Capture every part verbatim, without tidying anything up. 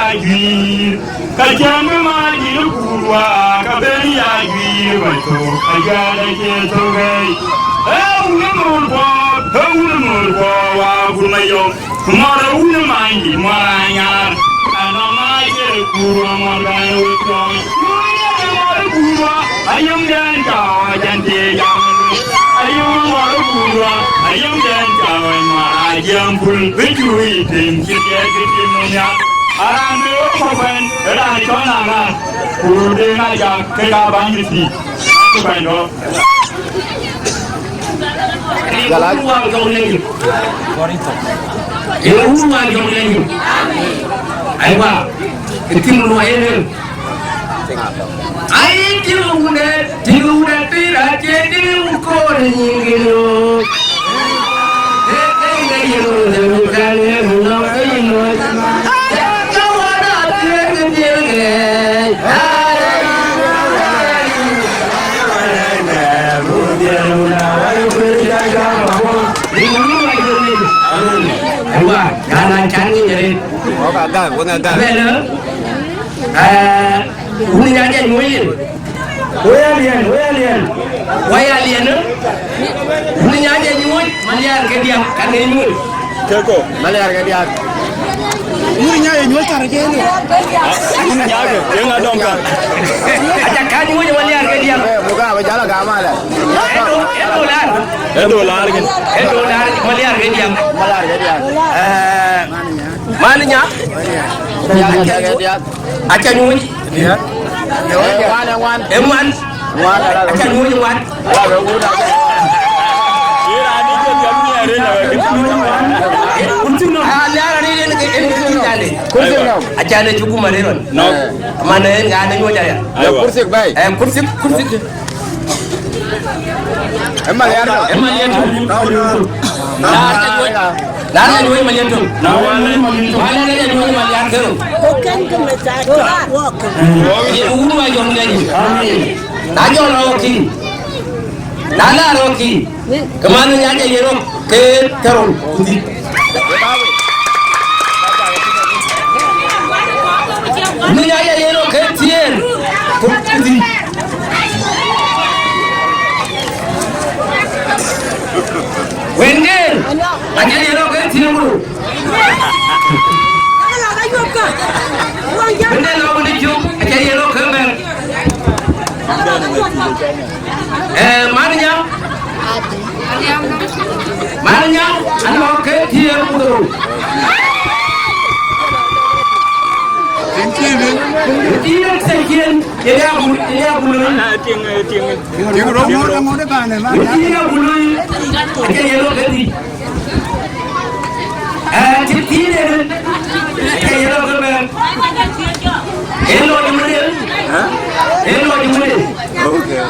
Ajuiir, ka cäŋ bï mac yïn ë kuur wä, ka ben ya juiir bä thok, ka juɛ̈ɛ̈r acie thok ei. Ee wun ë mor kuɔ, ee wun ë mor kuɔ, wä kun mayom, mɔr ë wun ë many dït, mɔr aa nyar. Anɔŋ mac ë kuur wä, mɔr bɛ̈n wek cɔɔny. Wun ë mɔr ë kuur wä, ayom dɛn cä ɣɔɔc ɛn tëë jam. Ayom mɔr ë kuur wä, ayom dɛn cä ɣɔɔc, mɔr aa jiɛɛm pul, bï cuui tim, cï tiɛɛk kë tim ë nhial. Aran bï wek kɔ̈k bɛ̈n, ë raan cɔl Aŋar, ku Deŋ Ajak, kek aa bäny bï thiic. Ku bɛ̈ny dɔ̈. Galac. Wun wä jɔŋ leny. Ee wun wä jɔŋ leny. Aywa, ë tim luɔi ë lël. Ai, tim wunde, tim wunde pïïr acie tim koor nyin gin yo. Wun nya jɛ nyuɔ̈c yen. Woi aliɛn, woi aliɛn. Woi aliɛn, eh? Wun nya jɛ nyuɔ̈c, maliar ke diäk, ka ŋic nyuɔ̈c. Keko. Maliar ke diäk. Wun nya jɛ nyuɔ̈c kar ke ni. Wun nya ke, ye ŋa dɔm ka? Aca ka nyuɔ̈c maliar ke diäk. Eh, buka, ba jala gama la. Ë do, ë dolar. Ë dolar gin. Ë dolar, maliar ke diäk. Maliar ke diäk. Eh, man nya. Maliar ke diäk. Aca nyuɔ̈c. Ë ŋuan, ë ŋuan. Ë ŋuan. Ŋuan, ala. Aca nyuɔ̈c ŋuan. Ala, be wun, ala. Ye raan ni jɔ jɔ mi are la. Kursi nɔm. Ah, liar ari len ke en kursi nɔm. Kursi nɔm. Aca ne chuku mare ron. No. Mane en ga ne nyuɔ̈c aya. Aywa. Kursi bai. Eh, kursi, kursi. Ë maliar tök. Ë maliar tök. Na, na, na, na, na, maliar tök. Na, na, na, na, maliar tök. Ku kën ke meth aa tɔ̈ wok. Ye wun wa jɔŋ leny. Amin. Na jɔl rɔɔk kï. Na la rɔɔk kï. Ke man nya jɛ ye rɔɔk ke, ke rɔɔk ku dhïc. Ni nya jɛ ye rɔɔk ke thiëër ku, ku dhïc. Wënde, aca ye rɔɔk ke thiëër ku. Wënde lɔ wënde cök, aca ye rɔɔk ke bɛ̈t. Eh, man nya. Man nya, anɔŋ ke thiëër ku dhorou. Thiëër thiëër, ye ya bul, ye ya bul. Tiŋ, tiŋ. Tiŋ rou. Tiŋ rou. Ye ya bul. Ke ye rɔɔk ke dhïc. Eh, ti, ti de. Ke ye rɔɔk ke bɛ̈t. Ye lɔ di mudel. Hä? Ye lɔ di mudel. Okay.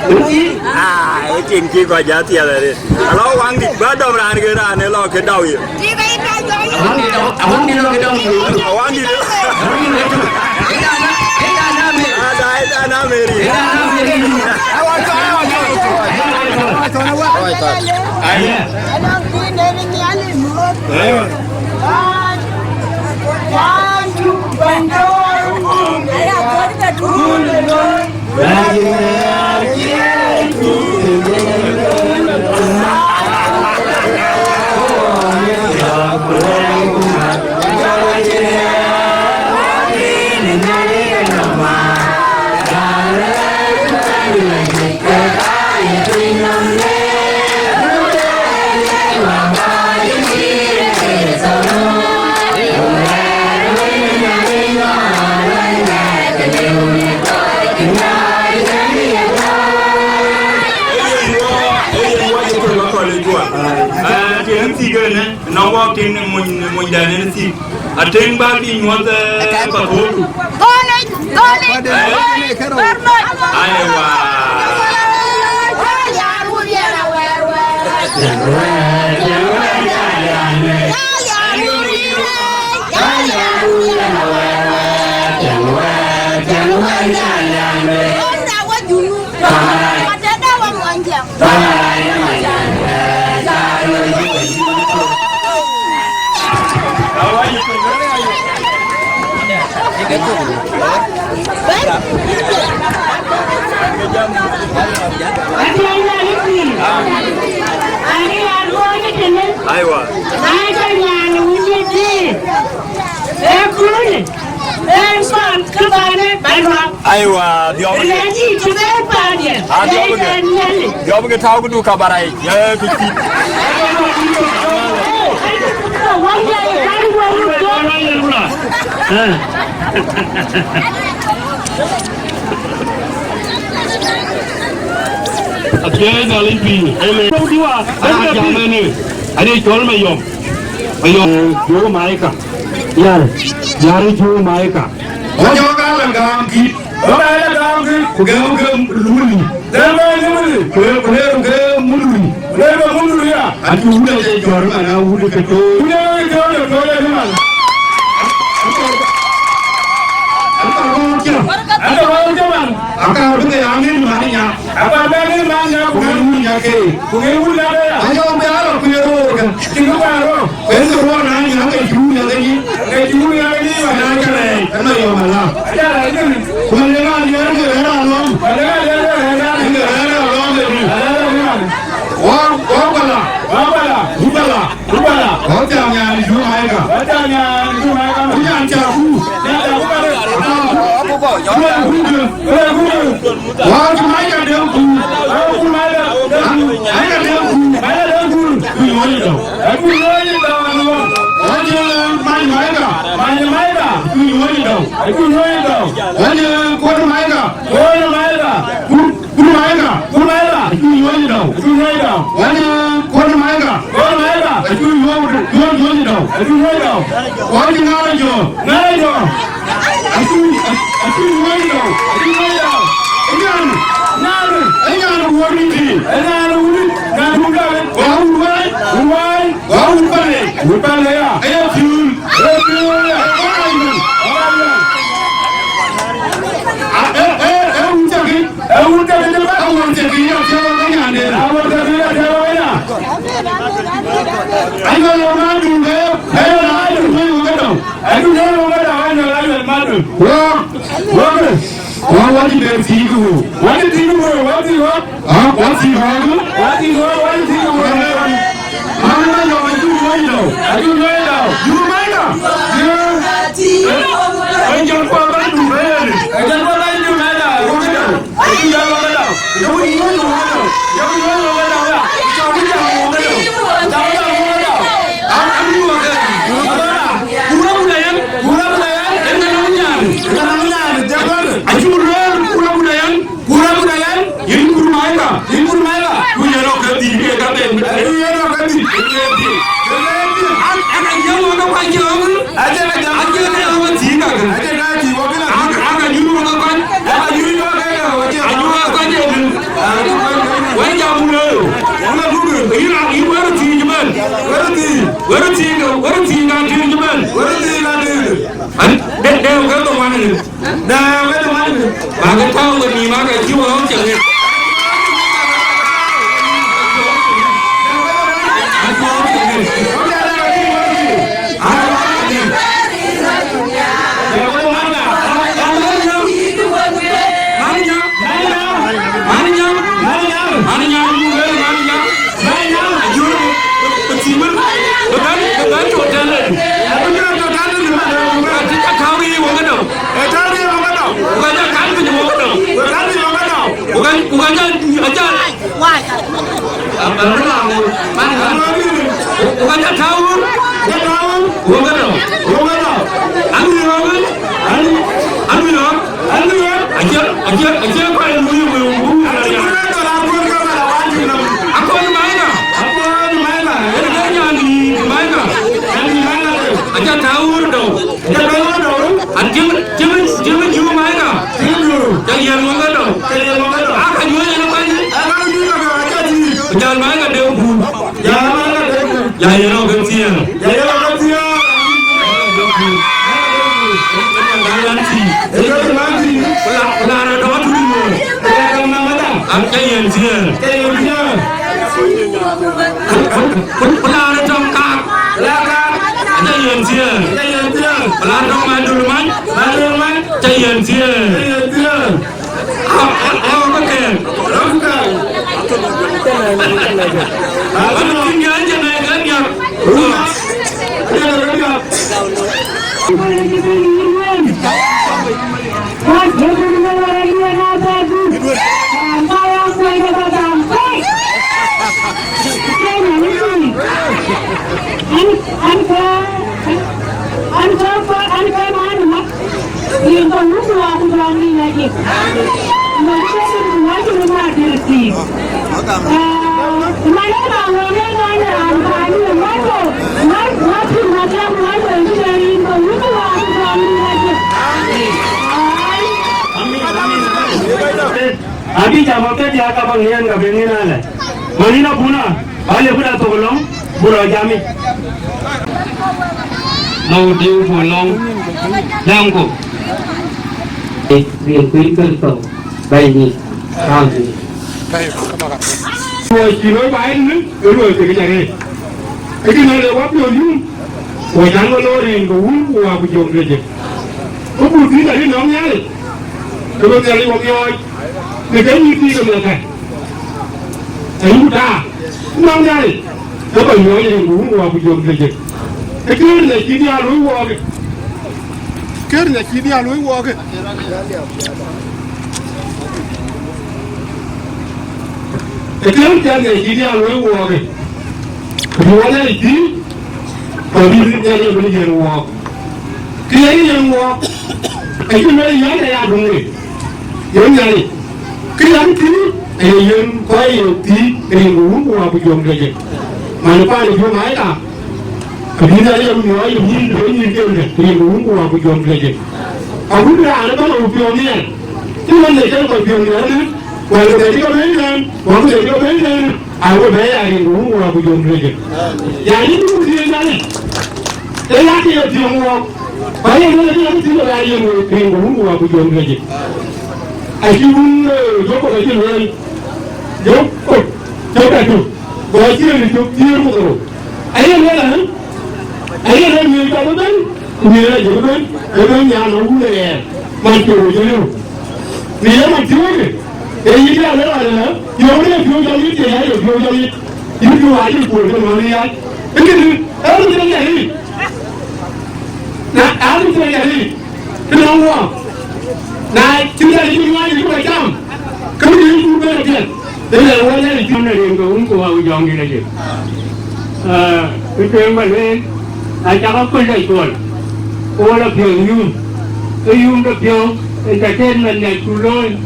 Uji. Ah, e tin ki kɔc ja thiɛl arëët. Alɔ waŋ dït, bä dɔm raan ke raan ë lɔ ke dau ye. Awaŋ dït, awaŋ dït lɔ ke dɔm. Awaŋ dït. Ada, ada na meri. Ada na meri. Awaŋ dït. Awaŋ dït. Aye. Tiŋ thik ënë, nɔŋ wɔk tiŋ muny, muny dɛn ënë thik. Atëŋ bä bï nyuɔth, eh, ka thok. Thonic, thonic, thonic, thonic. Aiwa. Aiwa. Aiwa, dhiɔp. Ah, dhiɔp ke. Dhiɔp ke tau kudu kabarai. Ya, kiti. Apiɛth Nhialic piny. Amen. Diwa, ah, jamani. Ani cɔl Mayɔm. Mayɔm, Juu Maika. Yar, yar Juu Maika. Ojok ala gam kï. Ojok ala gam kï. Ku gɛm gɛm luni. Gɛm gɛm luni. Ku le, ku le, ku gɛm luni. Ku le, ku gɛm luni ya. Atu wule je jor mana wule ke to. Wule ke to, to le mana. Anta wau jaman. Anta wau jaman. Aka bï ke amin mani nya. Aka bï amin mani nya, ku ke wun nya ke. Ku ke wun nya ke ya. Ayo be alo ku ye ro ke. Tingu ba ro. Ku en ke ro na nya ke ju nya ke ni. Ke ju nya ke ni wa nya ke re. Ema yo mala. Ku le ma nya ke re ra lo. Ku le ma nya ke re ra. Ke re ra lo ke ni. Wa, wa bala. Wa bala. Wa bala. Rubala. Wata nyan Juu Maika. Wata nyan Juu Maika. Nyan Chaku. Nyan Chaku. Kule kudu. Kule kudu. Wata Maika Denku. Wata Maika Denku. Maika Denku. Maika Denku. Kunyonyi dau. Kunyonyi dau. Wata Maika Maika. Maika Maika. Kunyonyi dau. Kunyonyi dau. Wata Kudu Maika. Kudu Maika. Kudu Maika. Kudu Maika. Acu nyuɔɔc dau. Acu nyuɔɔc dau. Wani Kudu Maika. Kudu Maika. Acu nyuɔɔc, nyuɔɔc, nyuɔɔc dau. Acu nyuɔɔc dau. Wani Ŋaar Jɔ. Ŋaar Jɔ. Acu, acu nyuɔɔc dau. Acu nyuɔɔc dau. Enyan. Nyan. Enyan wuɔr ni ti. Enyan wuri. Nyan wuri. Wa wuri. Wuri. Wa wun pale. Wun pale ya. Aye piul. Aye piul ya. Aye piul. A, e, e, e wun cakit. E wun cakit. A wun cakit ya tiawa kanya ne. A wun cakit ya tiawa kanya. Ayo lo ma dun be. Ayo lo ma dun be wun ka dong. Ayo lo ma dun. Ayo lo, ayo lo ma dun. Wa. Wa. Wa, wa di be ti ku. Wa di ti ku. Wa di wa. Ah, what's he wrong? What's he wrong? What's he wrong? Mama, you're a good boy, though. A good boy, though. You mind, though? Yeah. Hey, you're for that, you really. Hey, you're for that, you mind, though. Hey, you're for that, though. You know, you know, you know. You know, you know, you know. You know, you know, you know. I'm, I'm you again. Kura budayan, kura budayan, en ka nɔŋ nyan, en ka nɔŋ nyan, jabar. Acu rɔɔr kura budayan. Kura budayan, yin Kuru Maika, yin Kuru Maika. Ku yen ɔ ke dhil ke ka ben. Ku yen ɔ ke dhil. An, an a yen ɔ ke kuany ke ɔ. A yen a yen ɔ ke dhil ka ke. A yen a dhil ɔ ke na. An, an a yen ɔ ke kuany. An a yen ɔ ke kuany. A yen ɔ ke kuany ke dhil. Wek jam wun ë. Wun ë buk. Yin a, yin wek dhil jë ben. Wek dhil. Wek dhil ka, wek dhil ka dhil jë ben. Wek dhil ka dhil. An, de, de, wek dhil wani. Na wek man, ba ke tau ke ni ma ke jiwo hom cheng. Ku ka jɔ kan piny wok dɔm. Ku ka, ku ka jɔ, aca. Wai. Abɛ̈n raan wok. Man ŋa? Ku ka jɔ tau wok. Jɔ tau wok. Wok dɔm. Wok dɔm. An wïc wok. An, an wïc wok. An wïc wok. Acie, acie, acie kuany wïc wok. Akɔn Maika. Akɔn Maika. Yen ke nyan di Maika. Nyan di Maika. Aca tau wok dɔm. An tiŋ, tiŋ, tiŋ Juu Maika. Tiŋ Juu. Ca yɛn wä ŋa dɔm. Ca yɛn wä ŋa dɔm. A ka juɔc ɛn kuany. A ka juɔc ɛn kuany. Jal Maika de kun. Jal Maika de kun. Ya yɛn ɔ ke thiɛɛr. Ya yɛn ɔ ke thiɛɛr. Jal Maika. Jal Maika. Kula, kula na dɔm tu ni mo. Kula dɔm na ma dam. Am ca yɛn thiɛɛr. Ca yɛn thiɛɛr. Ku, ku, ku raan ë tɔŋ kaak. Raan kaak. Aca yɛn thiëër. Aca yɛn thiëër. Ku Ladɔŋ Madul Mac, Madul Mac, cä yɛn thiëër. Cä yɛn thiëër. Aa, aa, aa, bä kɛɛr. Bä kɛɛr. Aa, bä kɛɛr. Bä kɛɛr, cä nɛɛk ë diäk. Aa, cä nɛɛk ë diäk. An, an, an, an, an, an, Rin ke wun ku wa ku jɔŋ rin ajik. Mɔ̈c ke rin ku wa cï röt mat dïr thïn. Aa, man ë ba ŋɔ̈ɔ̈r ë ŋɔ̈ɔ̈ny raan, raan ë ŋɔ̈ɔ̈ny ku, ŋɔ̈ɔ̈ny, ŋɔ̈ɔ̈ny cï ŋɔ̈ɔ̈ny raan, ŋɔ̈ɔ̈ny ë rin ke wun ku wa ku jɔŋ rin ajik. Ai. Abï jam ë këdiäk ka bä ŋiɛɛn ka bï ŋiɛɛn alɛ. Man yïn abuna, ba lëu bï da thok lɔ̈ŋ, bï rɔ jam yic. Lɔ̈ŋ diu bï lɔ̈ŋ, lɛ̈ŋku. Rin kuïn Kërtho, Bɛ̈nydït. Amen. Luɔi cï looi ba en, ë luɔi thïn arëët. Ë kënë le wä piɔ̈ɔ̈th yum, ku cän wä loor rin ke wun ku wa ku jɔŋ duëcë. Ku buk dhil arït nɔm Nhialic, ke bï Nhialic wä miɔɔc, në ke nyïïr thii ke miɛ̈thë. Ayï ku taar, nɔm Nhialic, ke kɔc miɔɔc rin ke wun ku wa ku jɔŋ duëcë. Ë këër në cï diaal luɔi wɔɔkë. Këër në cï diaal luɔi wɔɔkë. Ë këër në cï diaal luɔi wɔɔkë. Ku bï wä Nhialic thïn, ku bï Nhialic bï yen wɔɔk. Kë ye yen wɔɔk, acï Nhialic yɛn aya duŋ rin. Yen Nhialic, kë yɛn thïn, aye yen kɔc ye thïn rin ke wun ku wa ku jɔŋ duëcë. Man ë paan ë Jumai ka, abï Nhialic ë miɔɔc ë nyïïn, ë nyïïn kendë, rin ke wun ku wa ku jɔŋ duëcë. Awun raan ëbɛ̈n awu piɔ̈u nhiɛɛr, cï man ë cï kɔc piɔ̈u nhiɛɛr ënë, wɛ̈t ke cï ke bɛ̈n ëtɛ̈ɛ̈n, wɛ̈t ke cï ke bɛ̈n ëtɛ̈ɛ̈n, awe bɛ̈ɛ̈i aa rin ke wun ku wa ku jɔŋ duëcë. Ya yïn ku thiëëc Nhialic, ee ya ke ye thiɔ̈ŋ wɔɔk, ku aye lueel ke ye ke thiëëc aa yen rin ke wun ku wa ku jɔŋ duëcë. Acï wun, ee, Jakop acï lueel, Jakop, cök atu, ku acï rin cök thiëër ku dhorou. Aye lueel ënë, aye lueel miëëc cɔk ëbɛ̈n, ku miëëc ajɔk ëbɛ̈n, ëbɛ̈n nyan ë wun ë ɣɛɛr, man piɔ̈u cï rëër. Në ye man piɔ̈u ënë, ee yïn ya lueel ënë, yöök ë piɔ̈u jɔŋ yït, ye ya ye piɔ̈u jɔŋ yït, yïn piɔ̈u acï kuöör ke man ë yac. Ë kënë, ë röt cï ya yï. Na, ë röt cï ya yï. Kë nɔŋ wɔɔk, na cïn Nhialic cï ŋuan yï bä cam, ke bï yïn bï bɛ̈n apiɛth, ënë wä Nhialic cï ŋuan rin ke wun ku wa ku jɔŋdït ajël. Aa, kë tueŋ bä lueel, na cak aköl de cuɔl, ku wä lɔ piɔ̈ɔ̈th yum, ke yum de piɔ̈u, entertainment nhiac ku looi,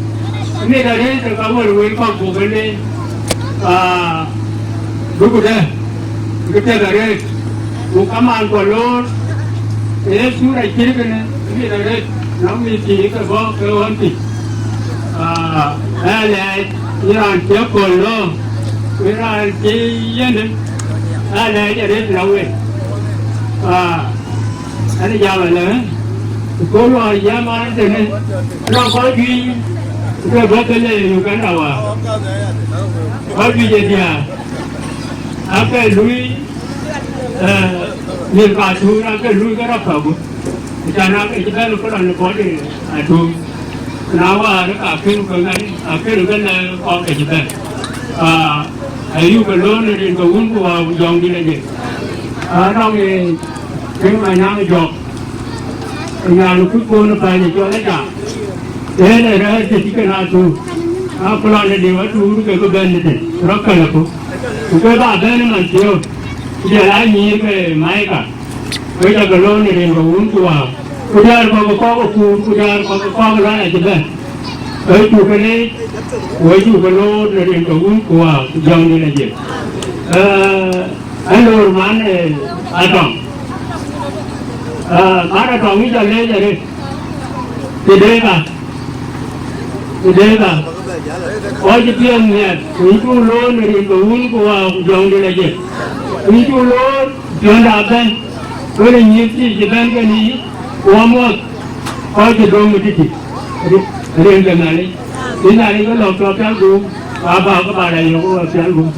amit arëët ë ka wël wël kɔ̈k buk ënë, aa, duku dɛ, bï tɛ̈k arëët, ku kamaan kuɔ loor, ee thura cït kënë, amit arëët, nɔŋ mïth cï ke bɔ̈ ke ɣɔn piny. Aa, ë lɛɛc, yïn raan cï aköl lɔ, yïn raan cï yɛn, ë lɛɛc arëët lɔ wek. Aa, Ɣɛn ë jam ëlë, ëkööl wäär jam an, tënë, ënɔŋ kɔc juëc ke bɔ̈ ke le Uganda wäär. Kɔc juëc ë diäär, aake lui, eh, mïth ka tuur, aake lui ke rɔt pɛ̈k gup. Cän aake cï bɛ̈n ë kolɔn ë bɔ̈ de atuur. Na wäär ka kën ke ŋɛn, akën ke lɛ̈k kɔc ke cï bɛ̈n. Aa, ayuk ke loor në rin ke wun ku wa ku jɔŋdït ajël. Aa, nɔŋ ë kën Manyaŋ Jɔk, ë nyan ë kuc kuɔn ë pɛ̈ny ë cɔl Ajak. Ënë rɛ̈ɛ̈r cï cï kën atuur. Aa, ku lɔn ë liu atuur ke bï bɛ̈n tëde, rɔt kɛ̈l aku. Ku ke bä bɛ̈n ë man thiëëu, ku jɔl aa nyïïr ke Maika. Wek aake loor në rin ke wun ku wa, ku diäär kɔ̈k ë kɔ̈k ë kuur, ku diäär kɔ̈k ë kɔ̈k ë lɔn acï bɛ̈n. Wek cuk ke leec, wek cuk ke loor në rin ke wun ku wa, ku jɔŋdït ajël. Ee, aloor man, ee, Atɔŋ. Ee, man Atɔŋ, yïn ca leec arëët. Tëdëëka, tëdëëka, kɔc cï piɔ̈ɔ̈th miɛt, ku yïn cuk loor në rin ke wun ku wa, ku jɔŋdït ajël. Ku yïn cuk loor, piɔ̈nda bɛ̈n, wën ë nyïïr thii cï bɛ̈n kenë yï, ku amuɔ̈th kɔc cï döŋ ë tïtï, rin ke Nhialic. Bï Nhialic ke lɔ̈k tɔ pial guum, ku abä ke bä rɛc yök ë pial guum.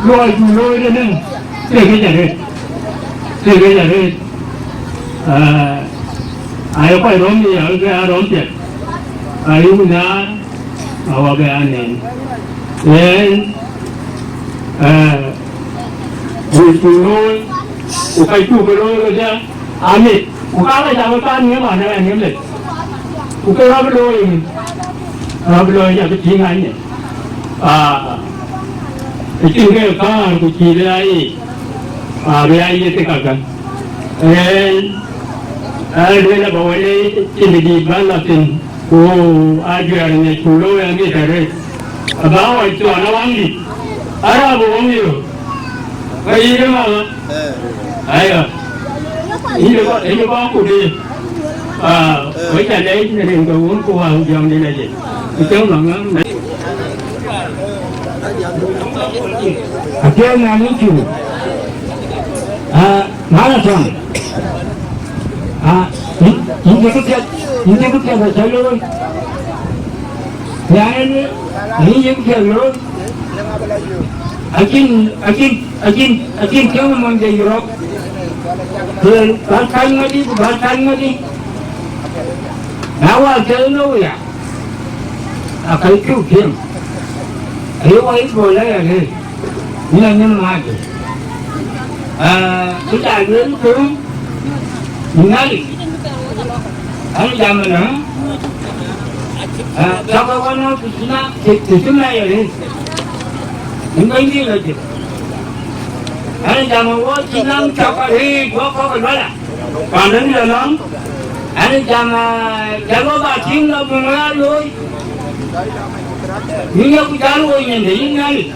Luɔi cuk looi tënë, thiekic arëët, thiekic arëët. Ee, Aye kɔc röm ye, aye ke aa röm piɛth. Ayï ku nyaar, awä bɛ aa nɛn. Yen, eh, wïc ku looi, ku ka cuk ke looi kedhie, amit. Ku ka la jam ë paan ŋiɛm, an, ë ŋiɛm lec. Ku ke rɔ̈k looi, rɔ̈k looi, ya bï tïŋ anyɛ. Aa, ë cïn ke kaar ku cïï bï aa yic, aa, bï aa yic ë kakän. Ëë, ëë, lueel abä wël ë cïn dït bä lɔ thïn, ku ajuɛɛr ŋic ku looi aŋic arëët. Abä ɣɔc cuɔn awaŋdït, arabï wëŋ yök, ke yïn ë ŋa? Aya, yïn ë bä, yïn ë bä kut ë. Aa, wek ca lɛc në rin ke wun ku wäu jɔŋdït aye. Ku cäŋ nɔm ŋäm. Apiɛth na ni cu. Aa, Marathon. Aa, yïn, yïn cï këpiɛth, yïn cï këpiɛth acä looi. Nyan, yïn cï këpiɛth looi. Acïn, acïn, acïn, acïn tiëŋ ë mony de Yurop. Ku bä kany ŋadï, ku bä kany ŋadï. Na wä ke looi ya. Akai cuk piŋ, ayï wɔ yï bol aya rëër, yïn a nyin maacë. Aa, kë ca lueel kë, yïn Nhialic, an, jam ëlä, aa, cɔk ë wɔ nɔ̈k të cï na, të, të cï na ya rëër, yïn Bɛ̈nydït lɔ jël. An, jam ë wɔ cï naŋ cɔk arëët, wɔ kɔ̈k ë luala. Pandɛn ya laŋ. Ani jam, ah, jam ba tiŋ la bum ya looi. Ni ya ku jal wo nyen de yin nani.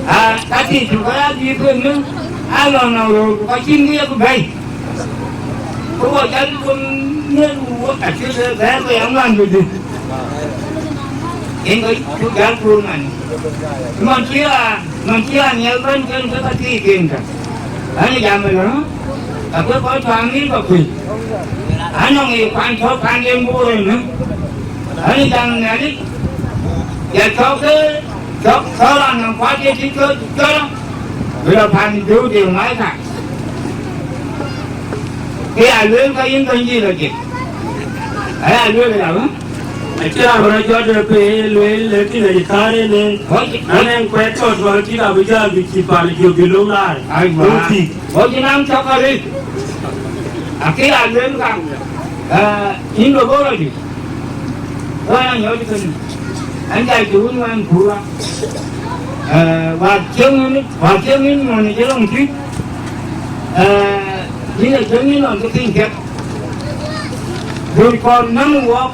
Ah, ka ti tu ka ya bi ku ni. A lo na ro ku ka cin ni ya ku bai. Ku wo jal ku ni wo ka ti de ba ko ya man du du. En ko ku jal ku man. Man ti ya Nɔn cï raan nhial bɛ̈n kën ke ka thiëëc kën ka. Ani jam ëlä, ka ke kɔc tuaŋ nin ka kuc. Anɔŋ ë kuany tɔ̈ panden Bor ënë. Ani jam Nhialic, ya cɔk ke, cɔk, cɔk raan nɔm kuat ye cï cɔl, cɔl, bï lɔ pan Juudë ŋuai ka. Ke ya lueel ka yïn Bɛ̈nydït lɔ jik. Aya lueel ëlä, Acï raan bï rɔt jɔt ë pei ë lueel, lakin acï thaar en ë, an, ɛn kuɛɛt tɔ̈ tuɔɔk cït abï jäl bï cï pal jök bï löŋ raar. Aiwa. Ë thïk. Ɣɔn cï naŋ cɔk arëët, akë ya lueel kaŋ, eh, yïn bï bɔ̈ rɔt dï, ɣɔn anyɔɔc kënë, ɛn jai cï wun wɛn kuur wa. Eh, wäär cieŋ yïn, wäär cieŋ yïn mɔ̈n ë cï lɔŋ tïc, eh, yïn ë cieŋ yïn lɔn cï piny piɛth. Dul kɔn nɔm wɔk,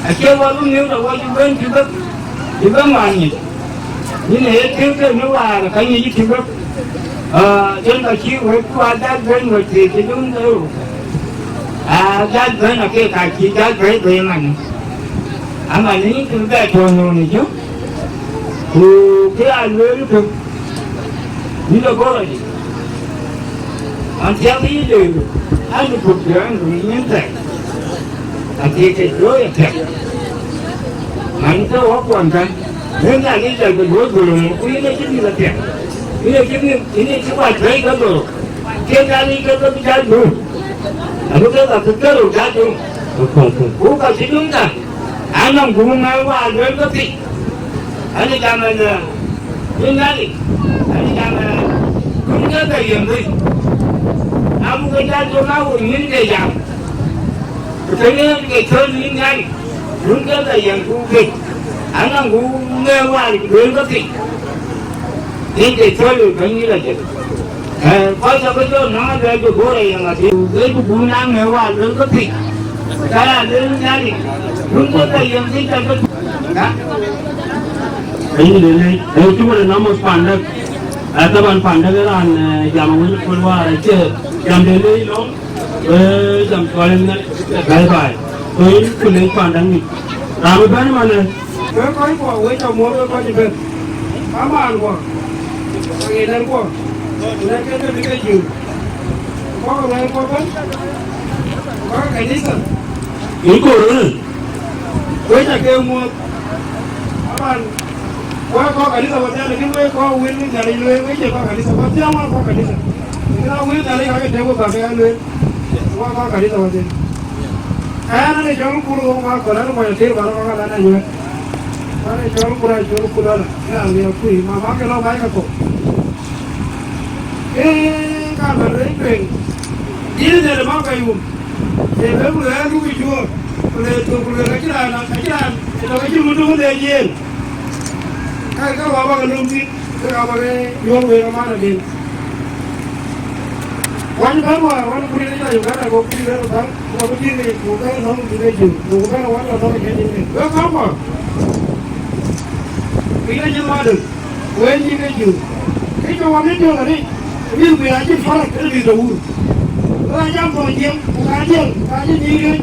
acie wɔ bï miök de wɔ cï bɛ̈n cï bɛ̈n, cï bɛ̈n wään nyic. Yïn ee ye tiëëk ke në waar ka nyic cï bɛ̈n. Aa, yen ka cï wek ku aa jal bɛ̈n wek thiëëc cï dun ke rou. Aa, jal bɛ̈n akek ka cï jal bɛ̈i bɛ̈i man. Aman yïn cï bɛ tɔ̈ nöönë cï. Ku kë aa lueel kë, yïn de gɔ̈ɔ̈r adï? An thiak yï lëu, an, bï puɔ̈k piɔ̈ɔ̈ny, ku yïn nyin thɛɛr, athiëëk ke looi apiɛth. Man ke wɔ kuɔn kan, yen Nhialic jɔl bï luɔ̈ɔ̈c gölöŋ, ku yïn acï dhil apiɛth. Yïn acï dhil, yïn acï kuac bɛ̈ɛ̈i ke gölöŋ. Ke Nhialic ke ke bï jal dum, abï ke ka ke kerou jal dum. Ku ka cï dum kan, anɔŋ guum ŋɛ̈ɛ̈r wäär luel ke pic. Ani jam ɛn, ë, yïn Nhialic, ani jam, ë, kun ke ke yem bï. Abu ke jal dum a wun yïn ke jam. Ku tënë ke cöl yïn Nhialic, kun ke ke yem ku pic. Anɔŋ guum ŋɛ̈ɛ̈r wäär luel ke pic. Yïn ke cöl ë Bɛ̈ny yïn ajël. Ee, kɔc abï jɔ nɔŋ aluɛɛl bï Bor ë yɛn adï, wek bï guum naŋ në wäär luel ke pic, ka ya lueel Nhialic, wun ke ke yɛn dhil jɔt ke ka. Ayï de lec, ee, cuk de namus pandek, ee, taban pandek ë raan, ee, jam wën kuöl wäär acie jam de lec lɔ̈ŋ, ee, jam cuɔl ë Nhialic, bye bye. So yïn ku lec pandek nï. Raan bï bɛ̈n manë. Wek kɔckuɔ, wek ca muɔ̈th wek kɔc ëbɛ̈n, amaankuɔ, aŋiɛnɛnkuɔ, ku nɛn ke ke bï ke jur, kɔc ruɛɛnkuɔ ëbɛ̈n, kɔc kanitha, yïn kor ënë, wek ca ke muɔ̈th, aman, wek kɔc kanitha wek nhial, lakin wek kɔc wël Nhialic lueel, wek cie kɔc kanitha, wek thiäŋ wek kɔc kanitha, lakin a wël Nhialic ka ke tëëk wek bäk ke ya lueel. Wa ka ka ri tɔ̈ thïn. Ɛn, an, ë cɔl Kur ɣok ma kɔl, an, mɔc athir bä rɔt kɔk alan anyuɛ̈t. An, ë cɔl Kur, a cɔl Kur ala, ë raan liɛɛu kui, ma, ma ke lɔ bai ka kɔk. Ee, ka bä lueel tueŋ. Dït de ma ka yum. Ee, bë ku lueel, duk juöör. Ku le thok, ku lueel, ka cï raan, ka cï raan, ë tɔ̈ ka cï mut tök de jiël. Ka, ka wa bä ke löm thïn. Kek abä ke yuɔ̈ɔ̈k wek aman adï. Wany bɛ̈n wäär, wany kuc ë Uganda, go kuc bɛ̈n bäŋ, go bï tïŋ yic, ku bɛ̈n nɔm bï ke jur, ku bɛ̈n wal lɔ nɔm ë kɛ̈c yic. Wek kaŋ kɔ̈k, kuc ë nyin madäŋ, wek nyin ke jur. Kë cï wä mit piɔ̈ɔ̈th arëët, ë mïth kuc acï farak, ë mïth de wur. Wek acam thɔn jiɛm, ku ka jiɛl, ku ka jiɛl nyïïr yic.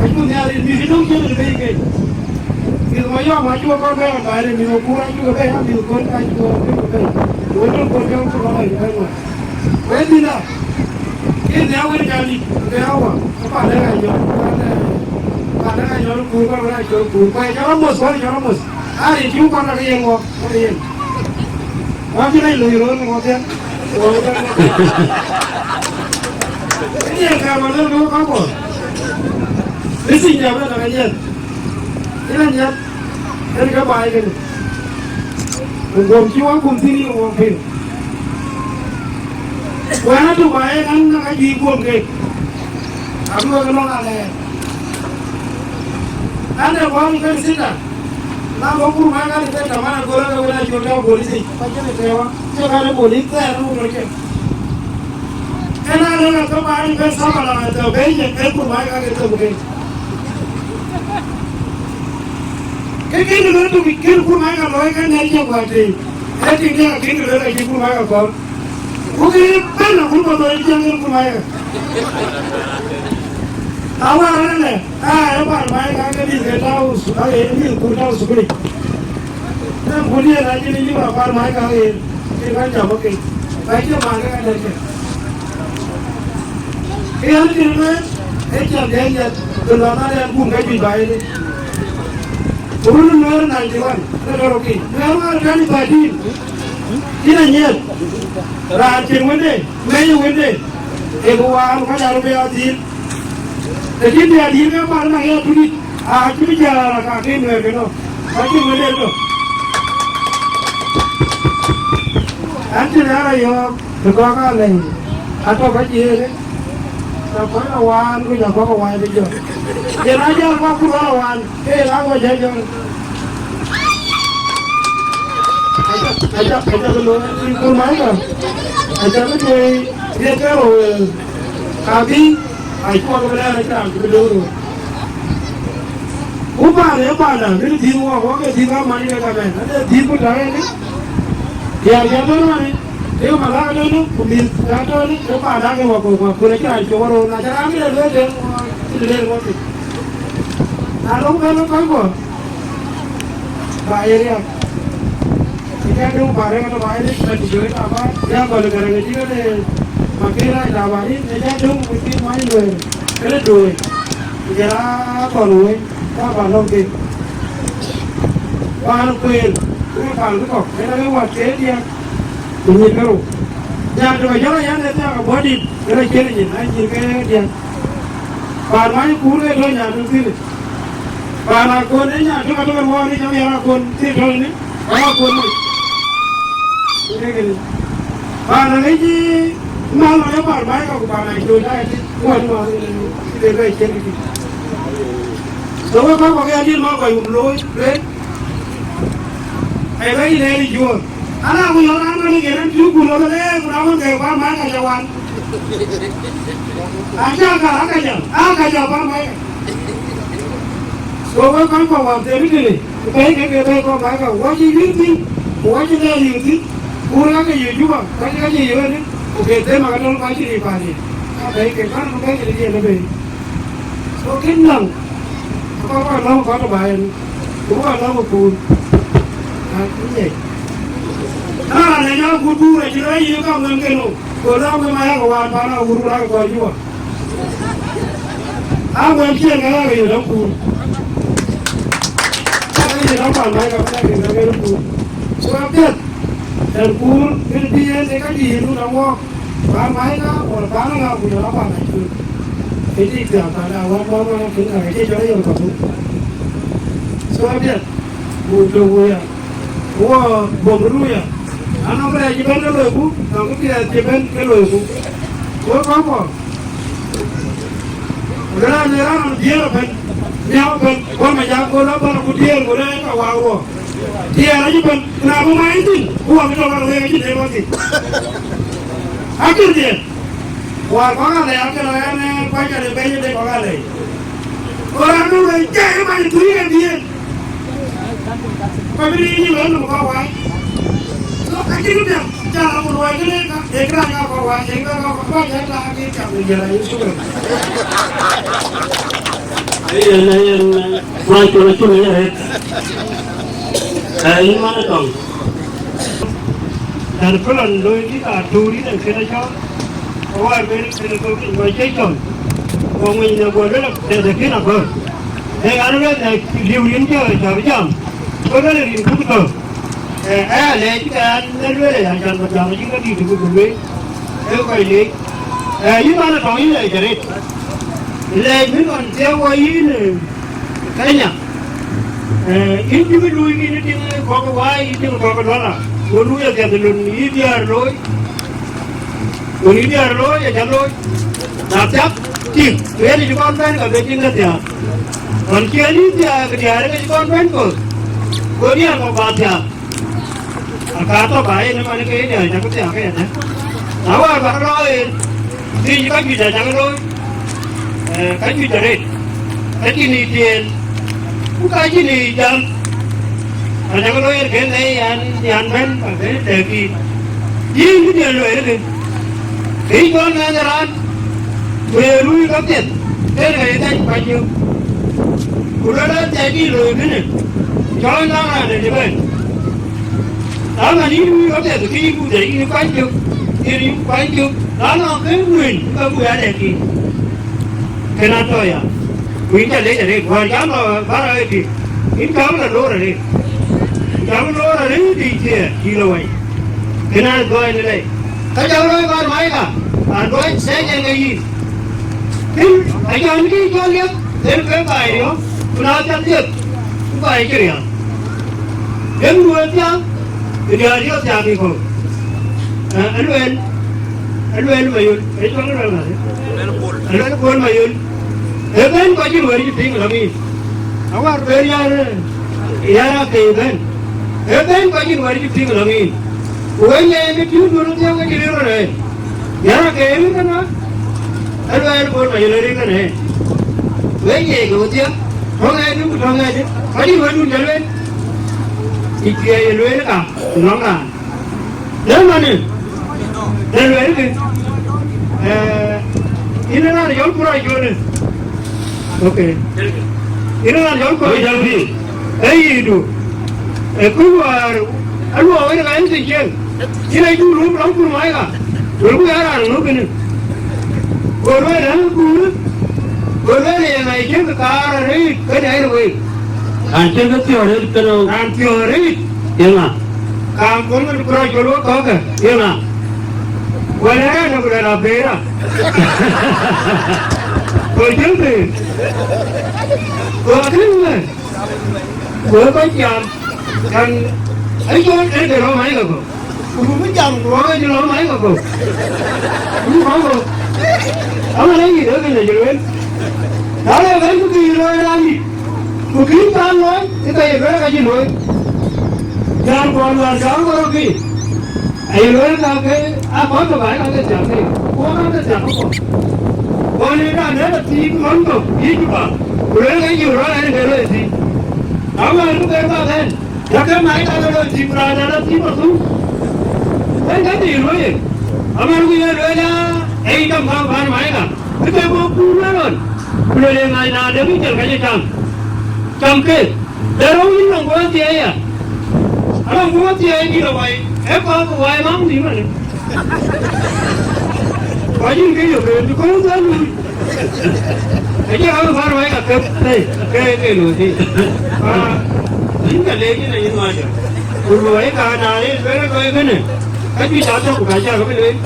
Acuk Nhialic mïth cï döŋ cïn ë bei kek. Mïth Mayɔm acuk kɔn bɛ̈n ɣɔn baai, mïth Kur acuk bɛ̈n, mïth Kon acuk bɛ̈n bei. Wën tök Kon jɔŋ cï lɔ ɣɔn bɛ̈n ŋuan. Wën dhïnda, kën nhiaar wën Jandït, ke awa, ke pan dɛ̈ ɣa nyɔl, pan dɛ̈, pan dɛ̈ ɣa nyɔl Kur, pan dɛ̈ ɣa cɔl Kur. Kuany cɔl Amos, kuany cɔl Amos. Ari cuk kɔn rak yen wɔ, kɔn yen. Wacï rɛc loi röör në ŋɔ̈th yɛn. Yen ka ma lëu bï wek kaŋ kuɔth. Bï thïn jam ënɔŋ ë nyiɛth. Yen ë nyiɛth, yen ke baai kënë. Ku guöm cï wek gum thïn yï wok piŋ. Wën atök baai ënɔŋ, na ka juëc guöm keek. Abï wek lɔ̈ŋ alɛɛr. Ande kuɔɔny kën thïnda. Na bɔ̈ Kur Mac ka dï ke tɔ̈ man agol ake wën a col tɔ̈ police yic, ka cïn ë tëë wä, cï ka de police thɛɛr nu tɔ̈ cïn. Ëna lëŋ ë thok an, bɛ̈n thok ala ë thok bɛ̈ny ë Kur Mac ka ke thok bɛ̈ny. Ke kën de lɔ tök kën Kur Mac ka lɔɔi ke nɛ̈r cï guɔ tei. Ë tik diäk akën de lɔ ka cï Kur Mac ka kɔ̈l. Ku kë bɛ̈n agut bä dhɔ̈l cieŋ yen Kur Mac ë. Awär ënɔɔnë, aa, ë Kur Mac ka ke mïth ke tɔ̈u, ka ke mïth Kur tɔ̈u thukul yic. Ë Kur diëër acïn yï bä Kur Mac ka ke, ke ka jam ke. Ka cie man ke ka dɛ̈t ke. Ke yen cïn lueel, ë cä gɛ̈ny yɛn, ke lɔ na dɛn gum ke juëc bä yen. Ku run Nuɛɛr ninety one, ke tɔ̈ rɔt kï. Nuɛɛr wäär twenty thirteen, yïn anyiɛth. Raan cïn wënde, mɛ̈i wënde, ee bï waar, ku ka jal bï ya dhil. Lakin bï ya dhil ke mal na ya tudit, a cï bï jal a ka ke Nuɛɛr ke nɔ̈k. Ka cïn wënde tɔ̈. An cïn raan a yɔ̈ɔ̈k. Të kɔ̈k aa lɛ̈i, atɔ̈ ka jiëëk, të kɔc la waan, ku jɔ kɔ̈k ë wai bï jɔ. Yen aa jɔl kɔ̈k ku rɔl ë waan, ke yen aa kɔc jɔ jɔl. Aca, aca, aca bï looi, ku mac kɔ̈k, aca bï tueei, ye ke rou, ka bï, acuɔk bï lɛɛr, aca bï looi rou. Ku paan ë panda, bï dhil wɔ, wɔ ke dhil ka man ke ka mɛn, ade dhil ku tɔ̈ ënë. Diäär cä tɔ̈ ënɔɔnë, ke malak tɔ̈ ënë, ku mïth cä tɔ̈ ënë, ke panda ke wɔ ku wɔ, ku le cï raan cök ë röör, na cä raan bï le lueel den, wɔ cï le lueel wɔ piny. Na lok bɛ̈n ë kɔc kuɔ, ba ye riääk. Ë cä döŋ ba rɛ̈k ëtök ba ye riääk, ba cï jɔ̈ɔ̈c ba ba, ya gɔl ë kärɛk ë cï ke le, ma ke rac da ba rin, ë cä döŋ ku cï many lueel, ke le duööi, ku jɔl aa thɔn wööc. Ka ba lɔ̈ŋ kek. Paan kueen, ku paan bï kɔ̈k, yen ake wat ke diäk, ku nyïïr ke rou. Nyan tök ajɔl a yɛn ë thiak abɔ̈ dït, yen acïn nyin, a nyïïr ke diäk. Paan many kuur ke tɔ̈ nyan tök thïn. Paan akon ë nyan tök atök ë ruɔɔn ë cam yɛn akon thïn tɔ̈ ënë, ë akon mony. Ku dek ënë. Paan aŋic mal ë paan mac ka ku paan acol daai tït, ku wën ŋɔɔth ënë, ënë bɛ ciɛ̈n kï. So wek kɔc kɔ̈k ya dït ma kɔc wun looi, lueel, ee bɛ yï lɛɛr ë juöör. Ana ku yɔ̈ɔ̈k raan man ë yen an, cuk ku lɔ bɛ lɛɛr, ku raan man ke paan mac ka cä wan. Aca ka, aka jam, aka jam paan mac ka. So wek kɔc kɔ̈k wään them tënë, ku bɛ̈ɛ̈i ke ke bɛ̈ɛ̈i kɔ̈k mac ka, wɔ cï yïn thïn, ku wɔ cï lɛɛr yïn thïn, ku wek ake yï Juba, wɔ cï ka cï yï wënë, ku ke them aka tɔ̈ ka cï riëëc paandiɛ̈. Ka bɛ̈ɛ̈i ke, ka raan bɛ̈ɛ̈i ke diɛ̈n ëbɛ̈n. So kën nɔm, akɔ̈k kɔc lɔ̈ŋ kɔc tɔ̈ baai ɛn, ku kɔc lɔ̈ŋ ë kuur. Aa, ku nyiɛc. Na raan ë nyɔk kuur kuur acï rɔt yï kaŋ ŋɛm ke nou, go lɔ̈ŋ ke mac ake wään paan awur ku lak kɔc Juba. Aa, wën ciëën ke ɣɛɛr ke yök dɔ̈ŋ kuur. Aa, ke yök dɔ̈ŋ paan mac ke bï lɛ̈k ke ke kuur. So apiɛth, ɛn kuur, bï bï en ke ka dïït nu na wɔɔk. Ba mai ŋa, wala ba ŋa, ku jɔl a ba ŋa cu. Ë tik thiaak, ka da wä bä wä kin ka ke cɔl yɔl ka buk. So apiɛth, buk tök wui ya. Wɔ bɔm ruu ya. Anɔŋ kërɛɛc cï bɛ̈n ke loiku, nɔŋ kë piɛth cï bɛ̈n ke loiku. Wek kɔ̈k kɔ̈k. Ku raan ë raan diëër ëbɛ̈n, miäk ëbɛ̈n, wä ma jak go lɔ bä ku diëër, ku raan ka wä wɔ. Diëër acï bɛ̈n, ku na bï mai thïn, ku wä bï tɔ̈ ka wek acï dee wä thïn. Akïr diëër. Wäär kɔ̈k alɛɛc akënë ɣɛn, eh, kuany kɛn ë bɛ̈ny ë dek kɔ̈k alɛɛc. Go raan bï wëi cɛ ë man tui ë diëër. Ka bï riic yï lɔ nɔm kɔ̈k wai. So, acïn kë piɛth, ca rɔt ku luɔi kënë ka, ee kë raan ka kɔ̈k wai, ee kë raan ka kɔ̈k wai, ee kë raan ka kɔ̈k wai, ee kë raan ka kɔ̈k wai. Ayen, ayen, eh, kuany col acïn ë arëët. Eh, yïn man ë tɔŋ. Tɛ̈n këlɔn looi dït atuur yïn ë kën cɔl, ke wäär ben kën thok yic kɔc cï cɔl, ku ŋuny në guɔ luel tɛ̈dë kën agör. Ee ɣɛn luel në liu yïn jɔ jɔ̈k jam, ku luel rin buk thök. Ee, ee alɛɛc ke ɣɛn ë lueel aya, can bä jam acïn kë dït bï ku lueel, ee kɔc leec. Ee, yïn man ë tɔŋ yïn lɛc arëët. Lɛc bï nɔn thiëëu wɔ yïn, ee, Kenya. Eh, yïn cï bï luui yïn ë tiŋ kɔ̈k ë wai, yïn tiŋ kɔ̈k ë lɔ̈la, go luui apiɛth lon yï diäär looi, lon yï diäär looi, aca looi. Na thiak tiŋ, ku yen cï kɔn bɛ̈n, ka be tiŋ ke thiaak. Ɣɔn cï yen yï thiaak, diäär ke cï kɔn bɛ̈n koth, go diäär kɔ̈k bä thiaak. Aka tɔ̈ ba yen ëmɛn ke yen ya cak thiaak ke yadɛ̈. Na wäär ba rɔt en, thiëc ka juëc acak looi, eh, ka juëc arëët, ka cïn yic tiɛɛl, ku ka cïn yic jam. Acak looi en kën lɛ̈i an, yan bɛ̈n, ba bɛ̈n tɛ̈k yïn. Yïn bï diɛn lueel kë. Kë yï cɔl mɛnh ë raan, ku ye luui kapiɛth, tënë ka ye thɛc kuany yök. Ku luel an, thɛc dï looi kënë, cɔl naŋ raan dɛ̈ cï bɛ̈n. Ama yïn wïïk apiɛth, kë yïn buk dɛ, yïn kuany cök, yïn yïn kuany cök, na nɔŋ kë wëny, ka buk ya dɛ kï. Kën atɔ̈ ya, ku yïn ca lec arëët, wäär cam lɔ bär arëët tï, yïn cam lɔ loor arëët. Cam loor arëët tï thiëë, yïn lɔ wai. Kën aa gɔɔny në lɛc. Ka cam lɔ bär maika, a duɔc sɛɛc ɛn ke yïn. Kën, a jɔn kï cɔl liep, en ke baai riɔ̈ɔ̈k, ku na cam liep, ku baai cï riɔ̈ɔ̈k. Yen duööt thiaak, ë diäär yök thiaak kï kɔ̈u. Ë, alueel, alueel Mayol, ë cɔl alueel ŋa? Alueel Kuöl Mayol. Ë bɛ̈n kɔc cïn wɛ̈ɛ̈r cï piŋ lɔ ŋic. Awär ber yar, yar akëc bɛ̈n. Ë bɛ̈n kɔc cïn wɛ̈ɛ̈r cï piŋ lɔ ŋic. Ku wek nyɛɛn ë tïŋ duööt thiaak ke cï rëër rɔt ëë. Yar akëc rin kënë, alueel Kuöl Mayol rin kënë ëë. Wek nyɛɛn ke wedhie, tɔ̈ŋ ëë dï ku tɔ̈ŋ ëë dï. Kɔc cïn wɛ̈ɛ̈r dun jɔl wek. Cï piɛɛi ye lueel ka, ku nɔŋ raan. Dë manë, dë lueel kë, eh, yïn ë raan jɔl kurac jɔnë. Ok. Yïn ë raan jɔl kurac jɔnë. Ee yïdu. Ee kuc wäär, aluɔɔk wën ka yïn thïn cieŋ. Yïn ë jur rum lɔ̈ŋ kur maika. Wëlku ya raan ŋö kënë. Go lueel ë kuur. Go lueel ë ye ŋa cïn kë kaar arëët kënë ë wei. Raan cïn kë thiɔ̈ɔ̈r arëët kënë. Raan thiɔ̈ɔ̈r arëët. Ye ŋa? Kaam kuɔn ŋöt kurac col wek kɔ̈kë, ye ŋa? Wala rɛ̈ɛ̈r në ku rɛ̈ɛ̈r abëëra. Ku jël bëër. Ku akëc wëë. Ku ë kɔc jam, kan ë cɔl en ke rɔ̈m ayï kakɔ̈u. Ku bï jam ku rɔ̈m ë cï rɔ̈m ayï kakɔ̈u. Bï kɔ̈u kɔ̈u. Ama lɔ yï dökï në cï lueel. Na le bɛ̈n ku bï looi raan dït. Ku kï cä looi, ë ka ye lueel ka cï looi. Jam kɔn wään cä ɣɔn rɔt kï, aye lueel ka ke aa kɔc tök aa ka ke thiak kek, ku wok ka ke thiak ke kɔ̈k. Kɔn ë raan dɛ̈t athiik lɔ̈ŋ tök yï Juba, ku lueel ke yï rɔt ɛn ke loi thiik. Awään ku ke bak ɛn, yak ke mac ka ke loi thiik, ku raan dɛ̈t athiik athum. Wën ka dhil lueel, awään ku ye lueel aa, ee yï cam ka bän mac ka. Kë ke bɔ̈ kuur ënɔn, ku luel ë ŋac na de bï jɔl ka cï cam, cam ke, de rou yïn nɔm guɔ thiëëc ya. Anɔm guɔ thiëëc dït awai, ee kɔɔr ke wai maŋ nhïïm ënë. Kɔc yïn ke yök, ee bï kɔ̈u dhal lui. Acï rɔt bär wai ka kep thëi, ke ke looi thïn. Aa, yïn ka leec yïn ayï nuac. Ku luɔi ka na rin bɛ̈n ë kɔc kënë. Ka juëc aa tök, ku ka cä ke bï lueel.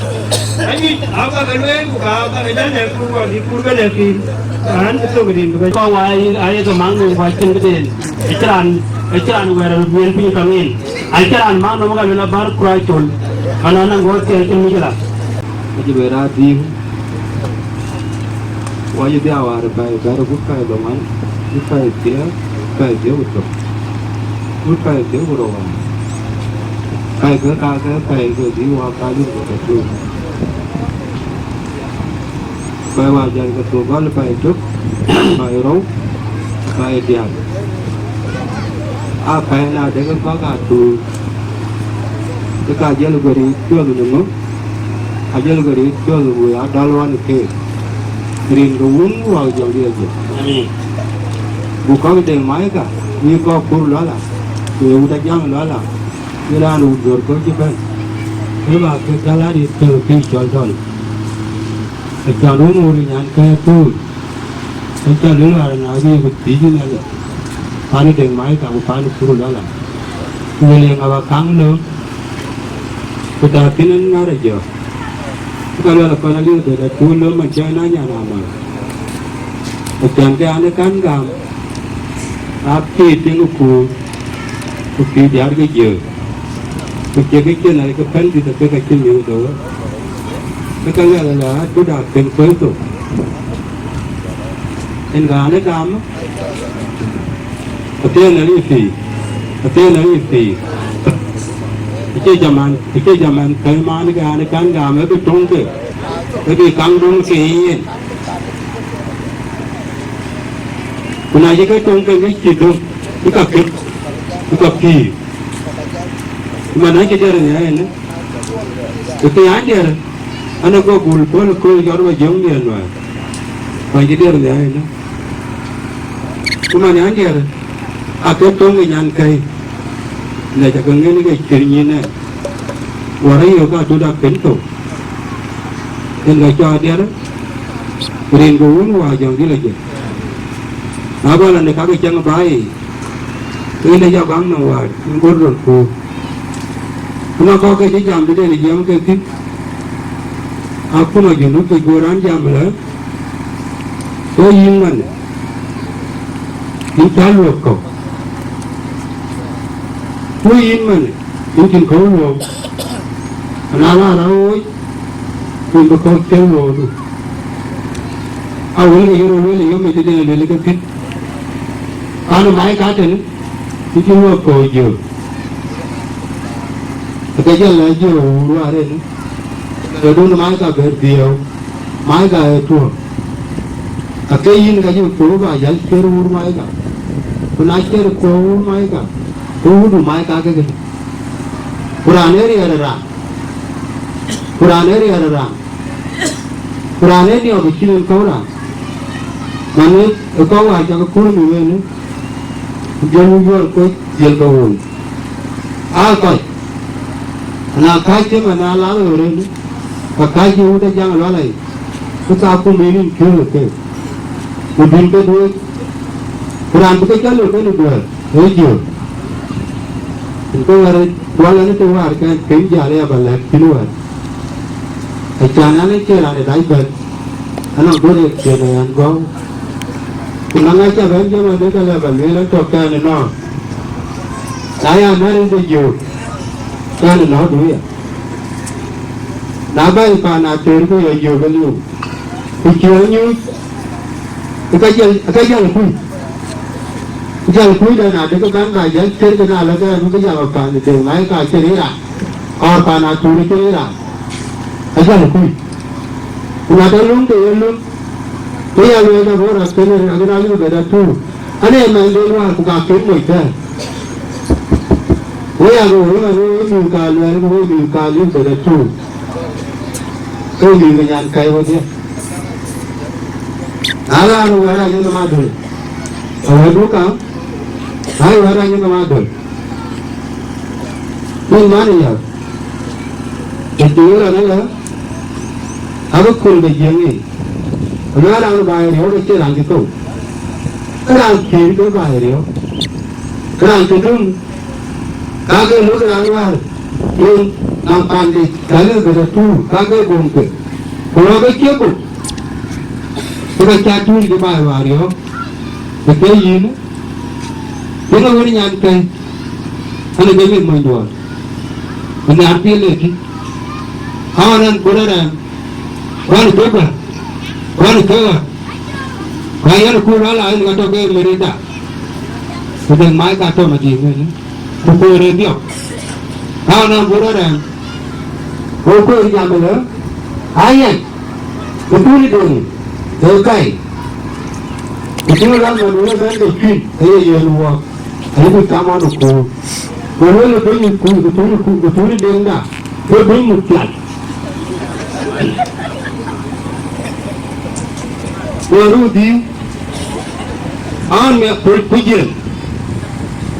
Ka juëc aa ka ke lueel, ku ka, ka ke jal lɛ̈k kur, ku adït kur ke lɛ̈k pïïr. Raan cï thök rin ke bɛ̈ny. Kɔc wä aye, aye ke maŋ nïïm, ku acïn këden. Acïn raan, acïn raan wɛ̈ɛ̈r ë lueel piny kaŋ en. Acïn raan maŋ nɔm ka lueel abär kurac col. Ka nɔn aŋuɔ̈th kɛn cïn mïcïla. Acï bɛ raat dhïïm. Wɔ cï dhiau wäär ë pɛɛi bɛ̈t agut pɛɛi dhoŋuan, agut pɛɛi thiëër, pɛɛi thiëër ku tök, agut pɛɛi thiëër ku rou wäär. Pɛɛi ke kakë, pɛɛi ke bï wɔ ka lir ke tök. Pɛɛi wäär jɔl ke thok gɔl pɛɛi tök, pɛɛi rou, pɛɛi diäk. Aa pɛɛi na dek kɔ̈k aa tuur, ke ka jɔl guëër cuɔth në ŋö? Ajɔl ke röt cɔl wëë adɔl wan keek, rin ke Wun ku Wä ku Jɔŋdït Lajik. Amin. Ku kɔc Deŋ Maika, wïï kɔc kur Luala, ku ye wut Ajaŋ Luala, wïï raan wut gör kɔc cï bɛ̈n. Ke ba ke gäl adït ke pïïr cɔl dɔl. Acän wun wur nyan ke tuur. Acän wun war na wïï ku thiëc yïn alë. Pan Deŋ Maika ku pan kur Luala. Ku wël ye ŋa ba kaŋ lööm? Ku ta thïn en ŋär ë jɔ. Ku ka luɛl akɔn aliu de la tuul lom man cä na nyan amäl. Ku cän ke an ë kän gam, aa pïïr tiŋ ë kuur, ku pïïr diäär ke jiëër. Ku cie ke cïn ë ke pɛ̈n dït ë ke ka cïn miëu dhoŋ. Ke ka luɛl ala atut aa kën kuël thok. En ɣän ë gam, Athëël ë rïïu pïïr, athëël ë rïïu pïïr. Acie jaman, acie jaman pɛ̈i man ke an, kan gam ë bï töŋ ke, ë bï kaŋ döŋ ke yen. Ku na cï ke töŋ ke, ke cï döŋ, ë ka kek, ë ka pïïr. Ku man acï dɛr nhial ënë, ë ke an diɛr, an, ë gɔk gul pɔ̈l kööl jɔt wa jiöŋ diɛn nuɛɛr. Ku acï dɛr nhial ënë. Ku man an diɛr, ake töŋ ë nyan kɛ̈i, lɛc ake ŋen ke cïr nyin ë, wär ayök ka tut akën thou, en ka cɔɔr diɛr, rin ke Wun Wä Jɔŋdït Lajik. Na bä lɔ në kake cäŋ baai, ke en de jɔ gam nɔm wäär, en bɔ̈ röl kuur. Ku na kɔ̈k ke cï jam tëden jiɛɛm ke thïn, akuma Junub ke guöör an jam lë, Ku yïn man, yïn cä luɔk kɔ̈u. Ku yïn man, yïn cïn kɔ̈u luɔu. Ana la rɔt wooc, yïn bï kɔ̈u cïn luɔudu. A wël ke yïn rɔt lueel ë yom ë tëden lueel ke thïn. An, Maika tënë, yïn cï luɔk kɔ̈u jiök. Ke jɔl lɛ̈k jiök wur wäär en, ke dun Maika bɛ̈t dhiëëu. Maika ë tuɔ̈ɔ̈k. Ake yïn ka cï kuur ba jäl ciër wur Maika. Ku na ciër kuur wur Maika, ku wudu Maika ke kënë. Ku raan ee riɛɛr ë raan. Ku raan ee riɛɛr ë raan. Ku raan ee niɔp ë cïn en kɔ̈u raan. Man ë kɔ̈u wäär cakë kuur në wënë, ku jɔl wun juɔ̈ɔ̈r kuec dhiël ke woi. Aa kɔc, na kääc cï man aa lar ɣööt en, ka kääc cï wut ë jaŋ lual ayic, ku thaak kum en yïn piööcë keek, ku dun ke duööc, ku raan bï ke cɔl lëu kenë duɛ̈ɛ̈r, ee jiöör. Ku ke wär dual en të wäär kɛn piny jäl aya ba lɛ̈k cïn wär. Acan an, acie raan ë dac bɛ̈n, anɔŋ duööt ë ciëën ë ɣɛn gɔ̈u. Ku na ŋac ca bɛ̈n jam adek, ke lɛ ba lueel an, tɔ̈ kɛn ënɔɔnë. Na ya mɛ̈r en de jiöök, kɛn ënɔɔnë duööc ya. Na bɛ̈ny paan Atëër, ku ye jiöök ë liu. Ku cï ɣɔn nyuc, ë ka jɔl, ë ka jɔl kuc. Jɔl kuc dɛn adek bɛ̈n ba jɔl ciër, ke na lɔ kɛn, ke jam paan de ŋac ka cïn raan. Kɔɔr paan Atëër cïn raan. Ajɔl kuc. Ku na tɔ löŋ ke ye löŋ, ke ya lueel ke bɔ̈ rɔt kënë, akën a lïm bɛ dɛ tuur. Ane mɛnhden wäär ku ka kën moc tɛ̈ɛ̈n. Wek aa ke wek man wek mïth ka luɛɛl, ku wek mïth ka lïm bɛ dɛ tuur. Ke mïth ke nyan kɛ̈i wedhie. Na raan wɛ̈ɛ̈r anyïn nɔm adöl, awɛ̈ɛ̈rdu kaŋ, na wɛ̈ɛ̈r anyïn nɔm adöl. Min man ë yäth, ë cï wek rɔt ëlä, abï kööl ke jiëŋ yiic. Ëmɛn raan baai riɔ̈ɔ̈k acïn raan cï thou, ke raan cïïr ke baai riɔ̈ɔ̈k, ke raan cï döŋ, ka ke lök raan wäär. Yen nɔŋ pande, ka lëu bï rɔt tuur, ka ke guöm ke. Ku wä ke cie guöm, ke ka cä tuur cï baai wäär yɔ̈ɔ̈k, ke ke yïn, yen ee wën nyan kɛ̈i, ɣɛn ë ke mïth monyduɔɔr, ku nhiaar piël ëtï. Aɣɔn ɣɛn bɔ̈ rɛ̈ɛ̈m, ɣɔn ë ke bä, ɣɔn ë ke ɣä, ku ayɛn ë kuur ala ɣɛn ka tɔ ke Merida, ku Deŋ Maika tɔ Madiŋ ënë. Ku koor ë dhiɔp, ka ɣɔn ɣɛn bɔ̈ rɛ̈ɛ̈m, go koor jam ëlë, ayɛn, ku tuur ë Deŋ, ë kai, ku tuur ë Lamon ë bɛ̈n ke cuïn, ë ye yen wɔɔk, ayï ku cam ɣɔn ë kuur. Ku lueel ë bɛ̈ny ë kuur, ku tuur ë kuur, ku tuur ë Deŋda, ke bɛ̈ny muk pial. Ku ruu dhïïm, an, miɔ̈c ku, ku jiël,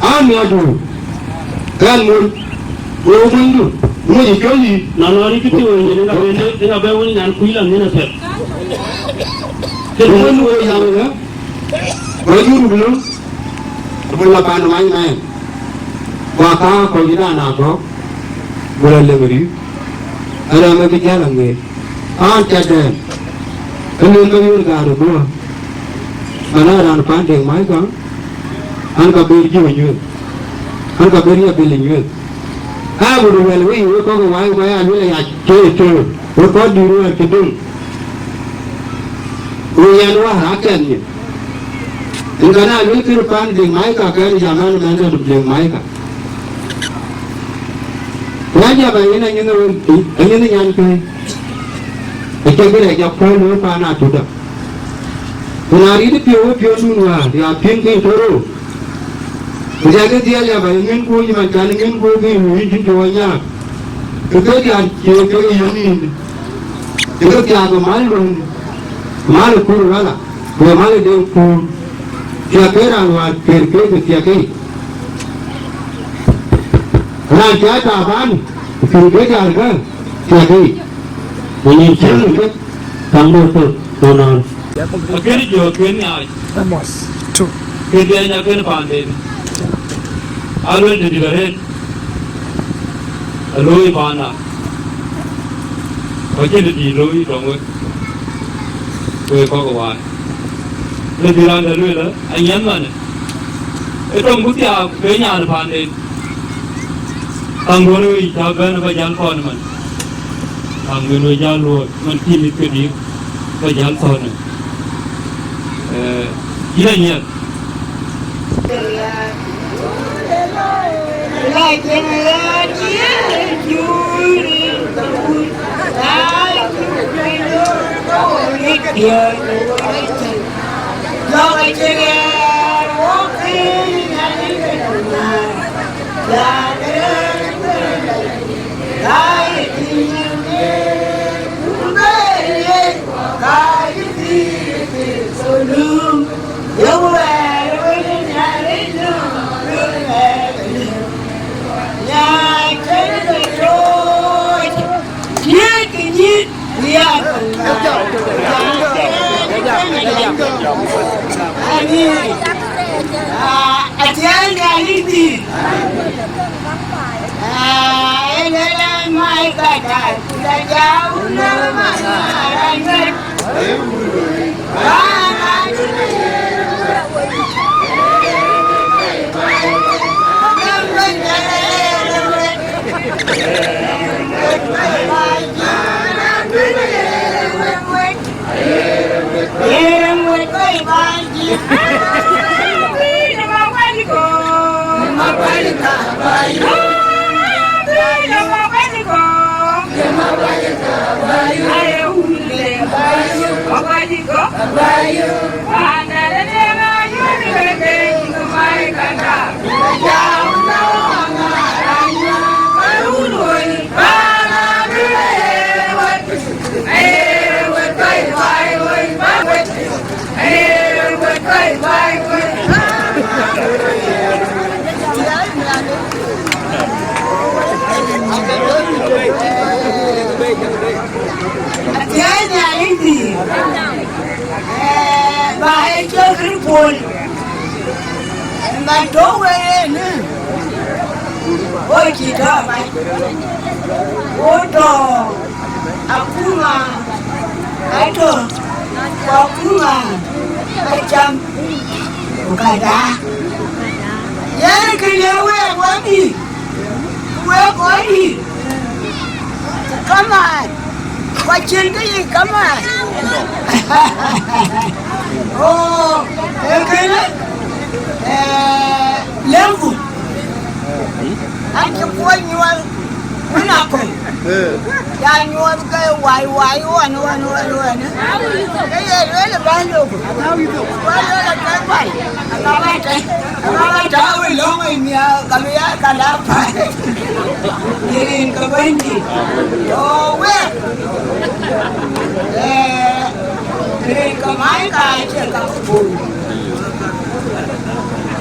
an, miɔ̈c wëu, kɛn mony, wëu monydu, mony ë cɔl yï. Na lɔ rït kë tï wëu, yen ë ŋa bɛ, ë ŋa bɛ wën nyan kuc lɔ nyin apiɛth. Ku mony wëu jam ëlë, rɔt yuruk löŋ, ku lɔ pan mac mɛɛn, ku aka kɔc ë dan agɔ̈k, ku lɔ lëŋ rïïu, arɛ̈m abï jäl aŋeer. An, cätdɛn, ë luel ke yen gaar ë guɔ, man aa raan pan Deŋ Maika, an, ka ber Jiu nyuëëth, an, ka ber Yabil nyuëëth. Aa, ku luɛl wei, wek kɔc ke wai, wai aa luel aya, cëë, cëë, wek kɔc dïït wɛ̈ɛ̈r cï döŋ, ku yɛn wäär akɛn nyin. Yen ka na luel kën pan Deŋ Maika, kɛn jam an, mɛn dɛ̈t Deŋ Maika. Ku ya jam, anyin, anyin ë wën, anyin ë nyan kë, acï bï rɛc jɔk puɔ̈l looi paan atuda. Ku na rït piɔ̈u ë piɔ̈ndun wäär, ya piŋ piny tɔ̈ rou. Ku ya ke dhiɛl ya ba ye ŋën guööc man, can ŋën guööc ke yïn cïn cï wɔ nyaak. Ke ke diaal cie ke ye yïn nïïm. Ke ke thiaak ë mal luɔ̈ŋ, mal ë kur rala, ku ye mal ë deŋ kuur. Thiak ke raan wäär ker ke ke thiak ke yic. Raan cä taaban, ku ker ke diaal ke thiak ke yic. Ku nyin cäŋ ke kaŋ bɔ̈ thok nɔnɔɔn. Akënë jɔ̈ɔ̈k kën nhiaaric. Amos two. Kën dhiɛny akënë paanden. Aluel dït arëët. Alooi paanda. Ku acïn dït looi tɔŋ wek. Wek kɔ̈k ë wään. Në bï raan dɛ̈ lueel, anyiɛth manë. Ë tɔŋ bï thiaak ke nyan paanden. Kaŋ duön wei cä bɛ̈n ba jäl thɔ̈n man. Kaŋ duön wei jäl luɔ̈ɔ̈i man cï mïth ke dïïr ba jäl thɔ̈n. Eh, yïn anyiɛth. Atiɛɛny Nhialic thïn, eh, ba ë cɔl kën puɔl, man tɔ̈ wëë ënë. Wo cï tɔ̈ abac, wo tɔ̈ akuma, atɔ̈ ku akuma acam ku kada. Yen kë ye week wɔ dït, ku week wɔ dït, ku kamaan, ku acïn kë yic kamaan. Oh, ee kënë, eh, lëŋku. An cï kuɔny nyuɔɔth wën akɔ̈l. Ya nyuɔɔth ke wai wai ɣɔn ɣɔn ɣɔn ɣɔn. Ke ye lueel ë bäny lok. Wä lueel ë kɛ̈k bäny. Aŋa bä tɛ̈, aŋa bä tɛ̈ wë lɔ̈ŋ ë nhiaar ka bï ya ka la päl. Rin ke Bɛ̈nydït. Yo wek. Eh, rin ke mac ka cie ka bï bun.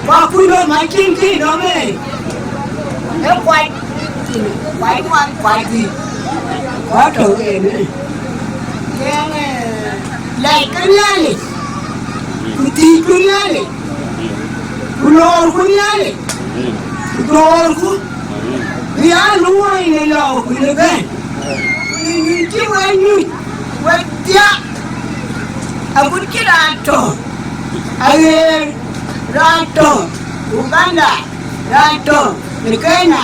Ku akut dɔm acïn kë dɔm ë, ë kuac, kuac ŋuan kuac dhïc, ku atɔ̈u en ë. Yen, eh, lɛc ke Nhialic, ku thiëcku Nhialic, ku loorku Nhialic, ku dhoorku, bï aa luɔi në lɔɔku në bɛ̈n, ku në nyuc cï wek nyuc, wek thiaak, agut cï raan tɔ̈ aɣeer, raan tɔ̈ Uganda, raan tɔ̈ në Kenya,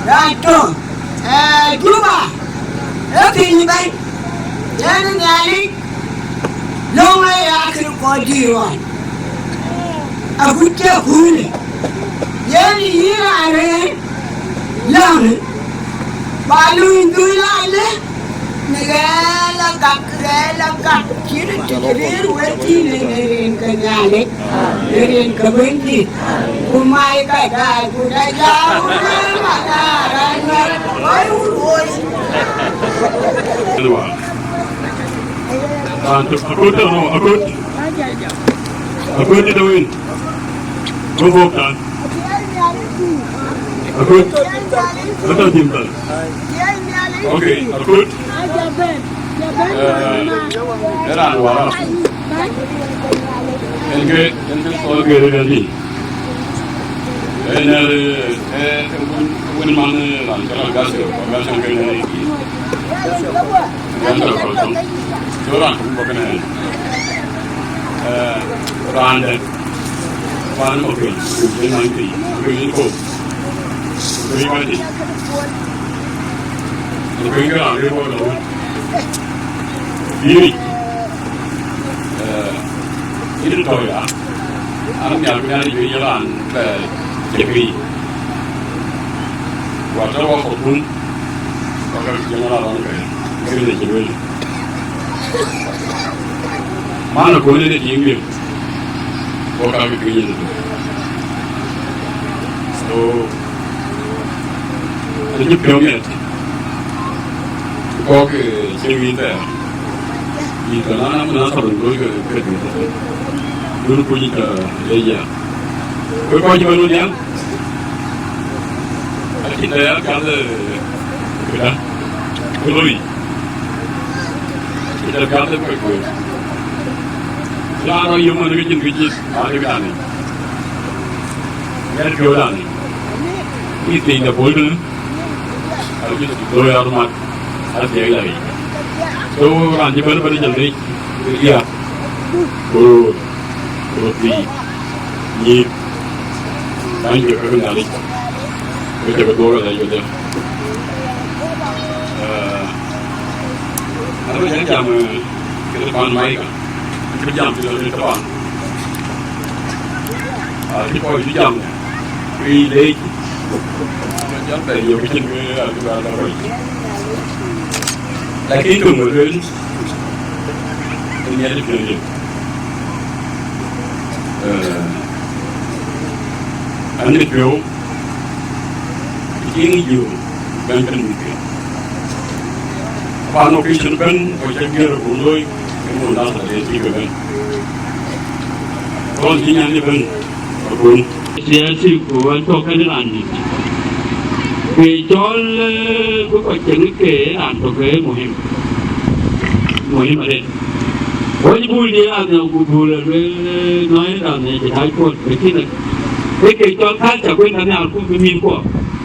raan tɔ̈, eh, Juba, ë piny ëbɛ̈n. Yen Nhialic löŋ aya kën kɔc dïïr ɣɔn, agut cï akutnë, yen yïn raan rëër läŋ, ba luny dhul alë, në ɣɛɛl agak, ɣɛɛl agak, cïn të rëër wek thïn në rin ke Nhialic, në rin ke Bɛ̈nydït, ku mai ka daai, ku da jam, ku rëër ma daai, raan wɛ̈t, woi, woi. Raan tök, akut tök, akut. Akut tök win. Go go kan. Akut. Akut tim kan. Okay, akut. Eh, era wara. En ke, en ke sol ke re di. En, eh, eh, win man, eh, ran, ran gas, gas ke ne. Ran gas. So ran, bu ke ne. Eh, ran de. Wan mo ke, ku yen man ke, ku yen ko. Ku yen man ke. Ku yen ke ran ke ko lo. Yiri. Eh, yiri to ya. An ya ku ya ni yiri ran, eh, ke kri. Wa to wa ko kun. Wa ka ke na ran ke. Ke ne ke. Mana ko ne de yiri. Wo ka ke piŋ yen. So, an cï piɔ̈u miɛt. Kɔ̈k, eh, cïn wïn thɛɛr. Yïn tɔ na, na, na sabun koi ke, ke, ke, ke. Dun kuc ka le ya. Koi kɔc cï bɛ̈n wun diaŋ. Acï thɛɛr piath, eh, këda. Kë loi. Acï thɛɛr piath, eh, koi koi. Raan rɔ yom man ke cïn ke cït. Ade gani. Yɛn piɔ̈u dani. Ni thiin de bol dun. Awi lo yar mat. Ade gani. So ran ji bɛ̈n bɛ̈n jam ni. Ya. Ko. Ko ti. Ni. Thank you very much. Ko te ko do la yo de. Eh. Ado yan jam, eh, ke pan mai ka. Cï jam cï lɔ tëde taban. Acï kɔc cï jam, ke yï leec. Jam bɛ yök cïn ke acï bɛ la kɔc. Lakin töŋ ë lueel, ë Nhialic piɔ̈nde. Eh, an ë piɔ̈u, cï ŋic yöök bɛ̈n kën mïthke. Pan occasion bɛ̈n, ku cï guiëër ku looi, ke muk nasar de cï ke bɛ̈n. Ɣɔn cï nyan ë bɛ̈n, akun. Siasi ku ɣɛn tɔ̈ kënë raan dït. Ke cɔl, eh, bï kɔc cieŋ ke raan tök ke muhim. Muhim arëët. Wec bul dië raan nhial ku bul lueel, eh, nɔ̈ɔ̈i raan nhial cï tac puɔ̈l, lakin, eh, ke cɔl culture kuën ka nhial ku bï mïthkuɔ.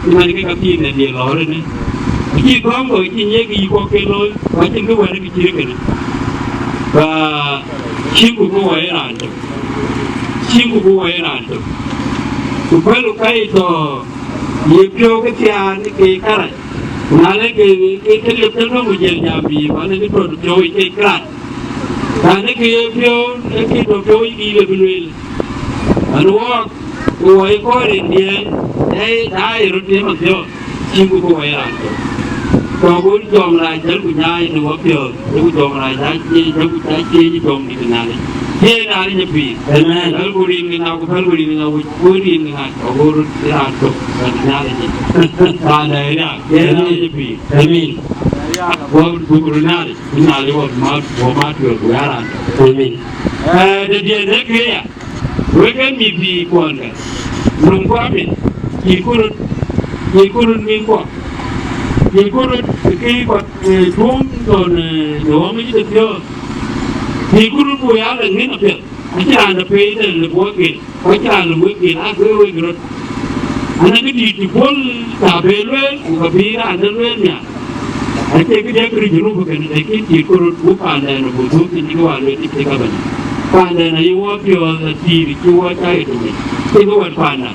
Cï man ke ka thiin në diëër lɔ̈ɔ̈r ënë. Acï gɔ̈m kɔ̈k cï nyiëëk yï kɔ̈k ke looi, ku acïn kë wɛ̈t kë cït kënë. Ka cïn ku kë wɔ ye raan tök. Cïn ku kë wɔ ye raan tök. Ku pɛ̈l ka ye tɔ̈ ye piɔ̈u ke thiaan ke karac. Ku na le ke, ke, ke liep ke luɔ̈ŋ ku jël jam bï, ku alë ke tɔ̈ piɔ̈u ke karac. Raan ë ke ye piɔ̈u, ë ke tɔ̈ piɔ̈u yï ke le bï lueel. An wɔɔk, ku wɔ ye kɔɔr rin diëëny, ee, na ye röt tiëm apiɔ̈ɔ̈th, cïn ku ke wɔ ye raan tök. Tɔ̈ ku jɔŋrac jäl ku nyaai në wɔ piɔ̈ɔ̈th, ku jɔŋrac jäl cie, jäl ku jäl cie yï jɔŋdït ë Nhialic. Cie Nhialic ë pïïr. Amen. Pɛ̈l ku rin ke ŋa, ku pɛ̈l ku rin ke ŋa, ku, ku rin ke ŋa, tɔ̈ ku röt raan tök, bɛ̈n Nhialic yic. Panda ë riak, cie Nhialic ë pïïr. Amen. Wɔ buk röt Nhialic, bï Nhialic wɔ ma, wɔ ma tueŋ ku ya raan tök. Amen. Ee, dë diëëth ë kë ya. Wek ee mïth bï kuɔn kë, nöm kuamin, cïï ku röt, cïï ku röt mïth kuɔ, cïï ku röt kë kuat, ee, tuɔ̈ɔ̈m thɔn, ee, në ɣɔ̈m yic de piɔ̈ɔ̈th, cïï ku röt ku ya lë ŋën apiɛth, acïn raan de pei de lë buɔɔth kel, ku acïn raan lë wek kel, aa, ke wek röt. Anɔŋ kë dïït cï puɔ̈l, cä be lueel, ku ka bï raan de lueel nhial. Acie këde Kërï Junub kënë, lakin cït ku röt, ku paanden abuk dhuk thïn cï wä lueel cït ka bɛ̈ny. Paanden ayï wɔ piɔ̈ɔ̈th athiir cï wɔ cä ye tëmec. Cï ke wɛ̈t paanda.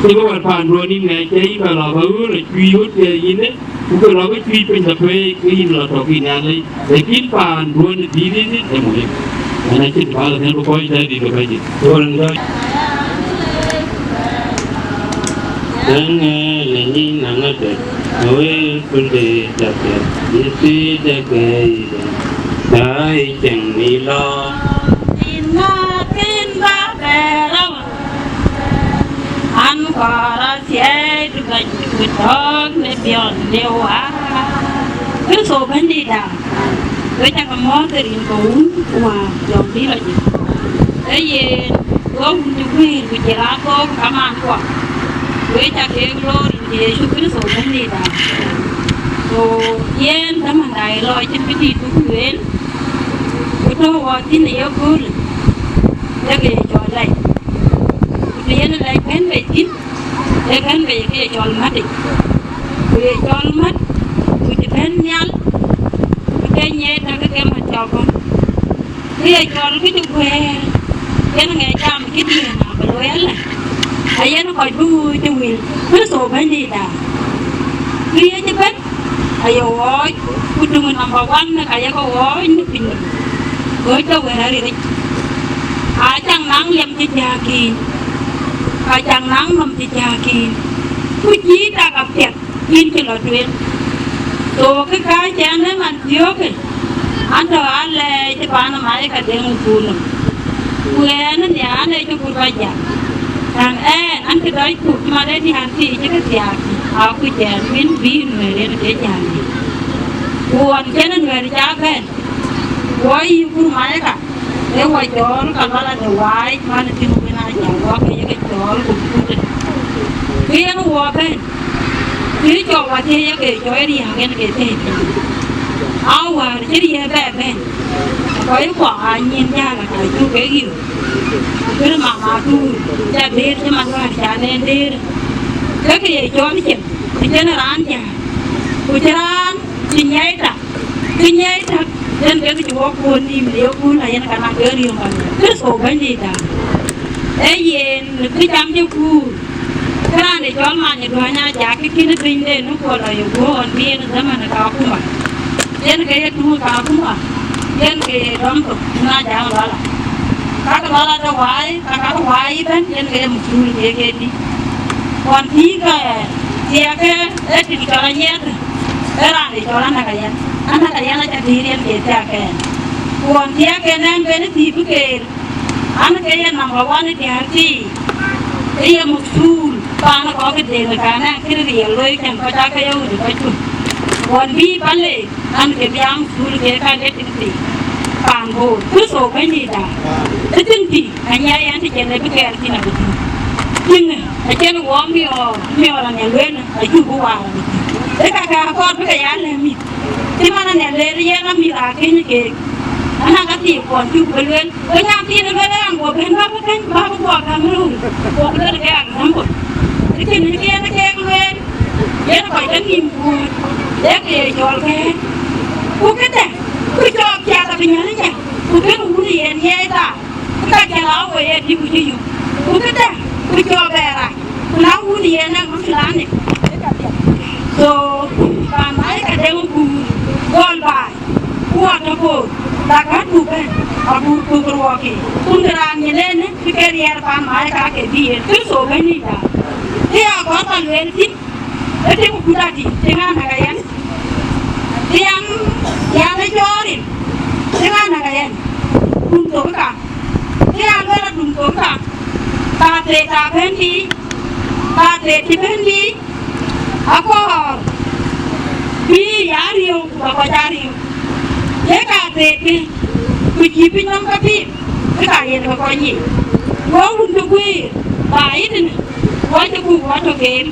Cï ke wɛ̈t paanduɔn yïn ŋɛc, cï yïn bɛ lɔ bä ɣöör acuïï ɣöt ke yïn de, ku ke lɔ bä cuïï piny lɔ tueei ke yïn lɔ tɔ̈ ke yïn Nhialic. Lakin paanduɔn ë dhil yïn ë muhim. Ɣɛn acïn bä lɔ thɛn bï kɔc tɛ̈ɛ̈t dït ke bɛ̈nydït. Ɣöt ŋɛ̈ɛ̈c në nyin na ŋätde, në wël kul de dapiɛth, Yecu de ke yï dɛ̈, na yï cieŋ yï lɔ. Tin ŋa tin ba bɛ̈ɛ̈r awä, an, kɔɔr athiɛɛi du bɛ̈ny, ku tɔ̈ɔ̈k në biɔn de Wä. Kërtho Bɛ̈nydïïtda, we cakë mɔ̈ɔ̈th ë rin ke Wun, ku Wä, jɔŋdït lɔ jik. Ee yen, we wun cï guiir ku jël aa thook kamankuɔ, we ca keek loor rin ke Yecu Kërtho Bɛ̈nydïïtda. Ku yen dhamanda ë lɔ cïn bï dït bï kueen, ku tɔ̈u wɔ thïn ë yeköölë, ke ke ye cɔl lɛc. Ku të yen lɛc bɛ̈n bei thïn, ee bɛ̈n bei ke ye cɔl mätic. Ku ye cɔl mät, ku cï bɛ̈n nhial, ku ke nyiɛɛi tak ke ke mät cɔl kɔ̈k. Kë ye cɔl kë cï guëër, yen ŋɛk jam cï diëën abï lueel ëlë, ayen kɔc bï wööc ë wël Kërtho Bɛ̈nydïïtda. Kë ye cï bɛ̈n aye ɣɔɔc, ku töŋ number one në ka ye ke ɣɔɔc në piny nɔm, ɣööc ke wël arilic. Acaŋ naŋ liɛm cï jääk yïn, acaŋ naŋ nɔm cï jääk yïn, ku cïï tak apiɛth. Yïn cï lɔ tueŋ. So, kë kääc ɛn ë man thiöökë, an, tɔ̈ alɛɛc ë paan ë Malaika Deŋ Kuur nɔm. Ku ɛn ë nhiaar ë cï kut kɔc jam. Tɛ̈n ɛn, an, cï dɔc thuk cï man ë nhiaar thii cï kë thiaak, akuc ɛn wïn bï Nuɛ̈ɛ̈r yen ke jam yic. Ku ɣɔn cïn ë Nuɛ̈ɛ̈r ca bɛ̈n, wɔ yï kur Malaika. Ee wɔ cɔɔl ka lual adë waai, man ë tïŋ wën aa jam wɔ ke ye ke cɔɔl ku kut. Ke yen wɔ bɛ̈n, kë cɔk wɔ thiëëc ye ke cɔɔl riääk en ke thiëëc. Aa wäär cï riëëc bɛ bɛ̈n, kɔc kuɔ aa nyin jäl ka cuk ke yiu. Kërë mama tuur, ca deer cï man wäär ca nen deer. Ke ke ye cɔɔl cin, cïn raan jäl. Ku cï raan cï nyiɛɛi tak, kë nyiɛɛi tak, yen kek cï wɔ kuöör nïïm në yekööl, ayen ka na ke riöŋ ka. Kërtho Bɛ̈nydïïtda, ee yen kë cam cï kuur, kë raan de cɔl many ë duäny aa jak kë kïn ë pinyden në kuɔl lɔ ye guöör ɣɔn bï yen ë dhaman ë Kakuma. Yen ke ye tuŋ ë Kakuma, yen ke ye dɔm thok, na jam lɔla. Ka ke lɔla de waai, ka ka ke waai ëbɛ̈n, yen ke ye mukthul ke ke dï. Ɣɔn thiëëk, thiëëk ë tïŋ cɔl Anyiɛth, ee raan de cɔl Anäk Ayɛn. Anäk Ayɛn aca dïïr yen ke thiëëk ɛn. Ku ɣɔn thiëëk ɛn ɛn ben ë thiëëk bï keer, an, ke ye number one ë diäär thii, ë ye mukthul, paan ë kɔc ke den ë kan ɛn kërë riɛl looi cän kɔc aa ke ye ɣöt ë kɔc kun. Ɣɔn bï pale, an, ke bï a mukthul ke ka de tïŋ thii, paan Bor. Kërtho Bɛ̈nydïïtda, ë tïŋ thii, anyiɛɛi ɛn të cïn ë bï kɛɛr thïn abï thïn. Tïŋ, acïn wɔ miɔɔr, miɔɔr anhial lueel, acuk bï waar abï thïn. Ë kakë akɔɔr bï ke ya lɛ̈k mïth. Cï man anhial leer yen amïth aa keny keek. Anäk athii kuɔn cuk bï lueel. Ke nyan thiin ë lueel an, guɔ bɛ̈n bä bï keny, bä bï guɔ gäm röör. Guɔ bï lueel ke example. Kënë ke yen kek lueel, yen kɔc ke nïïm kuur, ee ke ye cɔl ke. Ku këdë, ku cɔɔk piath abï Nhialic jam, ku kënë wun yen ye thaar, ku ka cä la woi ë dï ku cï yök. Ku këdë, ku cɔɔk bɛ rac, ku na wun yen ë ŋö cï la nik. So, paan Malika Deŋ Kuur, gɔl baai. Ku atɔ̈ koor, dak atu bɛ̈n, abuur kök ruɔɔkë. Kun kë raan ye lenë, kë ke riɛɛr paan Malika ke bï yen, Kërtho Bɛ̈nydïïtda. Kë ya gɔ̈ɔ̈r ka lueel thïn, ë tïŋ kut adï, tïŋ anäk ë yɛn. Kë yam, yam ë cɔɔr rin, tïŋ anäk ë yɛn. Dum thok ka. Kë ya lueel adum thok ka. Ka theet aa bɛ̈n bï, ka theet cï bɛ̈n bï. Akɔɔr bï ya riëëu ku ba kɔc aa riëëu, ye ka theetkï, ku cïï piny nɔm ke piŋ, ke ka yen ke kɔc yiic. Go wun cï guiir, ba yï tënë, wɔ cï gup wɔ tök en,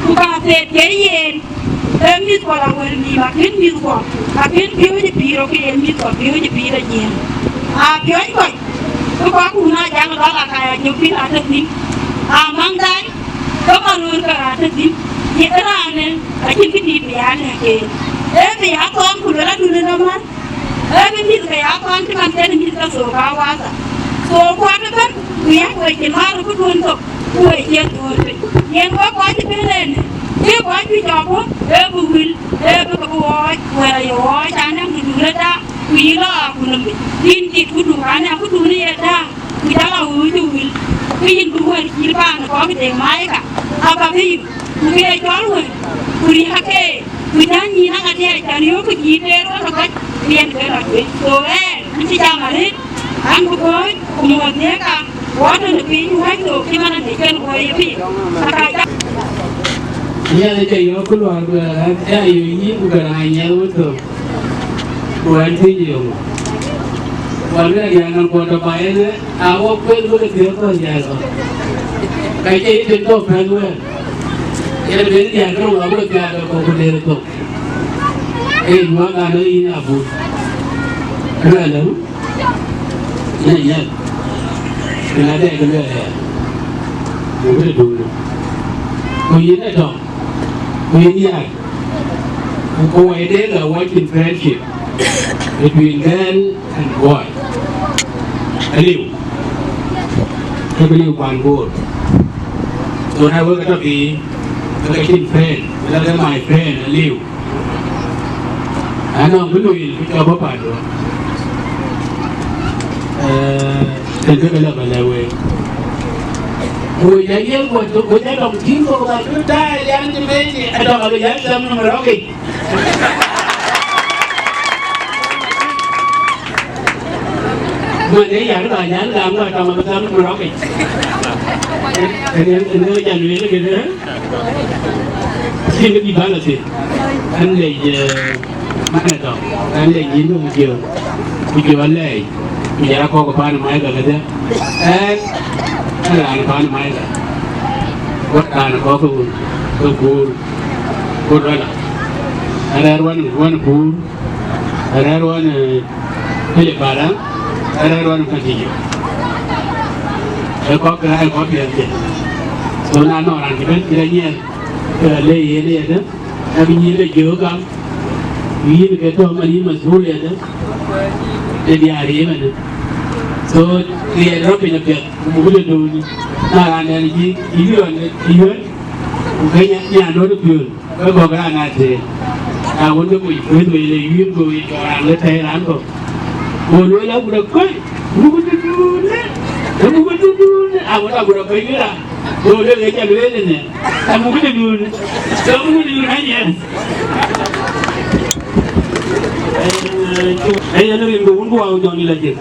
ku ka theet ke yen, ee mïthkuɔ la wël nïïm, akën mïthkuɔ, akën piööcë pïïr, ke yen mïthkuɔ piööcë pïïr ë jiëëm. Aa piɔ̈ny kɔc, ke kɔc kun aa jaŋ lɔ̈k, aa ka ya jök pïïr atɔ̈ thïn, aa maŋ daai, ke maröör ke ɣa tëthiin, ye raanë acïn këdït bï ya lɛ̈k en. Ee bï ya thɔɔm ku luel adun ënɔmän, ee bï mïth ke ya thɔɔm cï man kënë mïth ke thok awatha. So kuat ëbɛ̈n, ku yak wec cï määr ë këduön thok, ku wec cï dhuöör piny. Yen kɔc kɔc cï bï lënë, ke kɔc juëc cɔk bɔ̈, ee bï wïl, ee bï ke bï ɣɔɔc, wɛ̈ɛ̈r aye ɣɔɔc, anɛm këdun ëda, ku yï lɔ akun ëmbic. Yïn cït këdu, anɛm këdun ë ye da. Ku jɔl a wëu cï wïl, ke yïn bï wël cït paan ë kɔc Deŋ Malika, aba ke yï, ku ke ye cɔl wël, ku riääk ke, ku jɔ nyïïn aŋadiɛɛc cän yöök, ku jïï teer wën ë kɔc, riɛnke lɔ tueŋ. So ɣɛn, an cï jam arëët, an bï kɔ̈ɔ̈c, ku muɔ̈th nhiëëk ka, ku atɔ̈ në piny, ku wɛ̈c thok cï man ade cïn kuɔɔr ye piny, aka jam. Nhialic ë yɔ̈ɔ̈k ku luaar, ku ë ɣɛn, ë ayö yïn, ku bɛ raan nyiɛɛl wën thok. Ku ɣɛn thiëc yöŋö? Wal bï rɛ̈k yäŋ nɔn kuɔn tɔ ba yen, a wok kueth bï ke thiëëk kɔ̈th diäär kɔ̈th. Ka cie yï tïŋ tɔ pɛ̈n wëër. Yen bï diäär kërou abï ke thiaak ke kɔ̈k ku deer thok. Ee, juɔ̈ɔ̈k an, ee yïn abun. Kënë alëu? Yen ë nyiɛth. Kënë adɛ kë luɛɛl aya. Ku bï të duŋdu. Ku yïn ë tɔŋ. Ku yïn yäär. Ku wɛ̈i de lɔ watching friendship between girl and boy. Aliu. Ke bï liu kuan Bor. So na wek atɔ̈ piny, ke ke cïn friend, ke ke my friend, aliu. Anɔŋ bï lueel bï cɔk bɔ̈ panduɔ̈n. Eh, kën ke ke lɔ bä lɛ̈k week. Ku wek jɔ yiëk wek, wek jɔ dɔm tïŋ kɔ̈k bä bï taai, yan cï bɛ̈ɛ̈i, adɔk abï yan cam nɔm rɔ̈kic. Man, ee yar ba yar gam ba tɔŋ ba gam rɔ̈kic. Ënë, ënë, ënë jal wël kënë. Cïn kë bï bä lɔ thïn. An lec, eh, man ë tɔŋ. An lec yïn ku jɔ, ku jɔ lɛc. Ku jɔ kɔ̈k paan Malika kedhie. Ɛn, ɛn raan paan Malika. Wek raan kɔ̈k ke wun, ke kuur. Ku rɔ̈lä. An rɛ̈ɛ̈r wän, wän kuur. Arɛ̈ɛ̈r ɣɔn, eh, Philip Bada, arɛ̈ɛ̈r ɣɔn Katijo. Ee kɔc kë rac kɔc piɛth cë. So na nɔŋ raan cï bɛ̈n cï rɛ̈c nyiɛɛr, ke la le yen yedë, na bï nyïïn le jɔ̈ɔ̈k gam, ku yïn ke tɔ̈ man yïn mathul yedë, de diaar yï ëmënë. So riɛɛt rɔt piny apiɛth, ku buk le duuni. Na raan dɛn cï, cï yï ɣɔn, cï yï ɣɔn, ku ke nya, nya duɔ̈t ë piöön. Ke gɔ̈k raan aa tëë, na wën ke kuc kuëth wei le yïn, go ye cɔɔr raan le tɛ̈i raan kɔ̈k. Go lueel, agut akɔ̈i, muk dudun, ee muk dudun, agut, agut akɔ̈i wïra. Go lueel, ee ca lueel ënë, ee muk dudun. So muk dudun aa yɛn. Ee yen rin ke wun ku wau jɔn ila jek.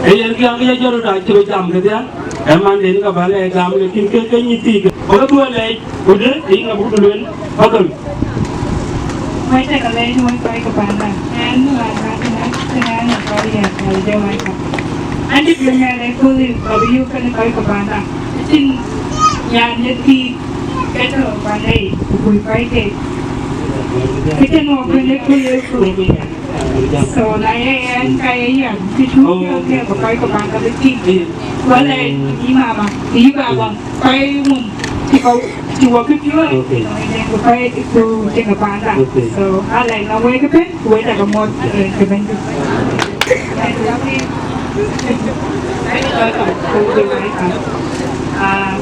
Ee yen kiaŋ ke jɔt rot acï rot jam kedhie. Ee man den ka ba lɛɛc gam, lakin ke, ke nyï thii ke. Ba ke duɔ̈ɔ̈r lɛɛc. Ku dë, ë yïn abuk lueel, bäkël. Wek tek alɛɛc wek kɔc ke panda, ɛn wään ka tënë, tënë ɛn ë kɔc riɛɛr, wek jɔ wek ka. An cï piööny alɛɛc kööl ë kɔc yök kënë kɔc ke panda. Acïn nyan ye thiik ke tɔ̈ panda yic, ku kuc kɔc keek. Ke cïn wok kënë kööl ë kööl. So na ye ɛn ka ye yɛn, cï cuk piɔ̈ɔ̈th ke kɔc ke panda bï tïŋ. Wala yï mama, yï baba, kɔc mum, cï kɔc. Ci wɔ kë piɔ̈ɔ̈c, okay, ku pɛ̈i ku cïn ë panda. Okay. So, alɛc nɔm wek ëbën, ku wek cä ke muɔ̈th, eh, ke bɛ̈ny. Ah,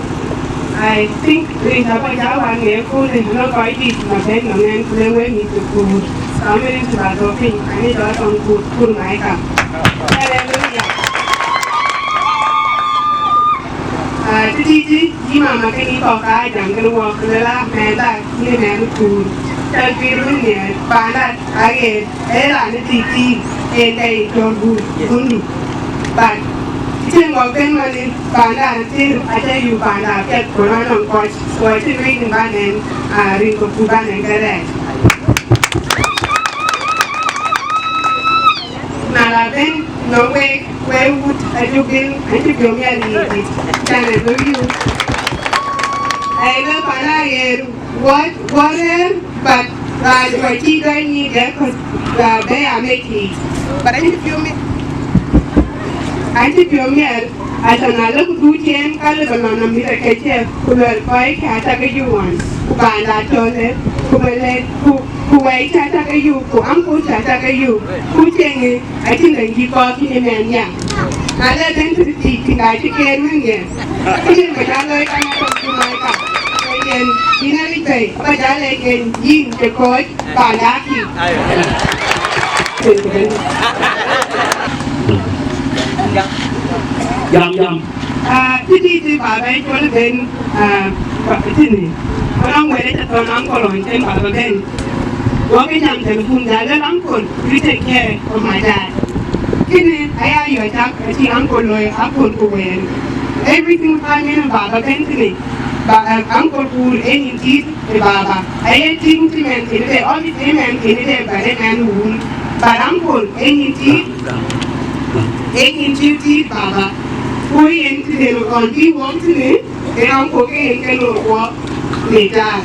I think rin abä jal wan ŋe ku rin lɔ kɔc dït na ben nɔm ɛn ku le wek mïth ke kuur. Ka wek rin cï ba dhɔ piny, ani jɔ tɔŋ kuur, kuur Maika. Hallelujah. Ah, tïtïtï, yï mama kën yï kɔ̈k aa jam kën wɔ, kën la mɛnhda, yïn mɛnh kuur. Cä guiir wën nhiɛɛr, panda aɣeer, ee raan ë tïtï, ee kɛc cɔl guur, gundu. But, cïn wɔ kën man ë panda athir, acä yuk panda apiɛth, ku rɔn nɔm kɔc, ku acïn wec rin ba nɛn, ah, rin ke kuur ba nɛn kërɛɛc. Na la ben nɔm wek, wek wut ajukin, acï piɔ̈u miɛt yiic, can ë bï wiu. Ai, le pan aɣeer, wɔ, wɔ rɛɛr, but raan juɔc cï dɔc nyïïn dɛ kɔc, raan bɛ ya mec yiic. But acï piɔ̈u miɛt, acï piɔ̈u miɛt, aca na lëk du ciɛɛn ka lëk nɔn nɔm mïth akëcë, ku luɛl kɔc kë aca ke yuk wan, ku panda tɔ̈ lëk, ku bɛ lëk, ku Ku wɛ̈i cä tak ë yuk, ku aŋku cä tak ë yuk, ku cieŋë acïn dɛ̈ŋ dït kɔɔr cïn ëmɛn ya. Na le ben tëthic, tïŋ ka cï keer wën ye. Cïn ë mec aloi ka na tɔ̈ cï mai ka. Yen, yïn ë ric bei, ba jal lɛc yen, yïn cï kɔc, panda akï. Jam, jam. Ah, tïtï tï baba ë cɔl ben, ah, ba, tïni. Kɔn wɛ̈t ë tɔ̈ nɔm kɔlɔny tën baba ben. Wɔ ke jam telephone, jal lɛ̈k uncle, you take care of my dad. Kënë aya yɔ̈ɔ̈c cak, acï uncle looi, uncle ku wɛ̈ɛ̈r. Everything time yen baba ben tïni. Ba, ah, uncle ku ë nyin tït, ë baba. Aye tïŋ cï mɛn kënë de, ɔn cï mɛn kënë de, ba de mɛn wun. Ba uncle, ë nyin tït, ë nyin tït tït baba. Ku yen tï de lɔ kɔn bï wɔk tïni, ë uncle ke yen ke lɔ wɔ në taar.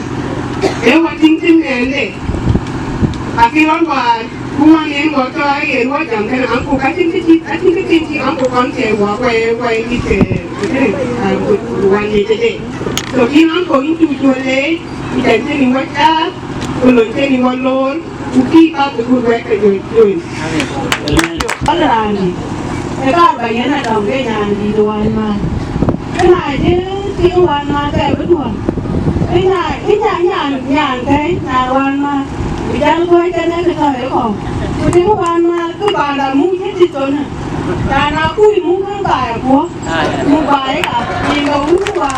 Ë wɔ tïŋ cï mɛn de. Akï rɔt waar, ku man yen wɔ tɔ aye ruɔt jam kënë uncle, ka cïn kë cï, acïn kë cïn cï uncle kɔn thiëëc wɔ, wɔ, wɔ, yï ke, ke, ah, wan ye tëde. So, yïn uncle, yïn cuk cuɔl leec, ku jɛn cïn yïn wɔ caar, ku lon cïn yïn wɔ loor, ku kï ka ku gut wɛ̈t ke juëc, juëc. Amen. Wala rani, e ka ba yen a dɔm ke nyan di do wan ma. Ke na je ti wan ma ke bi duon. Ke na, ke nya nyan, nyan ke na wan ma. Bi jal ko ke ne ke to e ko. Ku ti wan ma ke ba da mu ke ti to na. Na na ku mu ke ba e ko. Mu ba e ka. Ni do wu wa.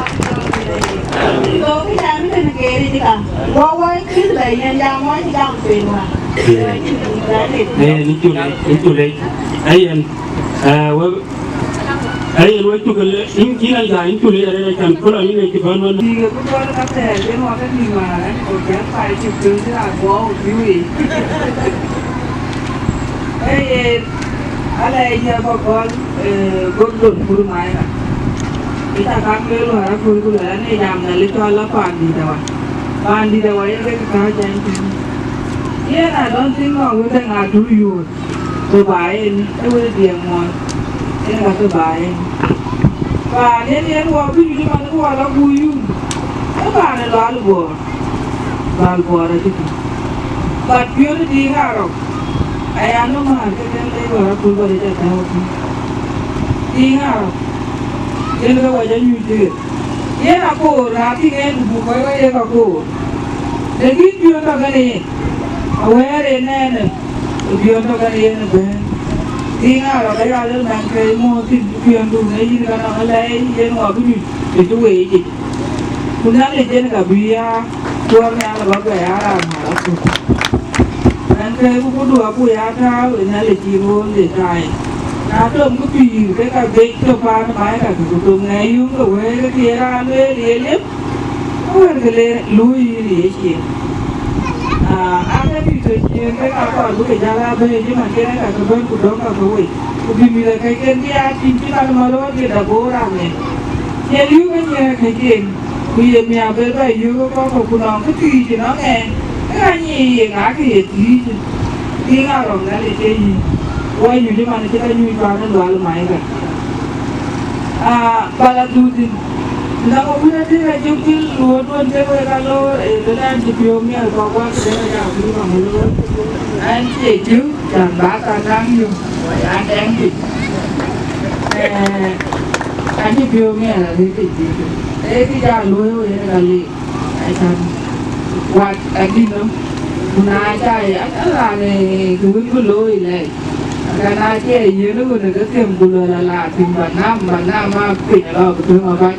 Do ke jam ke ne ke ri ka. Wo wo ki da yen jam wo jam pe wa. Eh, ni chule, ni chule. Ayen. Eh, we, ayen we chukele, in, in an ja, in chule, are kan kula ni ne ki ban wan. Diga ku don ka ter, den wa ka ni ma, an ko ja pa chu kun ra go, yui. Eh, eh, ala ya ba gol, eh, gol don kuru mai ra. Ita ka ke lo ara kuru kuru, ne jam na le to la pa ni da wa. Pa ni da wa, ye ke ka ja ni. Yeah, I don't think I would think I do you. Ke baai en, ë wël diɛɛŋ muɔɔn, en ka ke baai en. Paan en yen wɔ bï nyuc man ke wɔ lɔ guur yum, ë paan ë Lual Buɔɔr, Lual Buɔɔr acï tïŋ. But piöönë diiŋ arɔk, aya nɔm määr ke kën lec wär aköl bɔ̈ de ca tääu thïn. Diiŋ arɔk, yen ke wɔ ca nyuc tëë. Yen akoor, na tïŋ en, ku buk kɔc wɔ yek akoor. Lakin piɔ̈n tɔ̈ kën yen, awɛɛr en ɛn, ë piɔ̈n tɔ̈ kën yen ëbɛ̈n. Tïŋ arɔk aya lël man ke mɔ̈ɔ̈r thïn, piɔ̈ndun ë yïn ka nɔŋ alɛɛi, yen ŋɔk bï nyuc, të cï weec yic. Ku Nhialic yen ka bï ya tuɔɔr nhial ë bä guɛc aa raan määr aköl. Ɣɛn ke ku ku duɔɔk ku ya tääu ë Nhialic cï roor de taai. Na tom ku pïïr ke ka bec tök paan ë baai kakë, ku tom ŋɛɛc yum ke wëër ke ye raan lueel ye liep, ku wëër ke le luui yïn ye cieŋ. Aa, aa ke bï tɔ cieŋ ke ka kɔɔr bï ke jäl aa bɛ̈ɛ̈i cï man kene kakë bɛ̈n ku dɔ̈ŋ kakë wei. Ku bï mïth akëcken bï aa tïŋ cï man ë mɔ̈l ë wä dhiëth abor aŋɛ. Ye liu ke nyiëë këc en. Ku ye miäk bɛ bɛ yök ë kɔ̈k, ku nɔŋ kë thiic ënɔŋ ɛn, ke ɣa nyic ye ŋa kë ye thiic. Tïŋ arɔk Nhialic ke yïn, wɔ nyuc ëman cï ka nyuc paan ë Lual Maika. Aa, bä la dhuk thïn, Na wën, adï, ka jɔk dhil luɔ̈ɔ̈t wën tëk wek aloor, ee, të dan cï piɔ̈u miɛt kɔ̈k wak, të dan cï piɔ̈u miɛt kɔ̈k aloor. An cie jɔk, can bä ka naŋ yök, an dɛŋ piny. Ee, an cï piɔ̈u miɛt arëët piny. Ee, kë ja luɔ̈i wek yen ka lik. Acan, wat adï nɔm. Ku na ca ye, an, an raan, ee, kë wën bï looi lɛc. Ka na cie yen ë wën ë ke them ku luel ala thïn, ba nam, ba nam, a piny alɔ bï töŋ abac.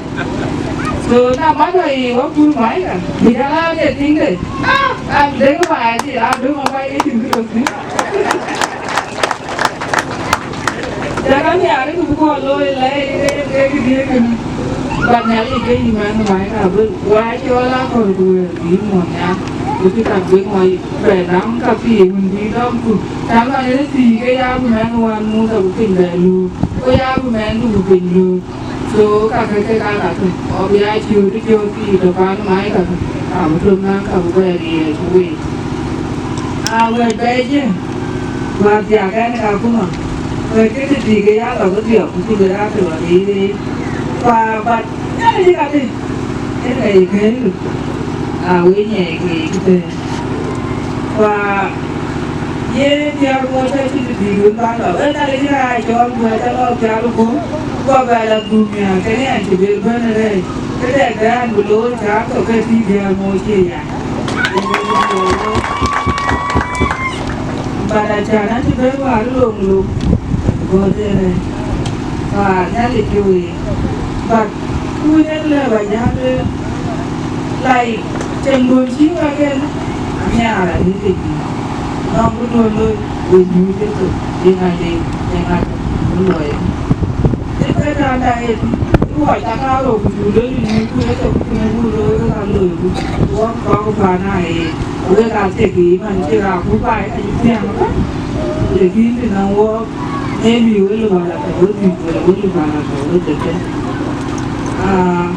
So, na mat wa yiic wa pur maika, bï jal a de tiŋde. Ah, a dek ba ya cï a döŋ abac ke cïn kë döŋ thïn. Jaka nhiaar ku bï kɔn looi lɛɛc ke ke ke diëëk kënë. Ba Nhialic ke yï mɛnh maika bï wa cɔl akɔ̈l ku wëër bï muɔ̈n nhial. Ku cï ka guiëk mɔc bɛ dam ka pïïr wën bï dɔm ku. Cän man ë thii ke ya bï mɛnh wan Mothe ku piny bɛ luöök. Ku ya bï mɛnh du ku piny luöök. So, kakë ke ka kakë, ɣɔn bï aa ciööt ë ciööt pïïr tɔ̈ pan mac kakë, ka bï tök naŋ ka bï bɛ̈ɛ̈r yiëë ku wei. Aa wɛ̈t bɛ̈ɛ̈c ë, wäär thiaak ɛn ë kakuma, wɛ̈t ke tëthiik ke ya lɔ ke dhiɔp, ku cï bï raan tök lɔ riic riic. Ku aa bat, Nhialic ë kadï, yen ka ye kɛ̈ɛ̈c röt, aa wec nyiɛɛi ke ye kë thëën. Ku aa Ye diäär ŋuɔ̈t ë cïn bï dït wën bä lɔ, ë Nhialic ë aa cɔɔl guɛ̈ɛ̈c alɔ pial guöm, guɔ bɛ lɔ dhum nhial, kɛn yɛn cï bel bɛ̈n ë rɛɛc, këdɛ̈ gɛ̈ɛ̈n bï looi cä thok ke tïï diäär ŋuɔ̈t cie ya. But acan acï bɛ̈n wäär ë loŋ loŋ, guɔ dhil rɛɛc, wäär Nhialic cï wëë. But Ku yen lëu ba jäl lueel, like, cieŋduön cï wek en, anhiaar arëët ë piny. Nɔŋ bï duön looi, we nyuc ë thok, yeŋa le, yeŋa le, bï luɔi ë. Yen ke raan da yen, ë wɔ cak aa rou ku cuk lël ë nyuc ku ë thok ku ë wun looi ke ka loiku, wok kɔ̈k paan aa yen. Wek aa thek yiic man cï raan ku baai ka cï thiäŋ ëbɛ̈n. Lakin të nɔŋ wok, maybe wël ë bä la tɔ̈ wek dhïc, wala wël ë bä la tɔ̈ wek dëkë. Ah,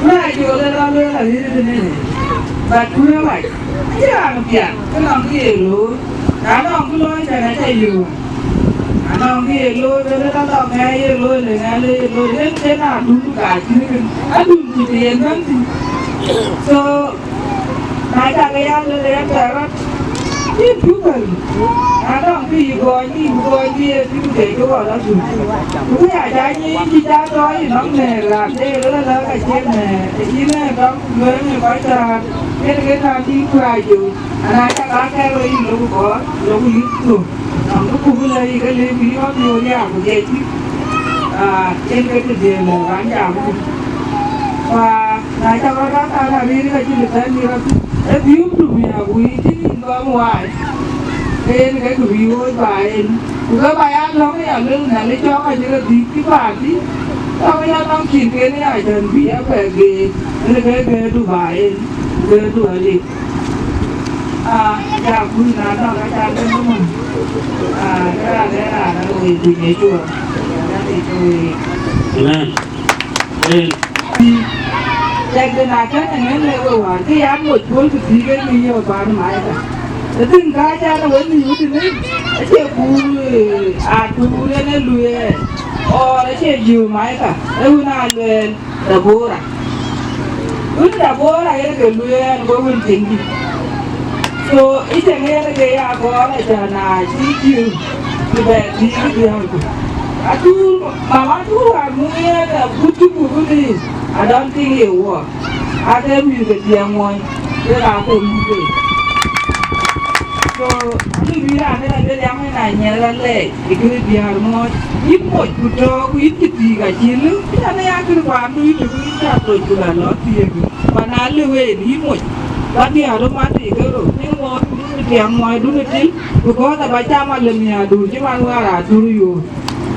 na jɔ le rɔt lueel arëët tënë, but ku ë wac, acïn raan piath, ke nɔŋ kë ye looi. Na nɔŋ kë looi tɛ̈n, aca yöök. Na nɔŋ kë ye looi, wël ë la lɔ ŋɛɛi ye looi, le ŋɛɛi le ye looi, yen ke na dun ka cïn kën, adun ku të yen bɛ̈n thïn. So, Na cak ya lël ë tɛ̈ rɔt, yïn cuk bɛ̈n. Na nɔŋ kë yï gɔɔny, yï gɔɔny bï ye tïŋ de cï ɣɔn adhuk. Ku kë ya ca nyic cï ca tɔ yï nɔm nɛ̈ɛ̈r raan de lël ëlä ka cïn nɛ̈ɛ̈r, të yïn ë dɔm lueel në kɔc käraan, yen ke nɔn dït kurac joi. Ana cak aa kɛ̈r we yïn lok kɔɔr, lok yï thok. Nɔm kë ku bï lɔ yï ke lëk yï ɣɔn yöör ya ku jɛ tïŋ. Aa, yen ke të dhiëëth lɔ wan jam ku. Ku aa, Na cak rɔt aa kan arëër ka cï lë bɛ̈n yï rɔt, ë biööm du miäk wïïc cï yïn gɔm waai, ke yen ke kë bï ɣööc ba en. Ku ke ba ya lɔ̈ŋ ya luel Nhialic cɔk acï ke dhïc cï paan thïn, cɔk ya lɔ̈ŋ cin ken ya cän bï ya bɛ geet, yen ke gëërdu ba en, gëërdu alik. Aa, ya kuc na nɔ̈k acan ke nöm. Aa, ke raan de raan ë wëi kuc ë cuɔɔr. Amen. Amen. Tek de na kën ë ŋën le we wäär, ke ya moc puɔl ku thii ke mi yɔ̈ɔ̈k paan maika. Ë thïn ka acan ë we nhïïm tënë, acie kuur, ee, atuur en ë lueel, or acie jiu maika, ë wën aa lueel. Debora. Wën Debora yen ke lueel go wën tiŋdï. So, ë cïn yen ke ya gɔɔr acan na cï Jiu bï bɛ dhïc bï biäk ku. Atur, mama atur wan muk yen agut cï muk bï dhïc, I don't think ye wuɔɔk. Ake mïth ke dhiɛɛŋ muɔny, wek ake muk ke. So, alëu bï raan ënë abï liaŋ ënë anyiɛth alɛɛc. Ë kën diäär muɔɔc, yïn moc ku tɔ̈ɔ̈k, ku yïn cï thiik acïï lëu, cän ë ya kën kuaandu yïn lëu, yïn cä loc ku la lɔ thiëëk. Ku na lëu en, yïn moc, ba diäär röt mat tëë ke rou, yen wɔ dun ë tiɛŋ muɔɔcdun ë tïl, because aba cam alë miäkdun cï man wäär aa thur ë yoor.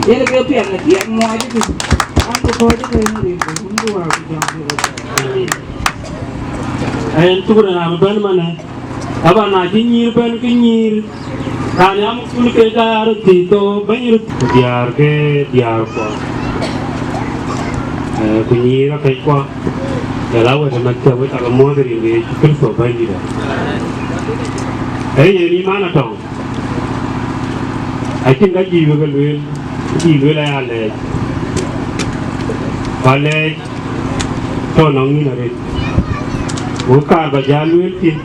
Yen ke piɛth në tiɛŋ muɔɔcdun, an, ku kɔc ë tënë rin ku rumdu wäär ku jɔŋdu röt. Amen. Ë yen thukul raan bɛ̈n manë. Taban, na cï nyïïr bɛ̈n, ke nyïïr, raan ya muk thul ke ka ya röt thiëc, thou bɛ̈ny röt. Ku diäär ke diäärkuɔ, ee, ku nyïïr akɛckuɔ, jɔl a wɛ̈t ë Mɛthia, wek cak muɔ̈ɔ̈th rin ke Yecu Kërtho Bɛ̈nydït. Ee yen yï man Atɔŋ, acïn ka juëc wek e lueel, cï lueel aya lɛɛc. Ku alɛɛc, Tɔ̈ nɔŋ yïn arëët. Wek kaar ba jäl lueel thïn,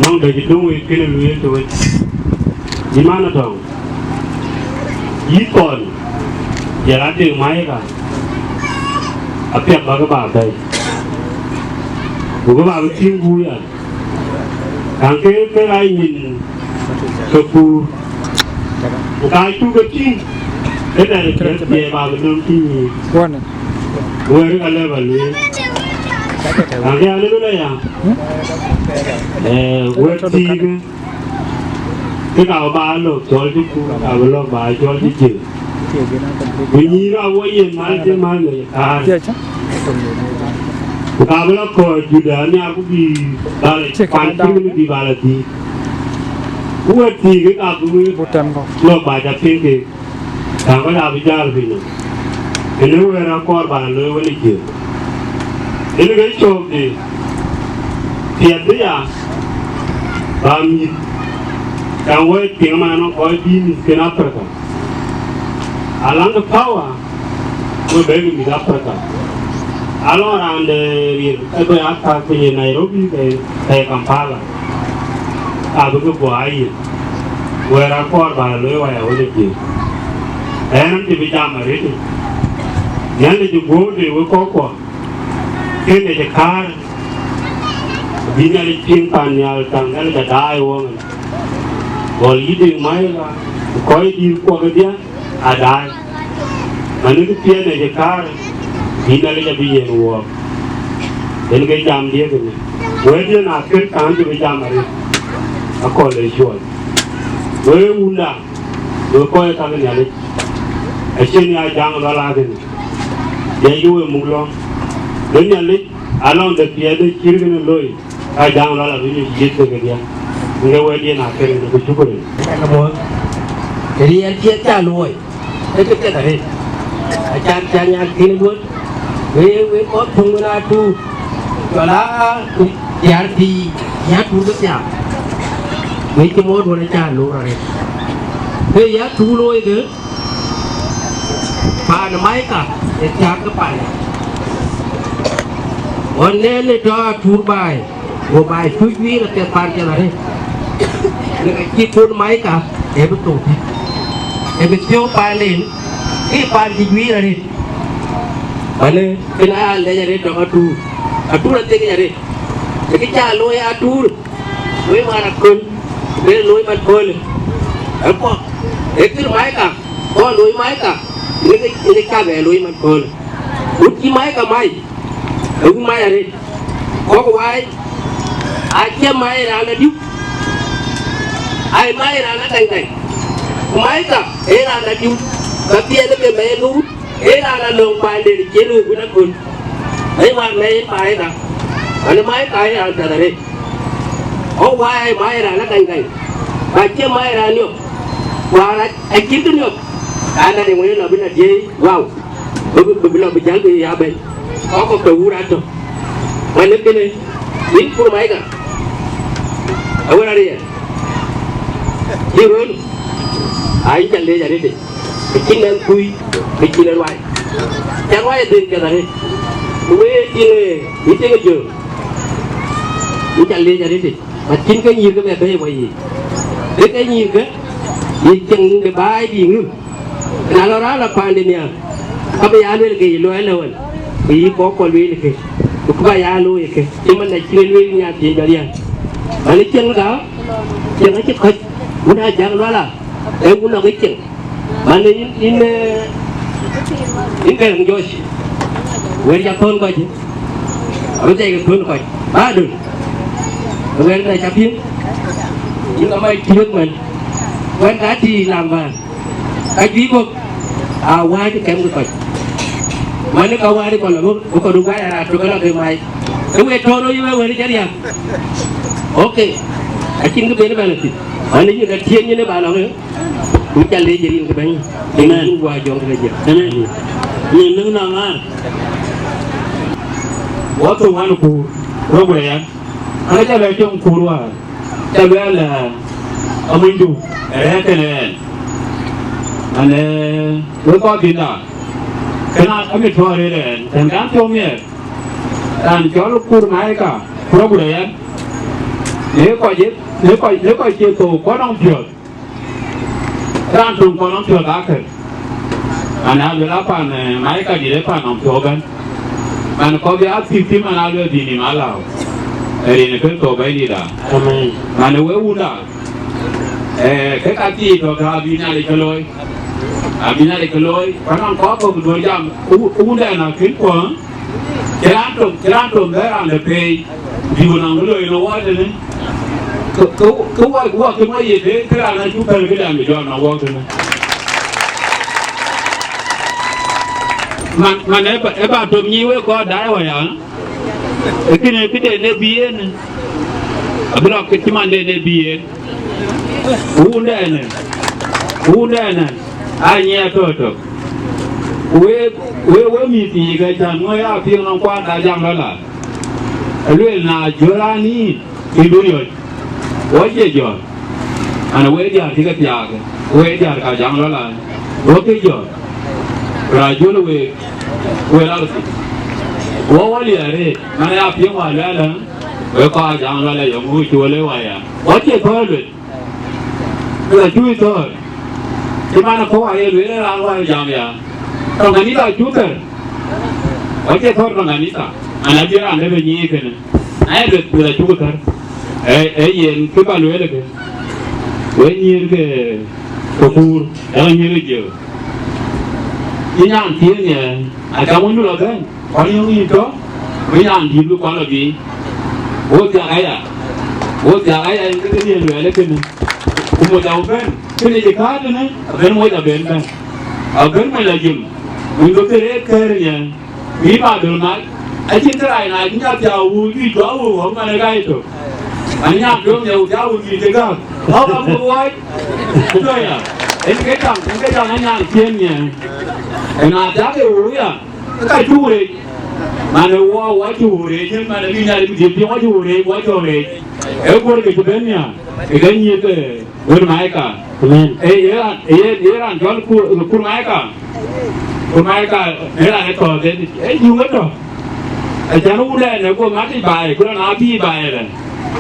nɔŋ dɛ̈ cï döŋ wek kënë lueel të wën. Yïn man Atɔŋ, yï thɔn, jɔl a tëk Maika, apiɛth bäk ba bɛ̈ɛ̈i. Ku kë bä bï tïŋ guur ya, kaŋ ke ke ɣa nyin ke kuur, ku ka cuk ke tïŋ, ke dɛ̈ piɛth bä bï döŋ tïŋ yiic. Wɛ̈t ka lɛ̈k ba lueel, kaŋ ke alëu aya, ee, wɛ̈t thiikë, ke ka bä lɔ̈k cɔl cï kuur, ka bï lɔ̈k bä cɔl cï jiël. Ku nyïïr awuɔ̈c yen mal cï mal ŋic kaar. Ku ka bï lɔ kɔ̈ɔ̈c Juda nhial ku bï bal kuan cï ŋic bï bal adhïc. Ku wɛ̈t thiikë ka bï wek lɔ̈k bä ca piŋ keek, kaŋ kɔc abï jäl piny nɔm. Kënë wɛ̈t akɔɔr bä looi wën ë jiël. Yen ke cöökde, piɛth bï ya, bä mïth, kaŋ wɛ̈t piŋ man nɔŋ kɔc bï mïth kën Africa. Alaŋ de power, we bɛ̈ɛ̈kï mïth Africa. Alɔŋ raan de riɛl ë bɛ̈ɛ̈i akääk piny ë Nairobi ke, ke Kampala, abï ke guɔ aa yen. Wɛ̈t akɔɔr bä looi waya wën ë jiël. Ɣɛn cï bï jam arëët. Nhialic ë guɔ̈u de wek kɔ̈kkuɔ, kënë cï kaar, bï Nhialic piŋ pan nhial, taŋ Nhialic adaai woŋ. Gɔl yï Deŋ Maika, ku kɔc dït kuɔ kedhie adaai. Mani kë piɛth ë cï kaar, bï Nhialic abï yen wuɔɔk. Yen ke jam diëëk ënë. Wɛ̈t yen akër kaŋ cï bï jam arëët, akɔ̈l ë cuɔl. Wek wunda, wek kɔc ka ke Nhialic, acïn ya jaŋ lɔ la kënë. Yɛn cï we muk lɔ̈ŋ, wek Nhialic alɔŋ de piɛth ë cït kënë looi. Ka jaŋ lɔ la bï nyuc yiëth ke kedhie, ŋe wɛ̈t yen akër ënë, ku cukuri. Ka muɔ̈th, riɛl piɛth ca luɔi, ee kë piɛth arëët. Acan ca nyan kën duɔ̈t, wek, wek kɔc töŋ wën aa tuur, jɔl aa diäär pïïr, ya tuur kedhie. Wek cï muɔ̈th duɔ̈t aca loor arëët. Ke ya tuur looi ke, paan Maika ë thiääk ke paan. Ɣɔn nɛn ë tɔ̈ atuur baai, go baai cuk juiir apiɛth paan piɛth arëët. Në ka cï kun Maika ë bï thou thïn, ë bï thiɔ̈k paanden, ke paan cï juiir arëët. Manë kën aa lɛc arëët tɔ̈ atuur, atuur athiekic arëët. Ë kë ca looi atuur, looi man aköl, bï looi man köölë. Ë kuɔ, ë kër Maika, kɔn looi Maika, ë kë, ë kë ca bɛ looi man köölë. Wut cï Maika mai, ë wut mai arëët. Kɔ̈k wai, acie mai raan la diu, ai mai raan la daŋdaŋ. Ku Maika ee raan la diu, ka piɛth ë bï mɛɛn ke wut. Ee raan alɔŋ paanden cïn wëu wën aköl. Ëë wään mɛɛc paai ka, man ë maai paai raan piɛth arëët. Ɣɔn waai maai raan la daŋdaŋ, ku acie maai raan niɔp, ku raan acït kë niɔp, raan adï ŋuëë lɔ bï lɔ diëëi wau, bï, bï, bï lɔ bï jäl bï ya bɛ̈ny. Kɔc kɔ̈k tɔ wur atɔ̈. Man ë kënë, yïn kur Maika, awär ariɛɛr, yï röl, aa yïn ca leec arëëtic. Kë cïn mɛnhkui, kë cïn ë ruai. Ca ruai ë dhël piɛth arëët. Ku wëë cïn, ë, yï tiŋ ë jöör, yïn ca leec arëëtic. Acïn ke nyïïr ke bɛ bɛ̈ɛ̈i wɔ yiic. Ke ke nyïïr ke, yï cieŋ de baai bï ŋïm. Na lɔ raan la paande nhial, ka bï ya lueel ke yï luɔi lëu ënë, ku yï kɔc kɔc lueel ke, ku kë bä ya looi ke, cï man acïn lueel nhial thiin bɛ riɛl. Man ë cieŋ ka, cieŋ acï kɔc, wun aa jak luala, ee wun nɔk ë cieŋ. Man yïn, yïn, eh, yïn Gɛ̈ɛ̈ŋ Joc, wɛ̈t ca thöl kɔc, abï thɛɛk ë thöl kɔc, ba döl, wɛ̈t na ca piŋ, yïn ka mac cï wek mɛn, wɛ̈t ka tïï lam bä, ka juëc guɔ̈p, aa wääc ë kɛm ke kɔc, man ë ka wääc ë kɔc lɔ bɔ̈, ë kɔc du guai ë raan tök ë lɔ ke mac, ke wek tɔ̈ɔ̈r röt yï wek wɛ̈t ë cä riääk, ok, acïn kë ben ë bɛ̈n ë thïn, man ë yïn ka tiëëc nyin ë ba lɔ ke. Ku ca leec rin ke bɛ̈ny. Amen. Ku wa jɔŋ ke jël. Amen. Ni nung na ŋaar. Wa to wan ku, ro ku ya. Ana ca le jɔŋ ku wa. Ca le la amundu. Re ke ne. Ane, we ko binda. Kana ami to re re. Kan kan to mi. Raan cɔl Kur Maika, Kur Aguda yɛn, në kɔc, në kɔc, në kɔc cie thou kɔn nɔŋ piɔ̈ɔ̈th. Raan töŋ kɔn nɔŋ piɔ̈ɔ̈th akër. Man aa luel apan, eh, Maika dït ë pan nɔm piɔ̈u bɛ̈n. Man kɔc bï a thïk thïn man aa luel dhïn nïm alääu. Ë rin ë Kërtho Bɛ̈nydït aa. Amen. Man ë wek wunda, eh, ke ka thii tɔ̈ ke abï Nhialic ke looi. Abï Nhialic ke looi. Ku anɔŋ kɔc kɔ̈k duöör jam, ku, ku wunda ëna kën kuɔ̈ɔ̈ŋ. Cï raan töŋ, cï raan töŋ bɛ̈ɛ̈r raan de peei, bï ku nɔŋ kë loi në wɔ tënë. Kë, kë, kë wɔ, wɔ kën wɔ ye de, kë raan acuk pɛ̈l këdɛn bï jɔt nɔŋ wɔ tënë. Man, man ë ba, ë ba töŋ nyic wek kɔc daai wɔ ya. Ë kënë këden ë bï yen. Abï lɔ kë cï manden ë bï yen. Wundɛn ë, wundɛn ë, aa nyiɛɛr tɔ̈ tök. Ku wek, wek, wek mïth yiic, ke cän ŋö ya piŋ nɔm kuan da jam lɔ la? Aluel na jɔl raan yïn, yïn du riɔ̈c. Wɔ cie jɔl. An, wek diäär cï ke thiaak, wek diäär ka jam lɔ la. Wɔ ke jɔl. Ku na jɔl wek, wek la thïn. Wɔ wɔ liɛɛr ë, man ya piŋ wa luɛl ë, wek kɔc jam lɔ la yɔŋ wïc wɔ le wa ya. Wɔ cie thɔ̈ɔ̈r luel. Kë la cuk thɔ̈ɔ̈r. Cï man ë kɔ̈u aye lueel ë raan wär jam ya. Tɔŋ kanitha cuk thär. Wɔ cie thɔ̈ɔ̈r tɔŋ kanitha. An, abï raan lëu bï nyic kënë. Aye lueth kë la cuk thär. Ee, ee yen kë ba lueel kë. Wek nyïïr ke, ke Kuur, ee nyïïr ke Jiëëk. Cï nyan thiëëŋ ë, acam wëndu lɔ bɛ̈n. Kɔn yöŋ yïn tɔ̈, bï nyan dït bï kɔn lɔ biic. Wo thiak aya, wo thiak aya, yen ke këdï yen luɛɛl ë kënë. Ku moc abï bɛ̈n, kënë cï kääc tënë, abën moc abën bɛ̈n. Abën moc la jim, wën bï kënë ë kɛ̈ɛ̈r ë nyan, bï ba dhöl mat. Acïn kërac na cï nyan thiak wuur, bï cuak wuur wɔ man ë gäi tök. Anyan döŋ ya, ku thiak wuur bï të gäk. Ɣɔ̈k abï wuɔɔc, tɔ̈ ya. Yen ke jam, yen ke jam anyan thiëëŋ nyan. Ëna thiak ë wuur ya. Ka cuk reec, man ë wɔ, wɔ cuk reec, yen man ë bï Nhialic bï dhiëth piŋ, wɔ cuk reec, wɔ cuk reec. Ee guöör ke cï bɛ̈n nhial, ë ke nyiëth, eh, wën Maika. Amen. Ee, ye raan, ye, ye raan cɔl Kur, Kur Maika. Kur Maika, ee raan ë tɔ̈ dhël, ee yuŋ ë tɔ̈. Acän wulɛɛn ë guɔ mat yic baai, ku rɔn aa bï baai ëlë.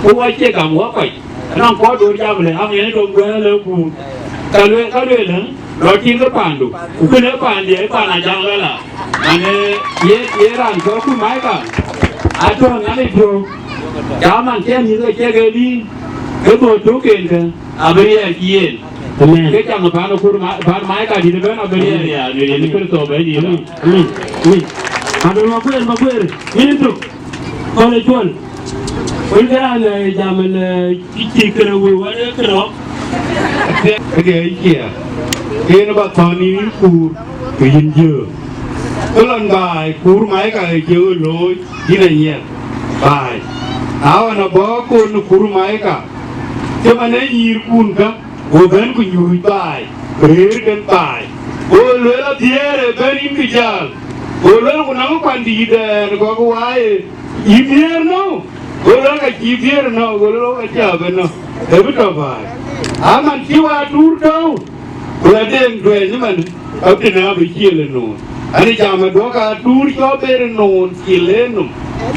Ku wɔ cie gam wɔ kɔc. Anɔŋ kɔc duöör jam lë, am yen ë dom guɛ̈ɛ̈r lë Kuur. Ka lueel, ka lueel, ë? Lɔ tiiŋ ke paandu, ku kënë paandiɛ̈, ë paan Ajaŋ lɔ la. Anë ye, ye raan cɔl Kur Maika, atɔ̈ Nhialic piɔ̈u. Ca man cï mïth ke cï ke liin, ke dhuöör tökken kë, abï riɛɛr cï yen. Amen. Ke cam paan Kur Ma-, paan Maika dït ëbɛ̈n abï riɛɛr ya, në yen Kërtho Bɛ̈nydït. Amen. Amen. Amen. Abï Maguëër, Maguëër, yïn tök. Kɔn ë cuɔl. Wën ke raan, eh, jam, eh, cï cï kënë wëu, wën ee kënë ɣɔ̈k. Këde ë cia. Yen ba thɔ̈n yïn Kuur, ku yïn Jiëëk. Kë lɔn baai, Kur Maika ë Jiëëk ë looi, yïn anyiɛth. Baai. Na ɣɔn abɔ̈ kon Kur Maika. Cï man ë nyïïrkun kä. Go bɛ̈n ku nyuuc baai, ku rëër kën baai. Go lueel adhiëër ë bɛ̈n yïn kë jäl. Go lueel ku nɔŋ kuan dïït ɛn gɔk waai, yï dhiëër nɔ̈u. Go lueel ka cï dhiëër nɔ̈u, go lueel ka cï abë nɔ̈u. Ë bï tɔ baai. Aman cï wa tuur tɔ̈u, ku la deŋ tuɛɛny ëmën, ka bï tënë abï ciël ë noon. Ani jam ë duɔ̈k aa tuur cɔl ber ë noon ciël ë nom.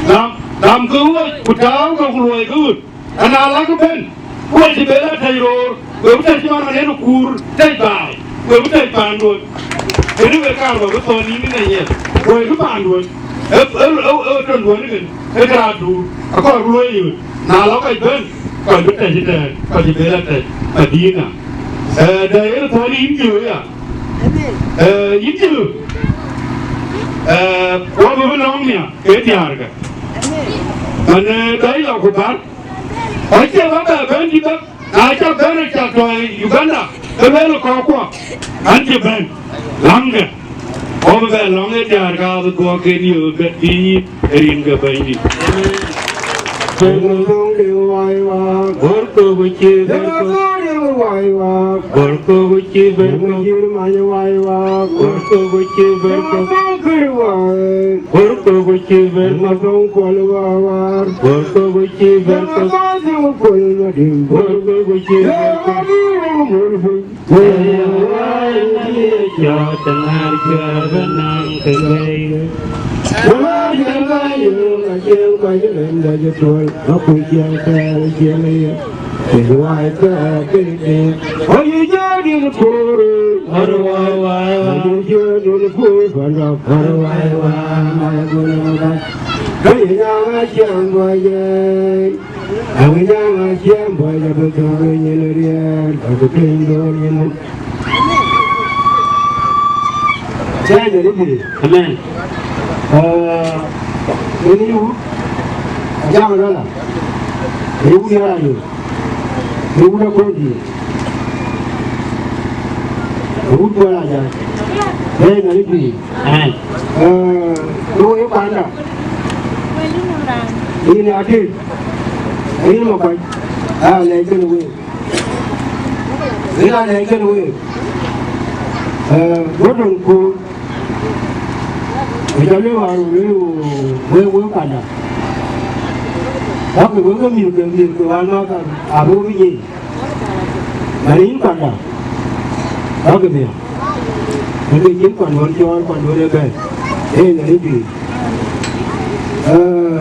Nam, nam kë ɣöc, ku tääu ke ku luɔi kë ɣöt. Ana lak bɛ̈n, ku acï bɛ la tɛ̈c roor, we bï tɛ̈c cï man yen Kuur tɛ̈c baai, we bï tɛ̈c paanduön. Kënë we kaar bä bï thɔ̈n yïn ë nɛn yɛn, we bï paanduön. Ë, ë, ë, ë tɔ̈nduön ëkën, ë këraar duur, akɔɔr bï luɔi yööt. Na lɔ kɔc bɛ̈n, kɔc bï tɛ̈c ëtɛ̈ɛ̈n, kɔc cï bɛ la tɛ̈c Madina. Ë, dɛ yen thɔ̈n yïn Jiëëk ya. Ë, yïn Jiëëk. Ë, wɔ bï bï lɔ̈ŋ nhial, ke diäärkë. Man, ë, dɔc lɔ ku bär. Acie bä bɛ bɛ̈n dï bä, na cä bɛ̈n ë cä tɔ̈ Uganda, ke lueel kɔckuɔ, an, cï bɛ̈n, läŋkë. Ɣɔn bɛ lɔ̈ŋ ë diäär ka bï dhuɔɔk ken yök bï yïn rin ke Bɛ̈nydït. Bɛ̈n lɔ̈ŋ de wai wa, gɔ̈r kök cï bɛ̈n kök. Bɛ̈n lɔ̈ŋ de wai wa, gɔ̈r kök cï bɛ̈n kök. Bɛ̈n lɔ̈ŋ de wai wa, gɔ̈r kök cï bɛ̈n kök. Bɛ̈n lɔ̈ŋ de wai wa. Gɔ̈r kök cï bɛ̈n kök. Gɔ̈r kök cï bɛ̈n kök. Gɔ̈r kök cï bɛ̈n kök. Ee, wai, wai, cɔɔt ŋär cuɛ̈ɛ̈r bï naŋ kë bei. Amen. Ee, ënë ye wut, ajam lɔla. Ënë wut ya rani. Ënë wut akɔ̈ɔ̈r dïït. Ënë wut kuɔl ajam. Ee, na ni pïïr. Amen. Ee, ënë wo ye kuanda. Yïn ater. Yïn makuac. Aa, lɛc kënë week. Ëna lɛc kënë week, ee, wodöŋ kuur, ë jɔ lëu wäär wëu, wëu, wëu kuanda. Wakï wek ke mïth ke, mïth ke wänmääth abï wek nyic. Mɛn yïn kuanda, wakï dhiau. Wek ke cïn kuanduɔ̈n cɔɔl, kuanduɔ̈n ë bɛ̈ɛ̈i. Ee, na ni pïïr. Ee,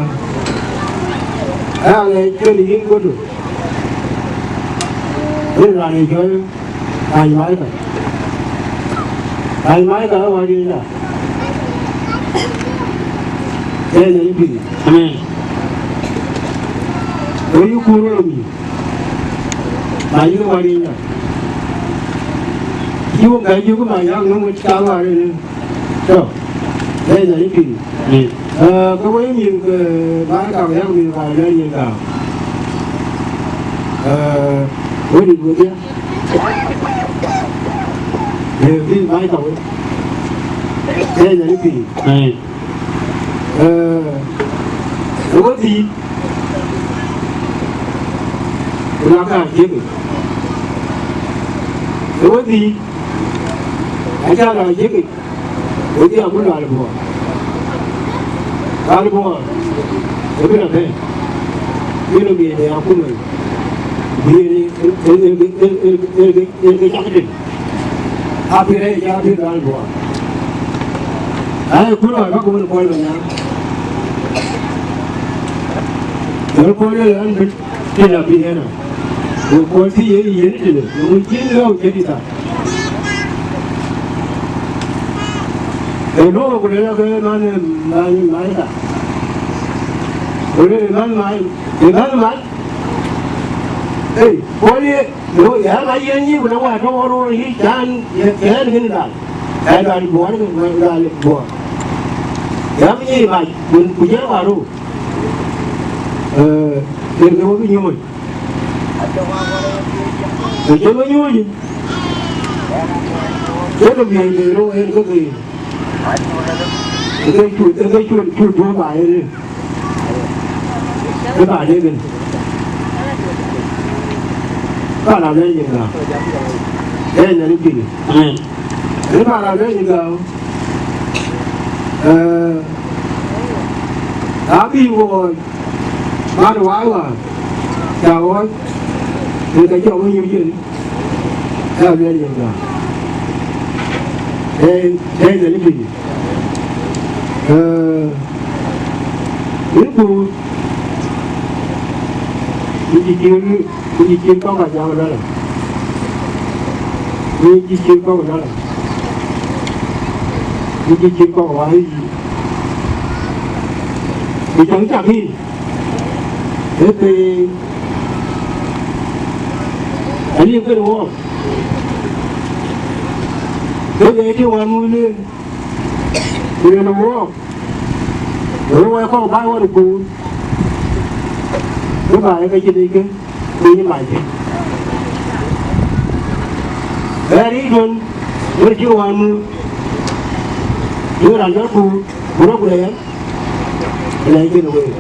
aa lɛc kënë yïn kuötdu. Yen raan ë cɔl Bäny Maika. Bäny Maika ë wädiɛ̈ ya. Ee, na ni pïïr. Amen. Wek yï kuur wek mïth. Ma yïk ë wädiɛ̈ ya. Yï wok gäi yïk ma yak nöm wec cak wäär ënë. Tɔ, ee, na ni pïïr. Ee, ke wek mïth ke bä kaŋ yak mïth ka lɛ̈ɛ̈r yen ka. Ee, wek dït wek ya. Ee, mïth bä kaŋ wek. Ee, na ni pïïr. Ee. Ee, wek dhïc. Ku na ka jiëk. Ee, wek dhïc. Aca la jiëk. Wodhie abï Lual Buɔɔr. Lual Buɔɔr, ë bï lɔ bɛ̈n. Bï lɔ miëëc de akuma yic. Bï yen, yen, yen ke cak tïŋ. Abï rɛɛc, abï Lual Buɔɔr. Ai, ku lɔ bäk wën Kuɔl Manyaŋ. Wën Kuɔl Manyaŋ bï. Tënë abï yen a, ku Kuɔl cï ye yen tënë, ku cïn ɣɔ̈u cï dït a. Ee, duɔ̈kï ku lëlë ke man, man, man ka. Ku lëlë man, man, ee, man, man. Ee, Kuɔl ye, yo, ya ma yen yï, ku na wa tɔ̈ ɣɔn röör yï, can, ye, kɛ̈ɛ̈n kën dal. Ee, dal Buɔɔr, dal Buɔɔr. Ya ma yï mac, ku, ku jël wa röör. Ee, yen ke wä bï nyuööc. Ë jɔl wä nyuööc, jɔl wä miëëc de rou en ke ke, ke ke cu, ke ke cu, cu duöör ba en, ke ba de gën. Ba la lɛc yen gam. Ee, na ni pïïr. Amen. Ë ba la lɛc yen gam. Ee, abï wɔ, man wä wä, ca wä, ë ke jɔ wä nyuc yen. Ee, aluel yen gam. Ee, ee, na ni pïïr. Ee, yïn ku, yïn cï cïï, yïn cï cïï kɔ̈k ajam lɔlë. Yïn cï cïï kɔ̈k lɔlë. Yïn cï cïï kɔ̈k wä yï. Yï cäŋ cak yïn. Ee, ke, anï kën wɔ. Ke, ke, ke wän muk lëë. Ku yen wɔ. Wek wɛ̈ɛ̈t kɔ̈k bä ɣɔn kuur, bï bä ye ke cïn yic kë, ku yï mac kë. Ɣɛɛr yic duön, wek cï wään muk, yï raan jɔt kuur, ku rɔt ku lɛɛr, ku lɛɛc kën week.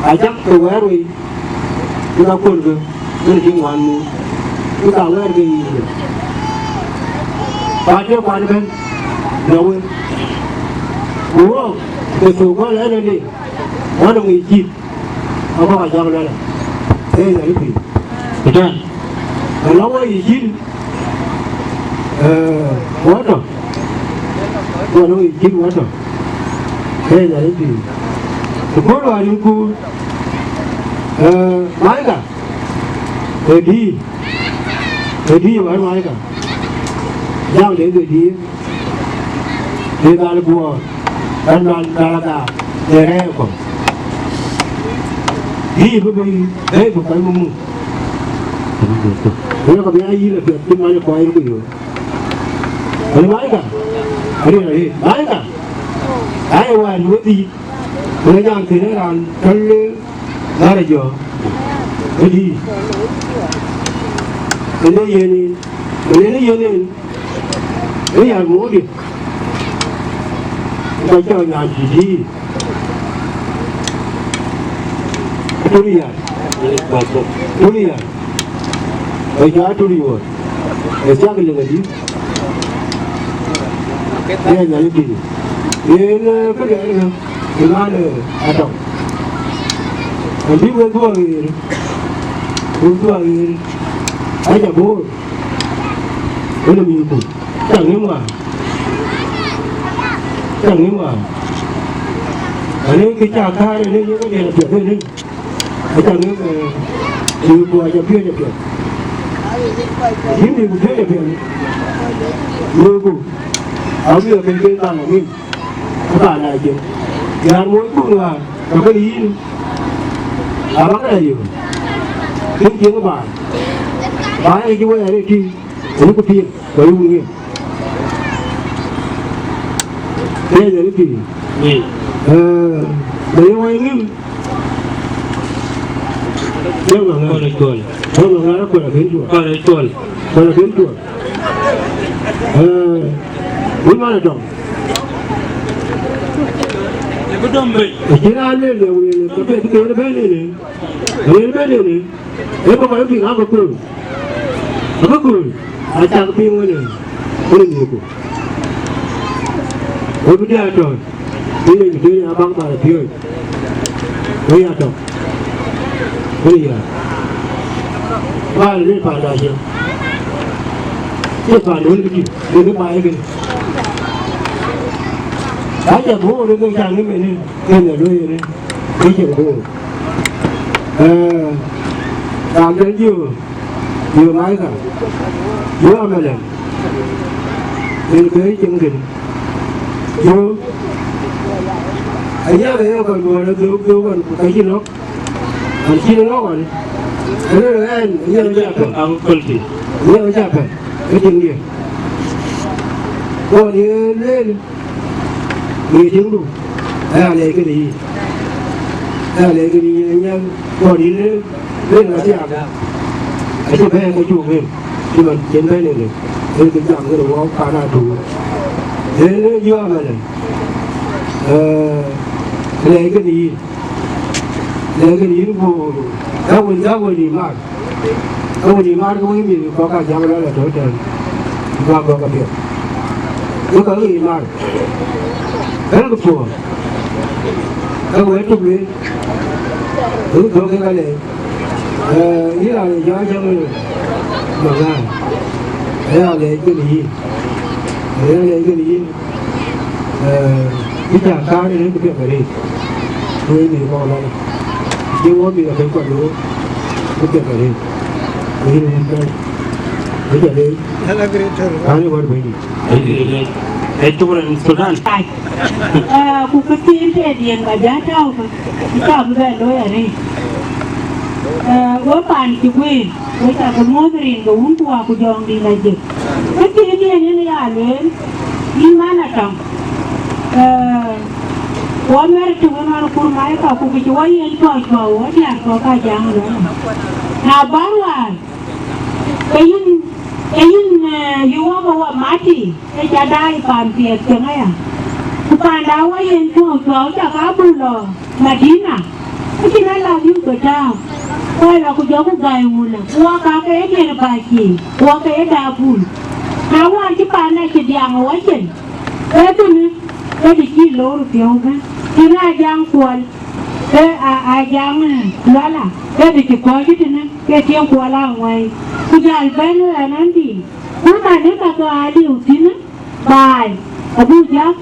Acäk ke wɛ̈ɛ̈r wei. Ku ka kuönkë, wën cï ŋuan muk, ku ka wɛ̈ɛ̈r ke yiic. Ku acie kuan ëbɛ̈n, në wën. Ku wok, ke thök gɔl ɛn ënë, wän ë ŋic cït, abɔ̈ ka jam lɔlë, ee, na rï piny. Ëtɛ̈ɛ̈n. Ku lɔ wɔ yic cït, ee, wɔ tɔ̈. Ɣɔn wïc cït wä tɔ̈, ee Nhialic pïïr. Ku kööl wäär yïn kuur, ee, Maika, ee dïïr, ee dïïr wäär Maika, jam de ke dïïr, ee dhal guɔ̈ɔ̈r, ɣɛn dhal, dhal adhaar, ee rɛ̈ɛ̈r kɔ̈u. Dïïr bï bɛ̈i, bɛ̈i bï kɔc muk muk. Ku yɔ̈k abï aa yïn apiɛth cï man ë kɔc ku yöök. Ani Maika, ani, ani Maika, ai wään wëdhï, ku le jam thïn ë raan käl le ŋär ë jɔ, ë dïït. Ënë yen en, ënë yen en, ë yär moodï, ku ka cɔl nyan cï dïït. Turiya. Turiya. Ë cä turiya. Ë cäk liŋ adï. Ë Nhialic bï. Yen, ee, këde ë, ë man, ee, atɔŋ. Ë bï we dhuɔɔk ɣer. We dhuɔɔk ɣer. Aca boor. Ënë mïthku. Cä ŋiɛ̈m wäär. Cä ŋiɛ̈m wäär. Ani kë cä kaar ënë ye këdiɛ̈n apiɛth ënë. Acä ŋiɛ̈m, ee, mïthku acä piööc apiɛth. Yïn mïthku piööc apiɛth. Mïthku. Abï apiɛth ke dhaŋ aŋic. Ë paan acïn. Yän moc kun wäär, ka bɛ̈n yïn. Abäk rɛɛc yök. Kën cieŋ baai. Baai ë cï wɛɛr ë tïŋ, ayuku piŋ, ku ayuku ŋiɛ̈m. Rɛɛc ë tïŋ. Ee, bä ye wɛɛr ŋiɛ̈m. Jɔl Maŋar. Kɔn ë cuɔl. Jɔl Maŋar, kɔn akën cuɔl. Kɔn ë cuɔl. Kɔn akën cuɔl. Ee, wïc man ë tɔŋ. Ë bï dɔm bei. Acïn raan lueel, lueel, lueel, ka piɛth kën bɛ̈n ënë. Lueel bɛ̈n ënë. Ee, bä kɔc piŋ abä kööl. Abä kööl. Acak piŋ wënë. Wënë mïthku. Wek bï diäär tɔ̈, bï Yecu tëë ya baŋ bä piööc, wek ya tɔ̈, wek ya. Bä lë panda cï, cï panda wën bï tïŋ, wek bï baai kënë. Aca boor ë ke caŋ ëmënë, kënë lueel ënë, ke cïn boor. Ee, raan tën diö, Yo Maika, yo Amalɛm, yen ke cieŋ kën. Yo, aya ke yo kɔn duɔɔr dhuk dhuk kɔn ku ka cï nɔ̈k. An cï nɔ̈k ɣɔn. Ënë ɣɛn, aya ke ja pɛ̈l. Aya ke ja pɛ̈l. Ke cieŋ dië. Kɔn ye lueel. Ŋic tiŋdu, aya lɛc kënë yï, aya lɛc kënë yï, ë nyan kɔn yïn ë ben ŋa thiaak, acï bɛ̈ɛ̈i ke cuk ɣer, cï man cïn bɛ̈n ënë, ënë kë jam kënë wɔ paan atuur. Ënë yɔ̈ɔ̈k ëmënë, ee, lɛc kënë yï. Lɛ̈k yïn ku, ka wën, ka wën yï mar. Ka wën yï mar, ke wek mïth kɔ̈k ka jam lɔ la tɔ̈ tɛ̈n. Ku ka gɔ̈k apiɛth. Ku ka wën yï mar. Bɛ̈n ku puɔ̈ɔ̈r. Ka wën tuk lueel. Ku dhɔ̈k ke ka lɛc. Ee, yïn raan ë jɔ cäŋ Maŋar. Aya lɛc kënë yïn. Aya lɛc kënë yïn. Ee, bï cä kaar ënë bï piɛth arëët. Ku ë mïth kɔ̈k lɔ. Cï wɔ mïth akën kuat looi, bï piɛth arëët. Ku yïn wun bɛ̈n. Bï cä leec. An ë wär bɛ̈nydït. Ee turen Sudan. Ee, ku kë thiin tëdiɛn ka jɔ tääu kë, cä bï bɛ looi arëët. Ee, we paan cï guiir, we cä ke muɔ̈th rin ke wun ku wäku jɔŋdït ajëk. Kë thiin yen yen ya lueel, yïn man Atɔŋ. Ee, wɔ mɛ̈r tïŋ ënɔn kur Maika, ku kë cï wɔ yen tɔ̈ cuɔu, wɔ diäär kɔ̈k ka jaŋ lueel. Na bär wäär, ke yïn, ke yïn, ee, yï wɔ ke wɔ matic, ke ca daai paan piɛth cieŋ aya. Ku paanda wɔ yen cuɔu cuɔu, ca ka buk lɔ Madina. Acïn ala bï bï tääu. Kɔc lɔ ku jɔku gäi wulë, ku wɔ ka ke ye diɛɛr bä cii, ku wɔ ke ye daapul. Na wään cï paanda cï diaŋ ë wɔ cin, ke kënë, ke të cï loor piɔ̈u bɛ̈n. Tïŋ aa jaŋ kuɔl, ke aa, aa jaŋ, ee, luala, ke të cï kɔ̈ɔ̈c tënë, ke tiɛŋ kuɔl aa ŋuɛ̈i. Ku jäl bɛ̈n ë ɣɛn ɛn dïït. Ku man ë ka ke aa liu thïn, baai, abuk jäk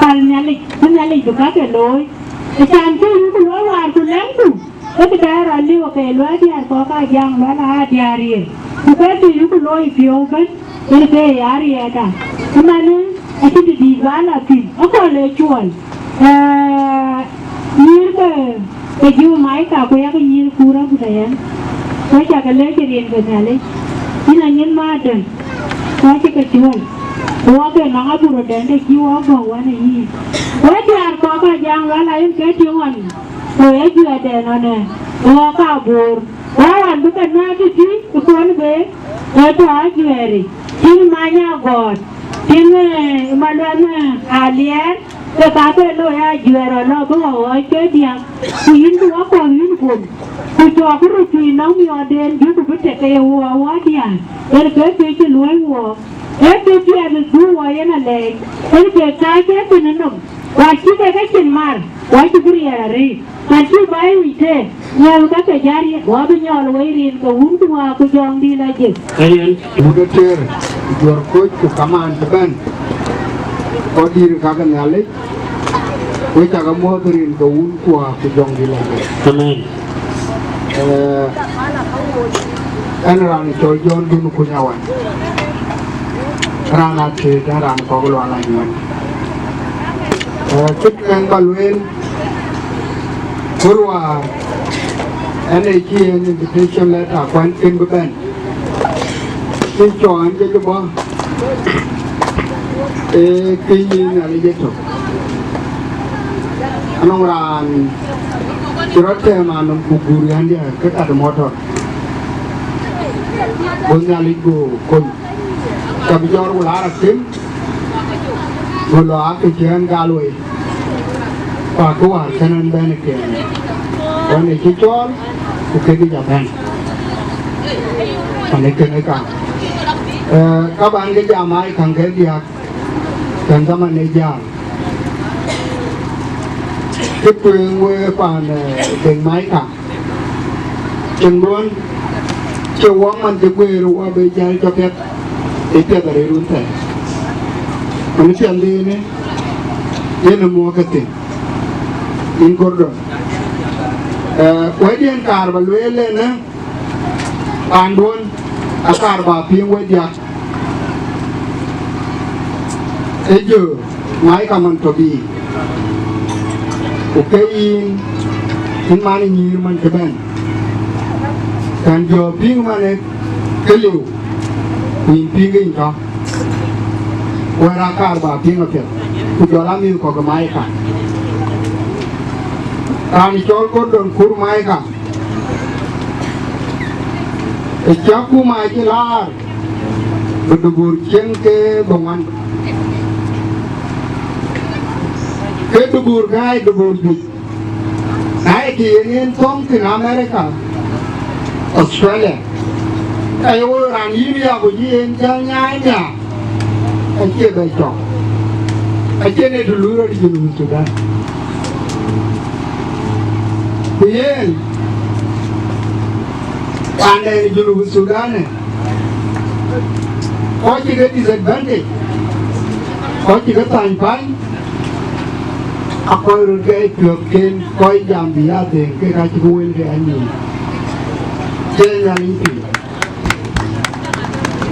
päl Nhialic, bï Nhialic bï käke looi. Ë can kë yïku looi wäär ku lɛ̈ŋku, ke kë dɛ̈ɛ̈r rɔt liu ke luɔi diäär kɔ̈k aa jaŋ luɔl aa diäär yen. Ku ke kë yïku looi piɔ̈u ëbën, yen ke ye ariɛɛtda. Ëmanë, acïn të dïït bä la thïn, aköl ë cuɔl. Ee, nyïïr ke, ke Jumai ka ku yak nyïïr kuur agut aya. Ku cä ke lec rin ke Nhialic. Yïn anyin madäŋ, ku acï ke cuɔl. Ku wɔ ke nɔŋ aburudɛn de cï wɔ gɔ̈k wän ë yïn. Wek diäär kɔ̈k aa jaŋ lual ayïn ke tïŋ ɣɔn. Ku ë juɛɛrdɛn ɣɔn ë, ë wɔ ka Bor. Wɔ ɣɔn bï ke nɔ̈k tëtï ë kɔn beek, ë tɔ ajuɛɛric. Tïŋ many agɔɔt. Tïŋ, ee, maluɛm, ee, aliɛɛr. Ke ka ke looi ajuɛɛr ë lɔ bï ɣɔ̈ɔ̈c ke diäk, ku yïn bï wɔ kuɔth yïn guöm, ku cɔɔk röt tui nɔm miɔɔrden, bï ku bï tek ke ye wuɔɔk wɔ diäär, yen ke kë cï luɔ̈i wuɔɔk. Ee kë piɛth ë dhuk wɔ yen alɛɛc, yen ke kääc ke thïn ë nɔm, wäär cï ke ke cin mar, wɔ cï bï riɛɛr arëët. Ka cï bä yic tëë, nyɔl ka ke jär ye, wɔ bï nyɔl wei rin ke wun ku wäär ku jɔŋdït lɔ jëk. Ayen. Wut ë tëër, juɔ̈r koc ku kamaan cï bɛ̈n, kɔc dïïr ka ke Nhialic, wek cä ke muɔ̈th rin ke wun ku wäär ku jɔŋdït lɔ jëk. Amen. Ee, ɛn raan cɔl Jɔn Dun Kuny Awan. Raan atëët, ɛn raan kɔ̈k lual anyuɔɔn. Ee, cït ɛn bä lueel, Kul wäär, ɛn ë cï en invitation letter kuan kën bï bɛ̈n. Cï cɔɔn ke cï bɔ̈, ee, kë yïn Nhialic ë tök. Anɔŋ raan cï rɔt tɛ̈ɛ̈m anɔm ku guur yɛn diäär ke kat motor. Go Nhialic go kony. Ka bï jɔɔr wul arakim, ku lɔ akë cï ɣɛn gal wei, ku akë wäär kën ɣɛn bɛ̈n ë kɛn, ɣɛn ë cï cɔɔl, ku kek yic abɛ̈n. Ɣɛn ë kën ë kaŋ, ee, ka ban ke jam ai käŋ ke diäk, kën dhaman ë jam. Kë tueŋ wek paan, ee, Deŋ Maika. Cïn duɔ̈n, cie wɔ man cï guëër wɔ bï jäl cɔk piɛth, ë piɛth arëët wun thɛɛr. Ɣɔn piɛth dhenë, yen ë muɔɔk ke thïn, yïn Gordon. Ee, wɛ̈tdiɛn kaar bä lueel ënë, paanduɔ̈n, akaar bä piŋ wek diäk. Ë jö, Maika man tɔ biic, ku ke yïn, yïn man ë nyïïr man cï bɛ̈n, kɛn jɔ piŋ man ë ke liu, ku yïn piŋ ke yïn tɔ. Wɛ̈t akaar bä piŋ apiɛth, ku jɔl a mïth kɔ̈k ë Maika. Raan cɔl Gordon Kur Maika, ë cä kum acï laar, bï dubur cieŋ ke bï ŋuan, ke dubur gääi dubur juëc. Na ye kë yen yen thöŋ thïn America, Australia, ka ye woi raan yïn ya ku yï yen jäl nyaai nhiaar, acie bɛ cɔk, acie ne të lui rɔt ë Junub Thudan. Ku yen, panden ë Junub Thudan ë, kɔc cï ke disadvantage, kɔc cï ke thany päny, akɔc röt ke piɔ̈thken, kɔc jam bï ya dhëëŋ, kek acï ke wël ke anyïïn. Cie Nhialic pïïr.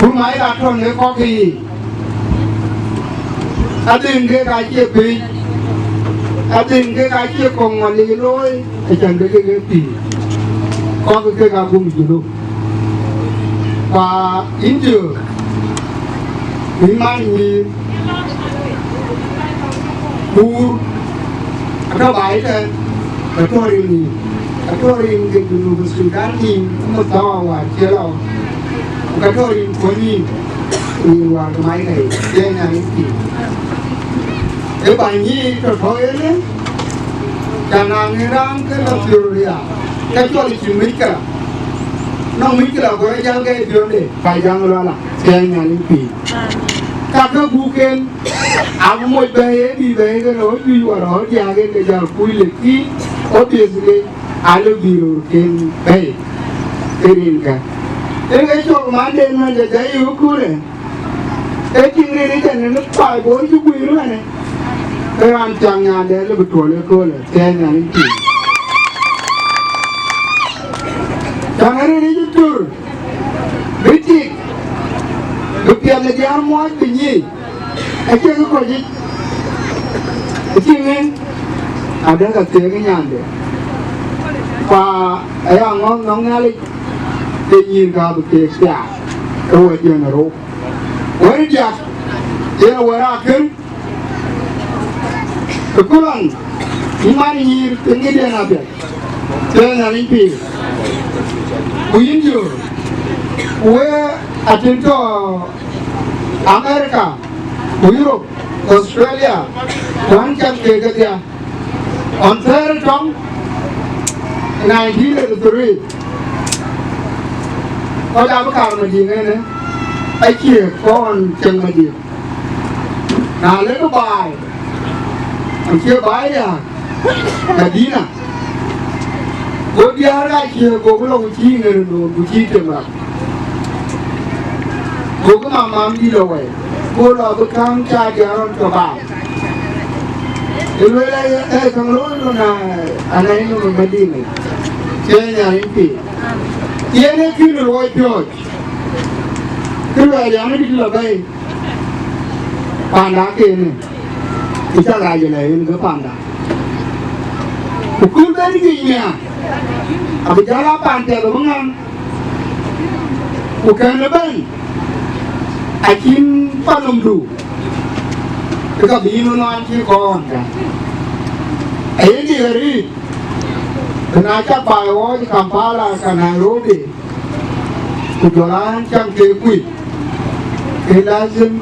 Ku mai ka tɔ̈ në kɔ̈k yiic, adhëëŋ kek acie piny, adhëëŋ kek acie kɔ̈ŋ ŋɔl yic looi, acän bï kek e pïïr. Kɔ̈k kek agum Junub. Pa India, yïn man nyïïr, kuur, atɔ̈ baai tɛ̈n, atɔ̈ rin nïïm, atɔ̈ rin ke Junub Thudan nïïm, muthawa wäär cï lɔ, ku ka tɔ̈ rin kuɔ̈n nïïm, nïïm wäär ke mai kɛi, cie Nhialic pïïr. Ë ba nyïïr tɔ̈ tɔ̈ ënë, ca na ŋic raan ke lɔ piɔ̈u ria, ke cɔl cïn mickila. Nɔŋ mickila ku rɔt jäl ke piɔ̈nde, ka jäŋ luala, cie Nhialic pïïr. Ka ke guuk en, abï moc bɛ̈ɛ̈i ë bï bɛ̈ɛ̈i ke rɔt juëc wala rɔt diäk en ke jäl kuc, lakin obviously alë bï röörken bɛ̈ɛ̈i ke rinkä. En ke cɔk manden mɛn de dɛ̈i ë ëköölë, Ee tïŋ rëër ëcän në paai bɔ̈ cï guiir ëmënë, ke raan cak nyandɛ lë bï tuɔl ëköölë, thɛɛr Nhialic pïïr. Cän rëër ëcï tör, bï tik, bï piɛth ë diäär muɔɔc bï nyiic, acie kë kɔc yic. Ë tïŋ ë, adɛ̈ ka thiëëk ë nyandɛ. Ku aya ŋɔ̈ɔ̈th nɔŋ Nhialic, ke nyïïr ka bï keek thiaak, ke wɛ̈t yen ë rou. Wɛ̈t diäk, yen wɛ̈t akën, ë ku lɔn, yï man nyïïr, ke ŋic yen apiɛth, thɛɛr Nhialic pïïr. Ku yïn diöör, ku wek atïŋ tɔ̈ America, ku Europe, Australia, ku ɣän cam keek kedhia. Ɣɔn thɛɛr ë tɔŋ, nineteen eighty-three, kɔc abï kaar Madiŋ ënë, acie kɔn cieŋ Madiŋ. Na lek baai, acie baai riääk, Madina. Go diäär ka cie, gokï lɔ ku cïï ŋer ë loor, ku cïï tem rak. Gokï mam mam dït lɔ wɛi, go lɔ bï käŋ cä diäär ɣɔn tɔ baai. Ë lueel ë, ë käŋ looi lɔ na, anai nɔm ë Madina. Kenya yïn pïïr. Yen ee kïn luɔi piɔ̈ɔ̈c. Kë luɛɛl yam ë dït lɔ bɛ̈i. Panda kënë, ku cak rac ëlë yen ke panda. Ku kul ben juëc nhiaar, abï jäl a pan piɛth abï ŋäŋ, ku kën ëbɛ̈n acïn panɔmdu, ke ka bï yïn ënɔɔn cï kɔɔr ɣɔn ka. Ayen dï ɣeric, ku na cak baai ɣɔɔc Kampala ka Nairobi, ku jɔl a ɣän cam ke kuc, ke lazim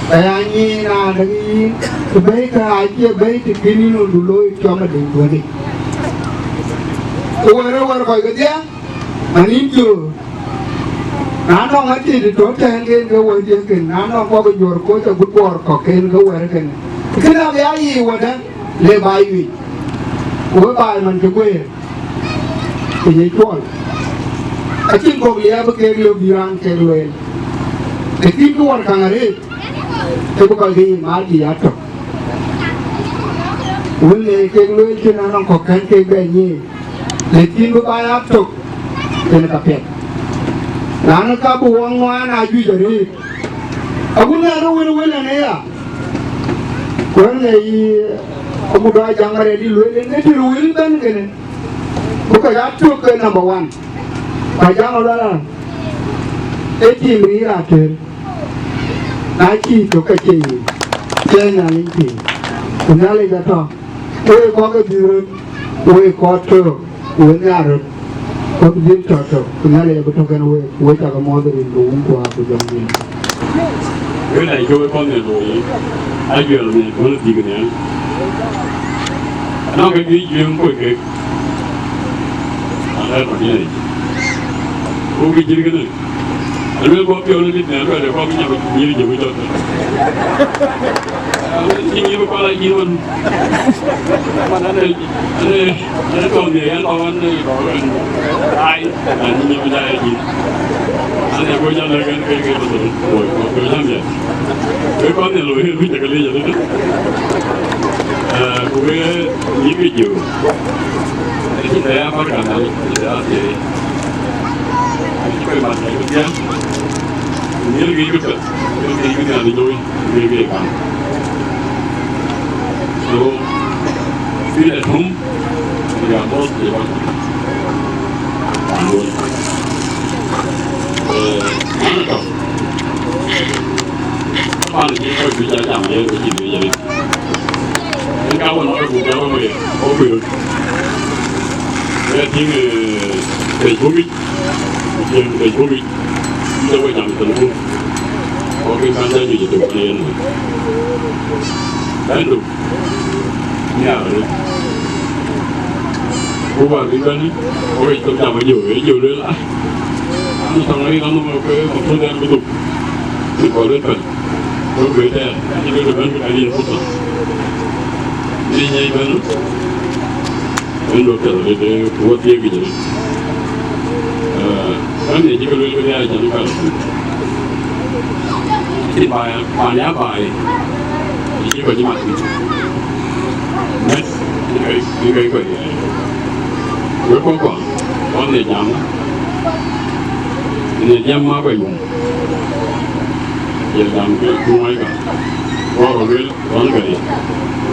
ba ya nyiin raan däŋ yïn, ku bɛ̈i kä acie bɛ̈i të kën yïn ɣöndu looi cɔm adïŋ duɔ̈nic. Ku wër ë wër kɔc kedhie, man yïn jur, na nɔŋ atit tɔ̈ tɛ̈ɛ̈n ken ke wërdhiëk kën, na nɔŋ kɔk juɔ̈r koc agut buɔɔr kɔ̈k ken ke wër kënë. Kënë abï ya yiic wëdë, le baai yuic, ku wek baai man cï guëër. Ku ye cuɔl, acïn kɔ̈k liɛɛp bï kek lëu bï raan kek lueel. Lakin kë wär käŋ arëët, ke bï kɔc ke yic maat yic atök. Wël ŋiɛc kek lueel cïn anɔŋ kɔ̈k kɛ̈n kek bɛ nyiëëc, lakin bï baai atök, yen ka piɛth. Lanë ka bï wɔ ŋuan aa juëc arëët. Agut ŋɛk ke wël wël ɛn aya. Ku ɣɛn ŋiɛc yï agut dɔ jaŋ arëët dï lueel en, ë tëër wël bɛ̈n kënë. Ku kɔc aa tök ke number one. Ku Ajaŋ Aluala, ee tim riir ater, na cïï tök ke cie yic, cie Nhialic tim. Ku Nhialic atɔ̈, wek kɔc ke dhil röt, wek kɔc tök, wek nhiar röt, kɔc dhil tɔ̈ tök, ku Nhialic abï tɔ̈ kenë wek, ku wek cakë muɔ̈th rin ke Wun ku Wät ku Jɔŋdït. Wek dac ke wek kɔn nhial looi, ajuɛɛr nhial, wën dhïk nhial. Anɔŋ ke juëc juëc kɔc kek. Aɣɛɛr kɔc nhial. Ku kë cït kënë, aluel kɔc piɔ̈u në dït nhial, luɛɛl kɔc bï nyam nyïïr jɔk jɔk. Cï nyïïr bï kɔn la cïn wën. Man ane, ane, ane tɔ̈ nhial, ane tɔ̈ ane, ane tɔ̈ ane. Ai, ane nyïïr bï jai cïn. Ane go jal lɛ̈k ɛn ke, ke bï thou, woi, go jal nhial. Wek kɔn nhial looi, wek cä ke leec adï. Eh, ku wek yïk ke jiëu. Ë cïn të ya Africa nhial, cïn të ya thiëëi. Ë cï kɔc mat nhial këpiɛth. Ku nhial ke yïk ke piɛth, ke ke yïk ke nhial looi, ke ke kam. So, feel at home. We are both the one. Eh, man tɔ̈. Pan cï kɔc juëc a jam yen, ke cï juëc arëët. Yen ka wën ɔɔk buk jam wei, ɔɔk bï röt. Ë tïŋ, eh, Facebook yic, ku cieŋ Facebook yic, cï we jam telephone. Ɔɔk bï kan jɔ juëc ëtök ënë yen. Bɛ̈ndu. Nhiaar arëët. Ku wäär bï bɛ̈n, ku ɣec thok jam ë Jɔu, ë Jɔu lueel, ah, an, thaŋ arït anhom ke mafrud ɛn bï dhuk. Bï kɔc lueel pɛ̈l. Ku bï tɛɛr, acï lueel bï bɛ̈n bï ka yen fursa. Bï nyiɛc bɛ̈n, bï duɔ̈k piɛth arëët, ku wɔ thiëëk yic arëët. Aa, bɛ̈n ë cï ke lueel bï riääc jam ë kar. Cï baai, baai ya baai, cï kɔc cï mat thïn. Mɛt, bï kɔc, bï kɔc kɔc riɛɛr. Wek kɔc kɔ̈k, kɔn në jam, në jam ma kɔc wun. Ye jam ke kuɔɔc ka. Kɔc kɔ̈k luel, kɔn ke riɛɛr.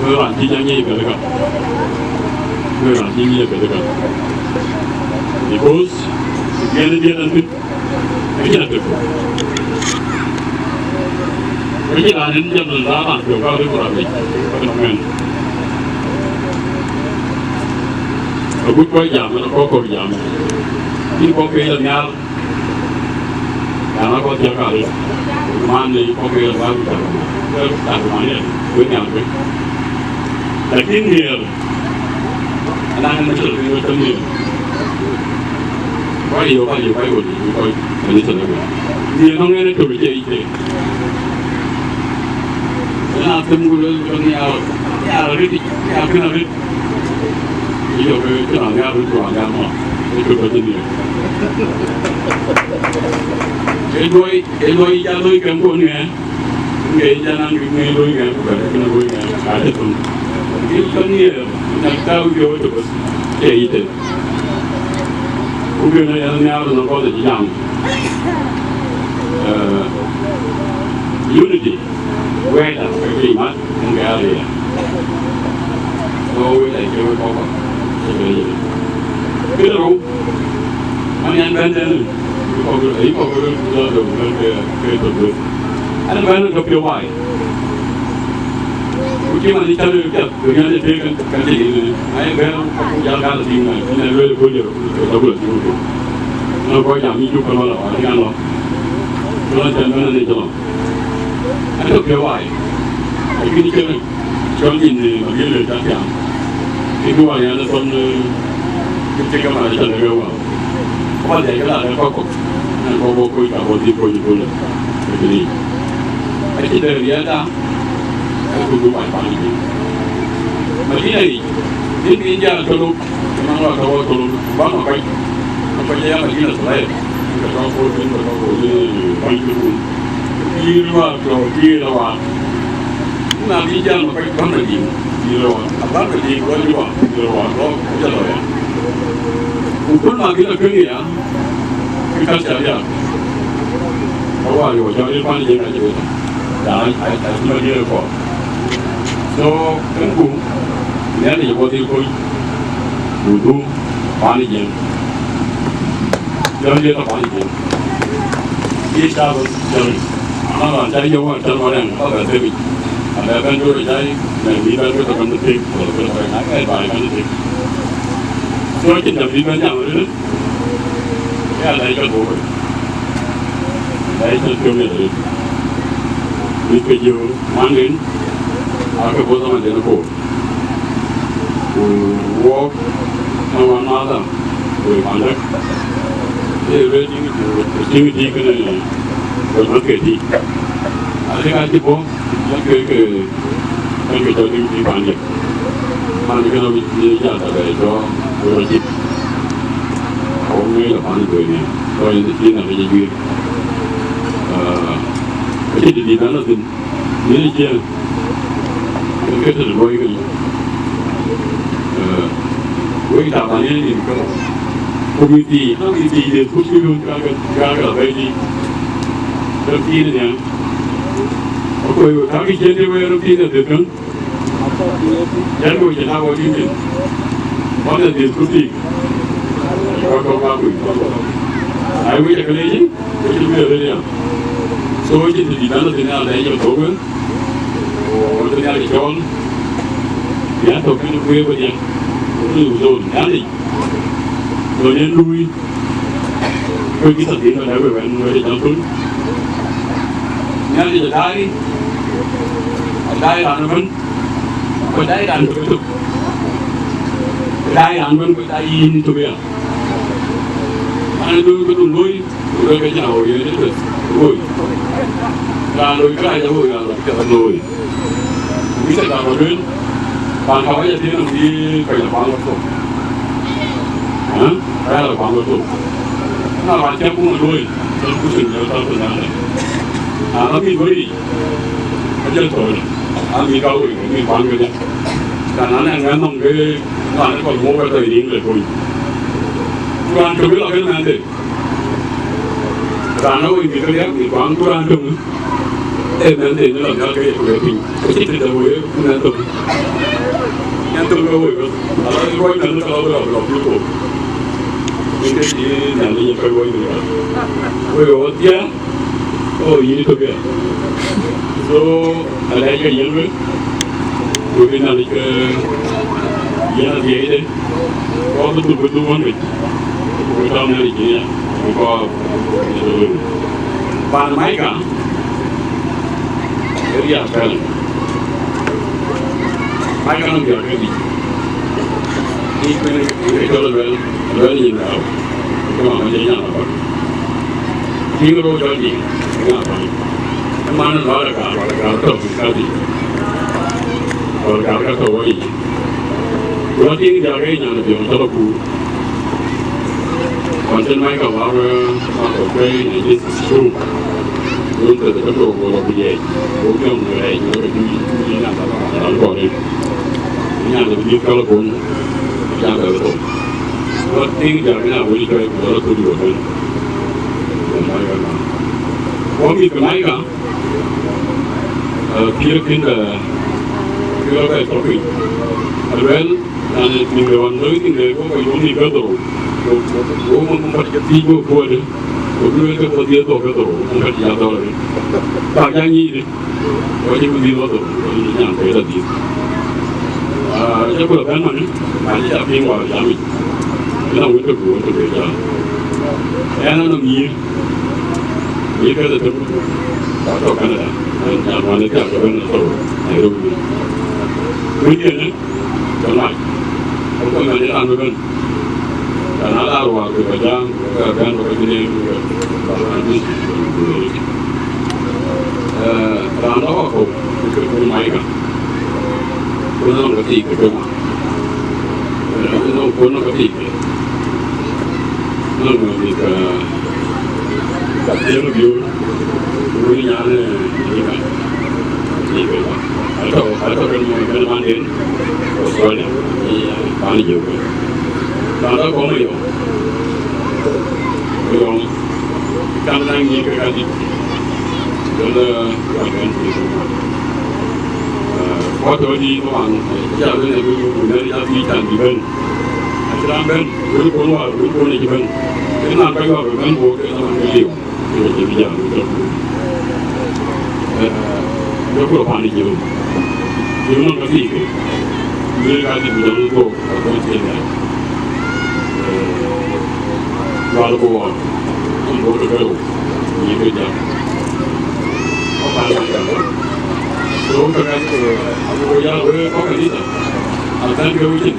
Wek raan cï jam ye ke ka. Wek raan cï ye ke ka. Because, yɛn diɛt an thïn. Acïn atök. Acïn raan en jam la raan piɔ̈u ka bï ku rap yic, ka bï nɔm ŋɛn. Agut kɔc jam, ëna kɔc kɔ̈k jam. Yïn kɔc ke yï la nhial, yan a kɔc thiɔ̈k arëët. Man, yïn kɔc ke yï la nhial, ku cak man, cak man yɛn, wek nhial wek. Lakin nhiɛɛr, ëna ŋɛn acï la piŋ wek tënë nhiɛɛr. Kɔc yök, kɔc yök, kɔc ɣöt, kɔc kanitha lɔ ɣöt. Nhiɛɛr nɔŋ en ë tök ë cie yic tek. Ëna them ku luel ke nhiaar, nhiaar arëët yic, nhiaar kën arëët. Yï jɔ ke cïn raan nhiaar röt ku raan nhiaar mɔ̈ɔ̈r, ë tök acïn nhiɛɛr. Ee luɔi, ee luɔi ya looi kɛm kɔn ŋɛɛ. Ŋɛi jana ŋɛi, ŋɛi looi ŋɛi, ku bɛ̈n kënë looi ŋɛi, ka cï thöŋ. Ŋɛi cɔn nhiɛɛr, nyak tääu yöö tök, cie yic tek. Ku kënë yen nhiaar në kɔc cï jam. Eh, unity, wɛ̈ɛ̈tda, ke piny mat, ŋɛi area. So, wek la cï wek kɔ̈k kɔ̈k, cï bɛ yïn. Këde rou, man yɛn bɛ̈n tënë, yï kɔ̈k, yï kɔ̈k röt ku jɔl röt ku bɛ̈n ke, ke tök röt. Ɛn bɛ̈n tök piɔ̈u wai. Ku cï man yï cä röt piɛth, ku yɛn ë tëëk kan, kan cï yïn, na yï bɛ̈n, ku jal kan tïŋ, na, na lueel ku jɔl, ku jɔl ku la cï ku tök. Na kɔc jam yï cuk kan wala, wala yïn lɔ. Ku lɔ tɛ̈n bɛ̈n ënë cï lɔ. Ɛn tök piɔ̈u wai. Lakini cïn Cɔl nyin, eh, Mabior le tak jam. Kë duɔɔr yan thɔn, eh, kë cï ke man cä lëk ë wä. Kɔn dhiac ke la lɛ̈k kɔc kɔ̈k. Ɛn kɔc bɔ̈ kony ka bɔ̈ dhil kony ëköölë. Kë ni. Acï dɛ riɛlda, ë ku du bac paan yic. Madina yic, nin bï jal tölök, man wa ka wä tölök, ba ma kɔc. Ma kɔc aya Madina Thulaya. Ka tɔ̈ kɔc, ka tɔ̈ kɔc, eh, kɔc kɔc. Pïïr wäär tɔ̈, pïïr wäär. Na bï jam ë kɔc bäny Madiŋ, pïïr wäär. Abäny Madiŋ, lɔ Juba, pïïr wäär, lɔ, jɔl lɔ ya. Ku kën ma bï lɔ tueŋ ya, kë ka cä ya. Ka wäär yök, cä ril pan Jiëŋ acï ril. Ya, a, a, a cï Madiŋ kɔɔr. So, kën ku, Nhialic ë bɔ̈ dhil kony, ku dhum pan Jiëŋ. Jɔl ye tɔ paan Jiëŋ. Ye cä bä jɔl. Ama raan cä yök wan cä lɔ rɛŋ, ba bɛ thëpic. Abɛ bɛn jɔl cä yï, bɛn bï bɛn bï tɔ kɛn bï thëk, wala bï tɔ kɛn, na kɛn ba kɛn bï thëk. So, cïn jam bï bɛn jam rëër. Ya lɛc ka bɔ̈. Lɛc cä piɔ̈u ya rëër. Bï ke jiö man den, a ke bɔ̈ dhaman den koor. Ku wɔɔk, na wan nathä, ku ë pandek, ee lueel tïŋ, tïŋ tïï kënë, ku mat ke tïï. Adek acï bɔ̈, mat ke, ke, mat ke cɔl tïŋ tïï pandek. Man kënë wic bï jal tɔ bɛ jɔ, ku rɔ cït. Awɔ ŋiɛc lɔ pan duëër ni, tɔ yen tïï na ke jɔ juiir. Ah, acï dït dït na la thïn. Yen ë ciëën, yen ke tëde luɔi kënë. Eh, wek taban yen nin ke committee, committee de thuk cï run ka ke, ka ke la bɛ̈i tïc. Ke pïïr nhiaŋ. Akoi wek ka ke ciën de wek röt pïïr de dhil käŋ. Yen wek cï na wek tïŋ tïŋ. Wan de dhil ku thik. Kɔc kɔ̈k ka kuc. Ai wek cä ke leec yic. Acï lueel arëët ya. So, acïn të dït bɛ̈n la thïn, Nhialic acï thök, ku wën të Nhialic cɔɔl, bï a thök kën kueer wedhie, ku thöl Nhialic. Lon en luui, ke kï thathïn bä lɛ̈k we wɛ̈n wël ë jam thöl. Nhialic adaai, adaai raan ëbɛ̈n, ku adaai raan tök ëtök. Adaai raan ëbɛ̈n, ku adaai yïn tök ya. An, looi këdu looi, ku luel ke cïn awoi yen ëtök looi. Raan looi kërac awoi, raan lɔ piɛth looi. Ku bï cä gam aluel, raan ka wac athiëëŋ nɔm bï kɔc lɔ kuaŋ lɔ thok. Ëë? Ka ya lɔ kuaŋ lɔ thok. Na raan cä buŋ looi, cä buŋ thïn jɔ thɔl thïn nɔm. An, amïth wëi, ajël thɔ̈ɔ̈c, an, mïth ka wëi, mïth kuan kedhie. Kan an, ë ŋɛ̈n nɔm ke raan ë kɔn muk ë thɔ̈ɔ̈c riŋ le kony. Ku raan tök ë lɔ kën mɛnhde. Raan ë wëi mïth ke riɛk, mïth kuan, ku raan töŋ ë mɛnhde në lɔ nhial ke ye ku le piny. Acï tëde wëi ku mɛnh töŋ. Mɛnh töŋ ke wëi bɛ̈n. Ala luɔi mɛnh ke lɔ, ke lɔ, ke lɔ pïïr kok. Yen ke cï Nhialic ye kɔc wëi mïth. Wëi ɣöt thiëëŋ. Oh, yïn tök ya. So, alɛɛc ke yïn wek, wek ë Nhialic ke yïn adhiɛɛcde, kɔɔr bï dhuk, bï dhuk wän wec, ku bï tɔ̈u Nhialic yïn ya, bï kɔɔr bï dhuk wän wec. Pan Maika, ë riääk pɛl. Maika nɔm riääk ke dhïc. Ë kuën ë cɔl luɛl, luɛl nyin gääu, ke mama jɔ nyan apath. Tiŋ rou cɔl tiŋ, ŋa path. Ë man ë lɔɔr ë gaar, lɔɔr ë gaar tɔ̈u ka dhïc. Lɔɔr ë gaar ka tɔ̈u wɔ yic. Ku lɔ tiŋ diäk ë nyan ë biɔŋ tɔ̈u ku. Kɔn cïn Maika wäär, eh, Maika Kuei, nineteen sixty-two. Wun tëde ke thok, go lɔ ku yiɛc. Go biɔŋ rɛɛc, go ke juic, juic nyan dap, nyan dap kɔɔr rin. Nyan dap bï cɔl kun, nyan dap thok. Go tiŋ diäk nya wël cuai, go lɔ thok yo ben. Go Maika na. Go mïth ke Maika, eh, pïïr kïn, eh, pïïr bɛ thok piny. Aluel, Yan ë tïŋ de ɣɔn, loi tïŋ de, go kɔc duɔ̈k mïth ke dhorou. Go, go, go mɔ̈k mɔ̈k kɔc ke thiëc, go kuɔ̈ɔ̈dë. Go lueel ke bɔ̈ dhiëëth bɔ̈ ke dhorou, mɔ̈k kɔc ya dhɔ̈ɔ̈r. Bak ya nyic dë. Go cï bï dhiëëth bɔ̈ dhorou, go cï nyan ke la dhiëëth. Ah, cï ku la bɛ̈n man, ma cï ca piŋ wäär jam yic. Ëna wën tök, wën tök de jam. Ɣɛn anɔm nyïïr. Nyïïr ke la tök. Ka tɔ̈ Canada. Ɣɛn jam wan ë thiak ke bɛ̈n la thou. Nairobi. Wën yen, Jɔl mac, ku kɔc mɛn ë raan bï bɛ̈n. Raan aa la ruaak, ku ka jam, ku ka bɛ̈n, ku ka bï neem, ku ka bï neem. Eh, raan la wakɔ̈u, ku ke kuc Maika. Ku nɔm ka thiik ke kuc. Ku nɔm, ku nɔm ka thiik ke. Nɔm ka thiik ke. Ka thiëëŋ biöör, ku wën nyan, eh, yï kan, yï kan. Atɔ̈, atɔ̈ kën mɔny kën man den, Australia, yï, eh, pan Jiök. Pan da kɔm yɔ. Yɔ, kan na nyin ke kan dit. Jɔl, eh, kan kan dit. Eh, kɔc tɔ̈ dit wan, eh, ya ben, eh, ben, ben, ya bi kan di ben. Acï raan ben, ben kon war, ben kon acï ben. Kën na ka yɔ̈ɔ̈k ben bɔ̈, kën na man ke liu. Ë, cï bï jam, ë, jɔ ku rɔ pan ë Jiök. Jiök nɔm ka thiik. Jiök ka thiik, ku jam guɔ̈p, ka guɔ̈p thiin ya. Ë, lual ku wɔɔk. Nɔm guɔ̈p ke rou. Nyin ke jam. Kɔ pan ë jam. So, ka ka, ë, ago ya, ë, kɔ kanitha. Al kan ke wicin.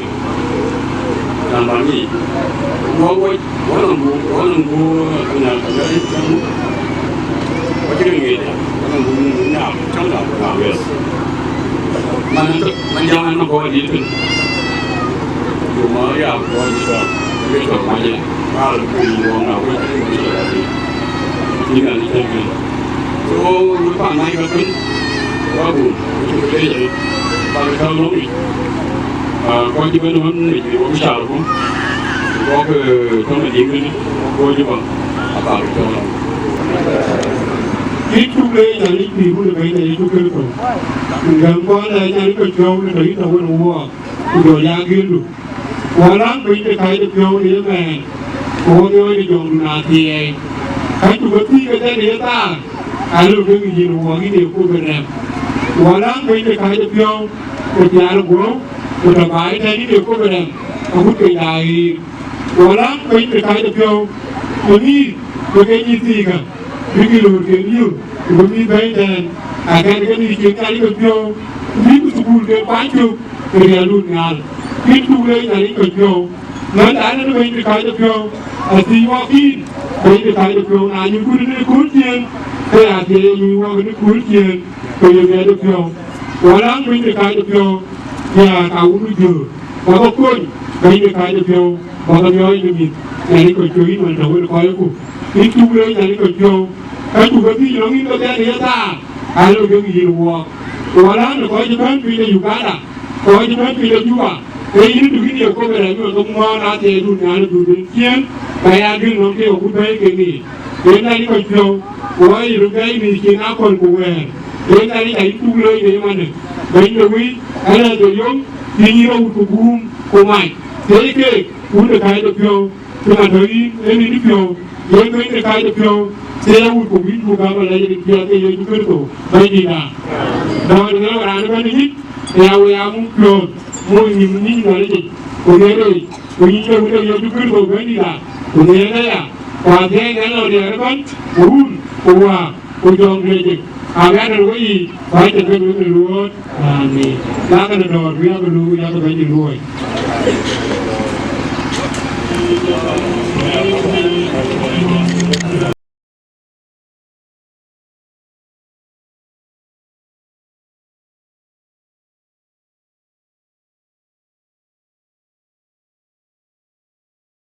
Raan bä ŋic. Wä wec, wä nɔm bu, wä nɔm bu, nya, nya, nya, wä cï ke ŋic, wä nɔm bu, nya, cɔŋ da, nya, wes. Man, man jam ɛn ma gɔɔr dït piny. Ku ma ya gɔɔr dït tɔ, ke cɔk mac ë, kaar ku yï wä ŋa wec, ku yï cɔk adï. Yïn ŋa ni cɛn kën. So, wek pan mac ka piny, wä bun, wek cï ke leec adï. Pan ka lɔŋ yic. Ah, kɔc cï bɛ̈n ɣɔn ë cï wok cäär ku, ku kɔc, eh, tɔ̈ ë diŋ kënë, kɔc cï bä, abäk cɔɔl. Yïn cuk leec Nhialic pïïrku në Bɛ̈ny Yecu Kërtho. Ku gäm kɔn lɛc Nhialic ke piɔ̈u në tɔ yïn tɔ wën ë wuɔɔk, ku jɔ ya gëëldu. Walaŋ piny de kacdepiɔ̈u në ye mɛɛn, ku wok miɔɔc de jɔŋdun athiɛɛi. Ka cuk ke thiëëk ëtɛ̈n ë ye thaar, alëu ke ŋic yïn wuɔɔk yïn ee kok ë rɛ̈m. Walaŋ piny de kacdepiɔ̈u, ku thiaar guɔ̈u, ku tɔ baai ëtɛ̈n yïn ee kok ë rɛ̈m, agut piny da ɣiir. Ku alaŋ piny de kacdepiɔ̈u, ku mïïth, ku ke nyïïth thiikä, bïk loorken yök, ku bï mïïth bɛ̈ny tɛ̈ɛ̈n, akɛn ke mïïth cïn Nhialic ke piɔ̈u, ku bïk thukul ke kuany cök, ke riɛldun nhial. Yïn cuk leec Nhialic ke piɔ̈u, mɛn da ënɔn bɛ̈ny de kacdepiɔ̈u, athiëc wɔk yïn, bɛ̈ny de kacdepiɔ̈u, na nyuc kut në kööl ciëën, ke ya thiëëc ye nyuc wɔk në kööl ciëën. Ku ye miɛt ë piɔ̈u, walaŋ piny de kacdepiɔ̈u, ya ka wun ë jur, ba ke kony, piny de kacdepiɔ̈u, ba ke miɔɔc në mïth, Nhialic kɔc cuëëc yïn man tɔ wën kɔcku. Yïn cuk leec Nhialic kɔc piɔ̈u, Ka cuk ke thiëc lɔŋ yïn ke dhiɛl ye thaar, aa lɔ ke yïn wuɔɔk. Ku wala në kɔc cï bɛ̈n piny de Uganda, kɔc cï bɛ̈n piny de Juba, ke yïn tök yïn ye kɔc bï rɛ̈ɛ̈c ë ke ŋuɔɔn athiɛɛidun Nhialic dhuk den ciëën, ka ya gël nɔm ke ye kut bɛ̈ɛ̈i kek yiic. Yen Nhialic kɔc piɔ̈u, ku ɣɔ̈c yï röt bɛ̈ɛ̈i mïth cin akɔ̈l ku wɛ̈ɛ̈r. Yen Nhialic ayï cuk looi në ye manë, bɛ̈ny de wëi, ëlɛ̈th de yom, piny rɔt wut ku guum ku mac. Thieei keek, wun de kääc de piɔ̈u, cï man tɔ̈ yïn, ë nïn piɔ̈u, yen bɛ̈ny de kääc de piɔ̈u, thieei wut ku wïc ku gam alɛc rin piɛth ke Yecu Kërtho, Bɛ̈nydïïtda. Dɔ̈ɔ̈r de Nhialic raan ëbɛ̈n ë yïn, ya wek aa muk piɔ̈ɔ̈th, muk nyïm nïn Nhialic yic, ku ŋiɛc yic, ku nyic de wun de Yecu Kërtho, Bɛ̈nydïïtda, ku ŋiɛc aya, ku athiɛɛi Nhialic lɔ riɛɛr ëbɛ̈n, ku Wun, ku Wät, ku Jɔŋdït Lajik, aŋiɛc tënë weyiic, ku acïn kë luɔ̈ɔ̈i luɔ̈ɔ̈t. Amen. Yakë në dɔ̈ɔ̈r, ku yakë luui, yakë Bɛ̈nydït luɔ̈ɔ̈i.